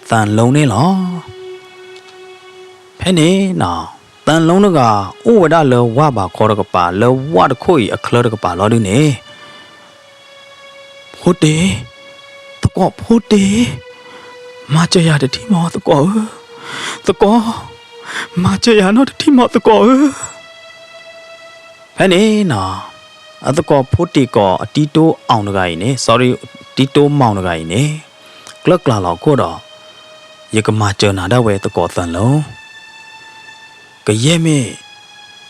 သၣ်လိန့ၣ်လီၤ. ဖဲန့ၣ်နီၤ, သၣ်လိတဂၤ အိၣ်ဝဲဒၣ်လၢဝၣ်ဘးခီတကပၤ လၢဝၣ်တခိၣ်အံၤအချၢတကပၤလီၤဒုန့ၣ် ဖိတ့ၢ်, သကိးဖိတ့ၢ်, မၤစၢၤယၤတထံၣ်မးသကိးဧၢ, သကိး, မၤစၢၤယၤနီတထံၣ်မးသကိးဧၢ. ဖဲန့ၣ်နီၤ, အသကိးဖိတ့ၢ်ကိးအတံတိအီၣ်တဂၤအံၤန့ၣ်, sorry, တံတိမီၢ်တဂၤအံၤန့ၣ် ကျၢၢ်ကျၢ်လီၤခိၣ်ဒီး ယကမၤစၢၤနၤဒၣ်ဝဲသကိးသၣ်လိ, ကယဲၢ်မ့ၢ်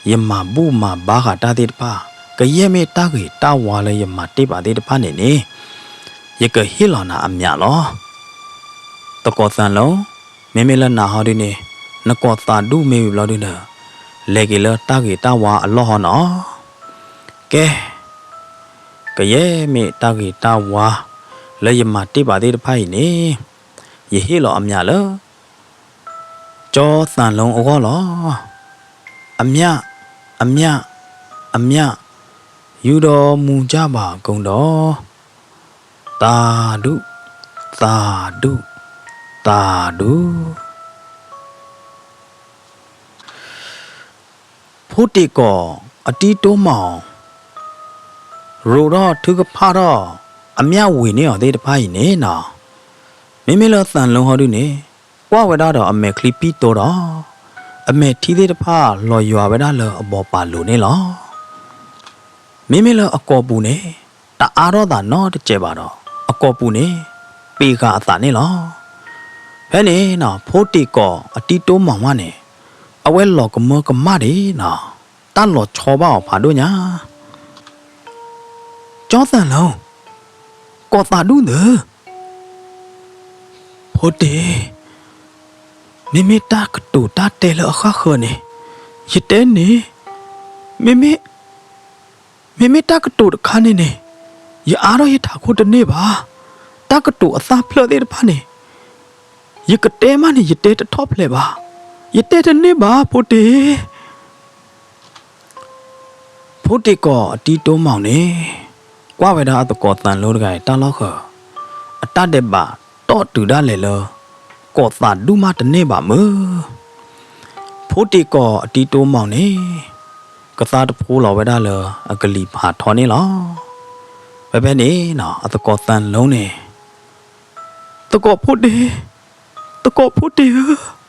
ယမၤဘူၣ်မၤဘါဃာ်တၢ်သ့ၣ်တဖၣ်, ကယဲၢ်မ့ၢ်တၢ်ဂ့ၤတၢ်ဝါလၢယမၤတ့ၢ်ဘၣ်သ့ၣ်တဖၣ်န့ၣ်န့ၣ်, ယကဟ့ၣ်လီၤနၤအမျးလီၤ. သကိးသၣ်လိ, မ့မ့ၢ်လၢနၤဟီဒုန့ၣ်, နကိးသးဒူၣ်မ့ၢ်ဝံၤဘျီဒုဒီး, လဲၤက့ၤလၢတၢ်ဂ့ၤတၢ်ဝါအလီၢ်ဟီနီၤ. ကဲ, ကယဲၢ်မ့ၢ်တၢ်ဂ့ၤတၢ်ဝါ လၢယမၤတ့ၢ်ဘၣ်သ့ၣ်တဖၣ်အံၤန့ၣ်, ယဟ့ၣ်လီၤအမျးလၢ ကၠီသၣ်လိအဂီၢ်လီၤ. အမျး, အမျး, အမျး, ယူၢ်ဒီးမူၤကၢ်ဘၣ်အကိၤဒီး, သၣ်ဒူၣ်, သၣ်ဒူၣ်, သၣ်ဒူၣ်. ဖိတ့ၢ်ကီၢ်အတံတိမီၢ် ရိးထီၣ်ထုကဖၣ်ထီၣ် အမျၢ်ဝ့ၤန့ၢ်အီၤသ့ၣ်တဖၣ်အံၤန့ၣ်နီၤ, မ့မ့ၢ်လၢသၣ်လူဟီဒုန့ၣ် ကွၢ်ဝဲဒၣ်ဒီးအမဲာ်ချံပံတိဒီး အမဲာ်ထံသ့ၣ်တဖၣ်လီၤယွၤဝဲဒၣ်လၢအဘီၣ်ပာ်လိၤန့ၣ်လီၤ. မ့မ့ၢ်လၢအကိာ်ပူၤန့ၣ် တအါထီၣ်သးနီတစဲးဘၣ်ဒီး အကိာ်ပူၤန့ၣ် ပ့ၤဃာ်အသးန့ၣ်လီၤ. ဖဲန့ၣ်နီၤ ဖိတ့ၢ်ကီၢ်အတံတိမီၢ်မးန့ၣ် အဝဲလီၤကမၢကမၣ်ဒံးနီၤ, တၢ်လီၤဆီဘၣ်အီၤဖးဒိၣ်ညါ ကၠီသၣ်လူ, ကိးသးဒူၣ်သၢ, ဖိတ့ၢ်, မ့မ့ၢ်တၢ်ကတိၤတၢ်တဲလၢအဃၣ်ဃၢၤန့ၣ် ယတဲန့ၣ်, မ့မ့ၢ်, မ့မ့ၢ်တၢ်ကတိၤတခါန့ၣ်န့ၣ် ယအါထီၣ်ယထးခိၣ်တန့ၢ်ဘၣ်. တၢ်ကတိၤအသၣ်ဖျၢၣ်သ့ၣ်တဖၣ်န့ၣ် ယကတဲမးန့ၣ် ယတဲတထီၣ်ဖျဲးဘၣ်. ယတဲတန့ၢ်ဘၣ် ဖိတ့ၢ်. ဖိတ့ၢ်ကီၢ်အတံတိမီၢ်န့ၣ် ကွၢ်ဝဲဒၣ်အသကိးသၣ်လူတဂၤအံၤတၢ်လီၢ်ဃၢၤ, အတၢ်ဒဲးဘးတီၣ်တုၤဒၣ်လဲာ်လၢ ကိးသးဒူၣ်မးတန့ၢ်ဘၣ်မုၢ်. ဖိတ့ၢ်ကီၢ်အတံတိမီၢ်န့ၣ် ကသါတဖိလီၤဝဲဒၣ်လၢအကလံၤဖးထီန့ၣ်လီၤ. ဖဲဖဲန့ၣ်နီၤ အသကိးသၣ်လူန့ၣ် သကိးဖိတ့ၢ်, သကိးဖိတ့ၢ်ဧၢ,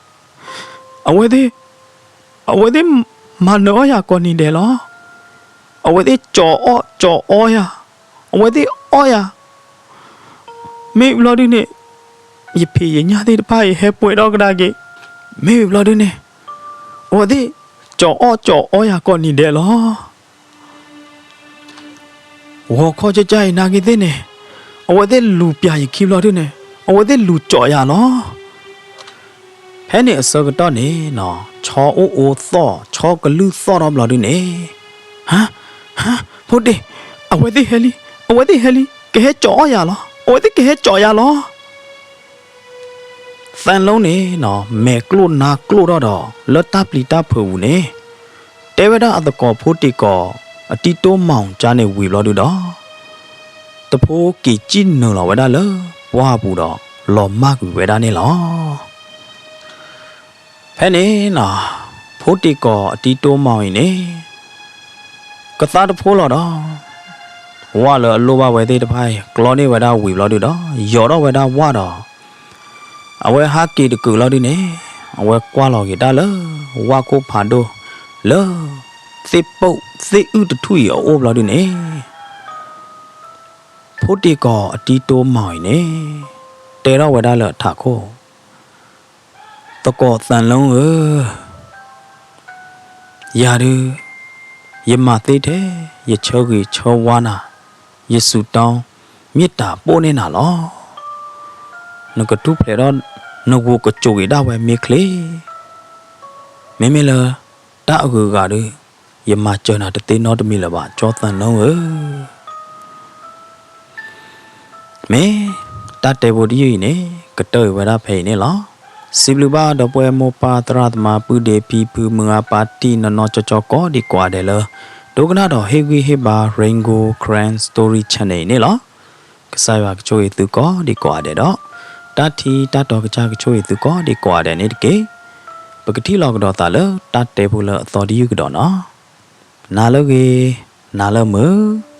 အဝဲသ့ၣ်, အဝဲသ့ၣ်မၤနၢၤအီၣ်ယၤကိးနံၤဒဲးလီၤ. အဝဲသ့ၣ်ကၠီၤအီၣ်ကၠီၤအီယၤ, အဝဲသ့ၣ်အီၣ်ယၤ, မ့ၢ်ဘျီဒုန့ၣ် ယဖံးယညၣ်သ့ၣ်တဖၣ်အံၤဟဲပှဲၤထီၣ်ကဒါက့ၤ, မ့ၢ်ဘျီဒုန့ၣ် အဝဲသ့ၣ်ကၠီၤအီၣ်ကၠီၤအီယၤကိးနံၤဒဲးလီၤ. ဂီၤခီကၠၢကၠၢအံၤနာ်က့သ့ၣ်န့ၣ် အဝဲသ့ၣ်လူၤပျၢ်ယခံဘျီဒုန့ၣ် အဝဲသ့ၣ်လူၤကၠီၤယၤလီၤ. ဖဲန့ၣ်အဆၢကတီၢ်န့ၣ်နီၤ ဆီအိၣ်အိသီၣ် ဆီကလုၢ်သီၣ်ထီၣ်ဘျီဒုန့ၣ်, ဟါ, ဟါ, ဖိတ့ၢ်, အဝဲသ့ၣ်ဟဲလံ, အဝဲသ့ၣ်ဟဲလံ, ကဟဲကၠီၤအီၣ်ယၤလီၤ, အဝဲသ့ၣ်ကဟဲကၠီၤယၤလီၤ. သၣ်လူန့ၣ်နီၤ မဲာ်ကျိၣ်နါကျိၣ်ထီၣ်ဒီး လၢတၢ်ပျံၤတၢ်ဖုးပူၤန့ၣ် တဲဝဲဒၣ်အသကိးဖိတ့ၢ်ကီၢ် အတံတိမီၢ်ကါန့ၣ်ဝံၤဘျီဒုဒီး တဖိက့ၤစံၣ်နုာ်လီၤဝဲဒၣ်လၢပှၢ်ပူၤဒီး လီၤမၢ်ကွံာ်ဝဲဒၣ်န့ၣ်လီၤ. ဖဲန့ၣ်နီၤ ဖိတ့ၢ်ကီၢ်အတံတိမီၢ်အံၤန့ၣ် ကသါတဖိလီၤဒီး ဝၣ်လၢအလိၣ်ဘၣ်ဝဲသ့ၣ်တဖၣ်အံၤ ကျီန့ၢ်ဝဲဒၣ်ဝံၤဘျီဒုဒီး ယီၤထီၣ်ဝဲဒၣ်ဝၣ်ဒီး အဝဲဟးက့ၤတကုာ်လီၤဒုန့ၣ် အဝဲကွၢ်လီၤက့ၤတၢ်လၢ ဝၣ်ခိၣ်ဖးဒိၣ်လၢ သ့ၣ်ပိၣ်သ့ၣ်အုၣ်တထူၣ်အံၤအအိၣ်ဘျီဒုန့ၣ် ဖိတ့ၢ်ကီၢ်အတံတိမီၢ်အံၤန့ၣ် တဲထီၣ်ဝဲဒၣ်လၢအထးခိၣ် သကိးသၣ်လူဧၢ, ယၤဒုး ယမၤသ့ထဲ ယဆၢဂ့ၤဆၢဝါနၤ, ယစူးတီ မ့ၢ်တၢ်ပိၢ်န့ၢ်နၤလီၤ. နကထူၣ်ဖျဲးထီၣ် နဂိၢ်ကစိာ်က့ၤဒၣ်ဝဲမ့ၢ်ချ့, မ့မ့ၢ်လၢ တၢ်အဂုၤအဂၤဒုး ယမၤစၢၤနၤတသ့နီတမံၤလၢၤဘၣ် ကၠီသၣ်လူဧၢ. မ့ၢ်တၢ်တဲဖိတယုၢ်အံၤန့ၣ် ကတၢၢ်အံၤဝဲဒၣ်ဖဲအံၤန့ၣ်လီၤ. စံးဘျုးဘၣ်ဒီပုၢ်ဝဲၢ်မိၢ်ပၢ်သရၣ်သမါ ပုၢ်ဒ့ဖံဖု မုၢ်အါပၢ်တံၢ်နီၢ်နီၢ်ကၠီကၠီကိးဒံကိးဂၤဒဲးလၢ ဒိကနၣ်ဒီးဟ့ၣ်ဂံၢ်ဟ့ၣ်ဘါ Rain Gold Karen Story Channel အံၤန့ၣ်လီၤ. ကစၢ်ယွၤကဆိၣ်ဂ့ၤသုကိးဒံကိးဂၤဒဲးဒီး တၢ်ထံၣ်တၢ်တီကစၢ်ကဆိၣ်ဂ့ၤသုကိးဒံကိးဂၤဒဲးန့ၣ်တက့ၢ်. ပကထံၣ်လိာ်ကဒီးသးလၢတၢ်တဲဖိလၢအသီတယုၢ်ကဒီးနီၤ. နၤလၢဂ့ၤ, နၤလၢမုာ်.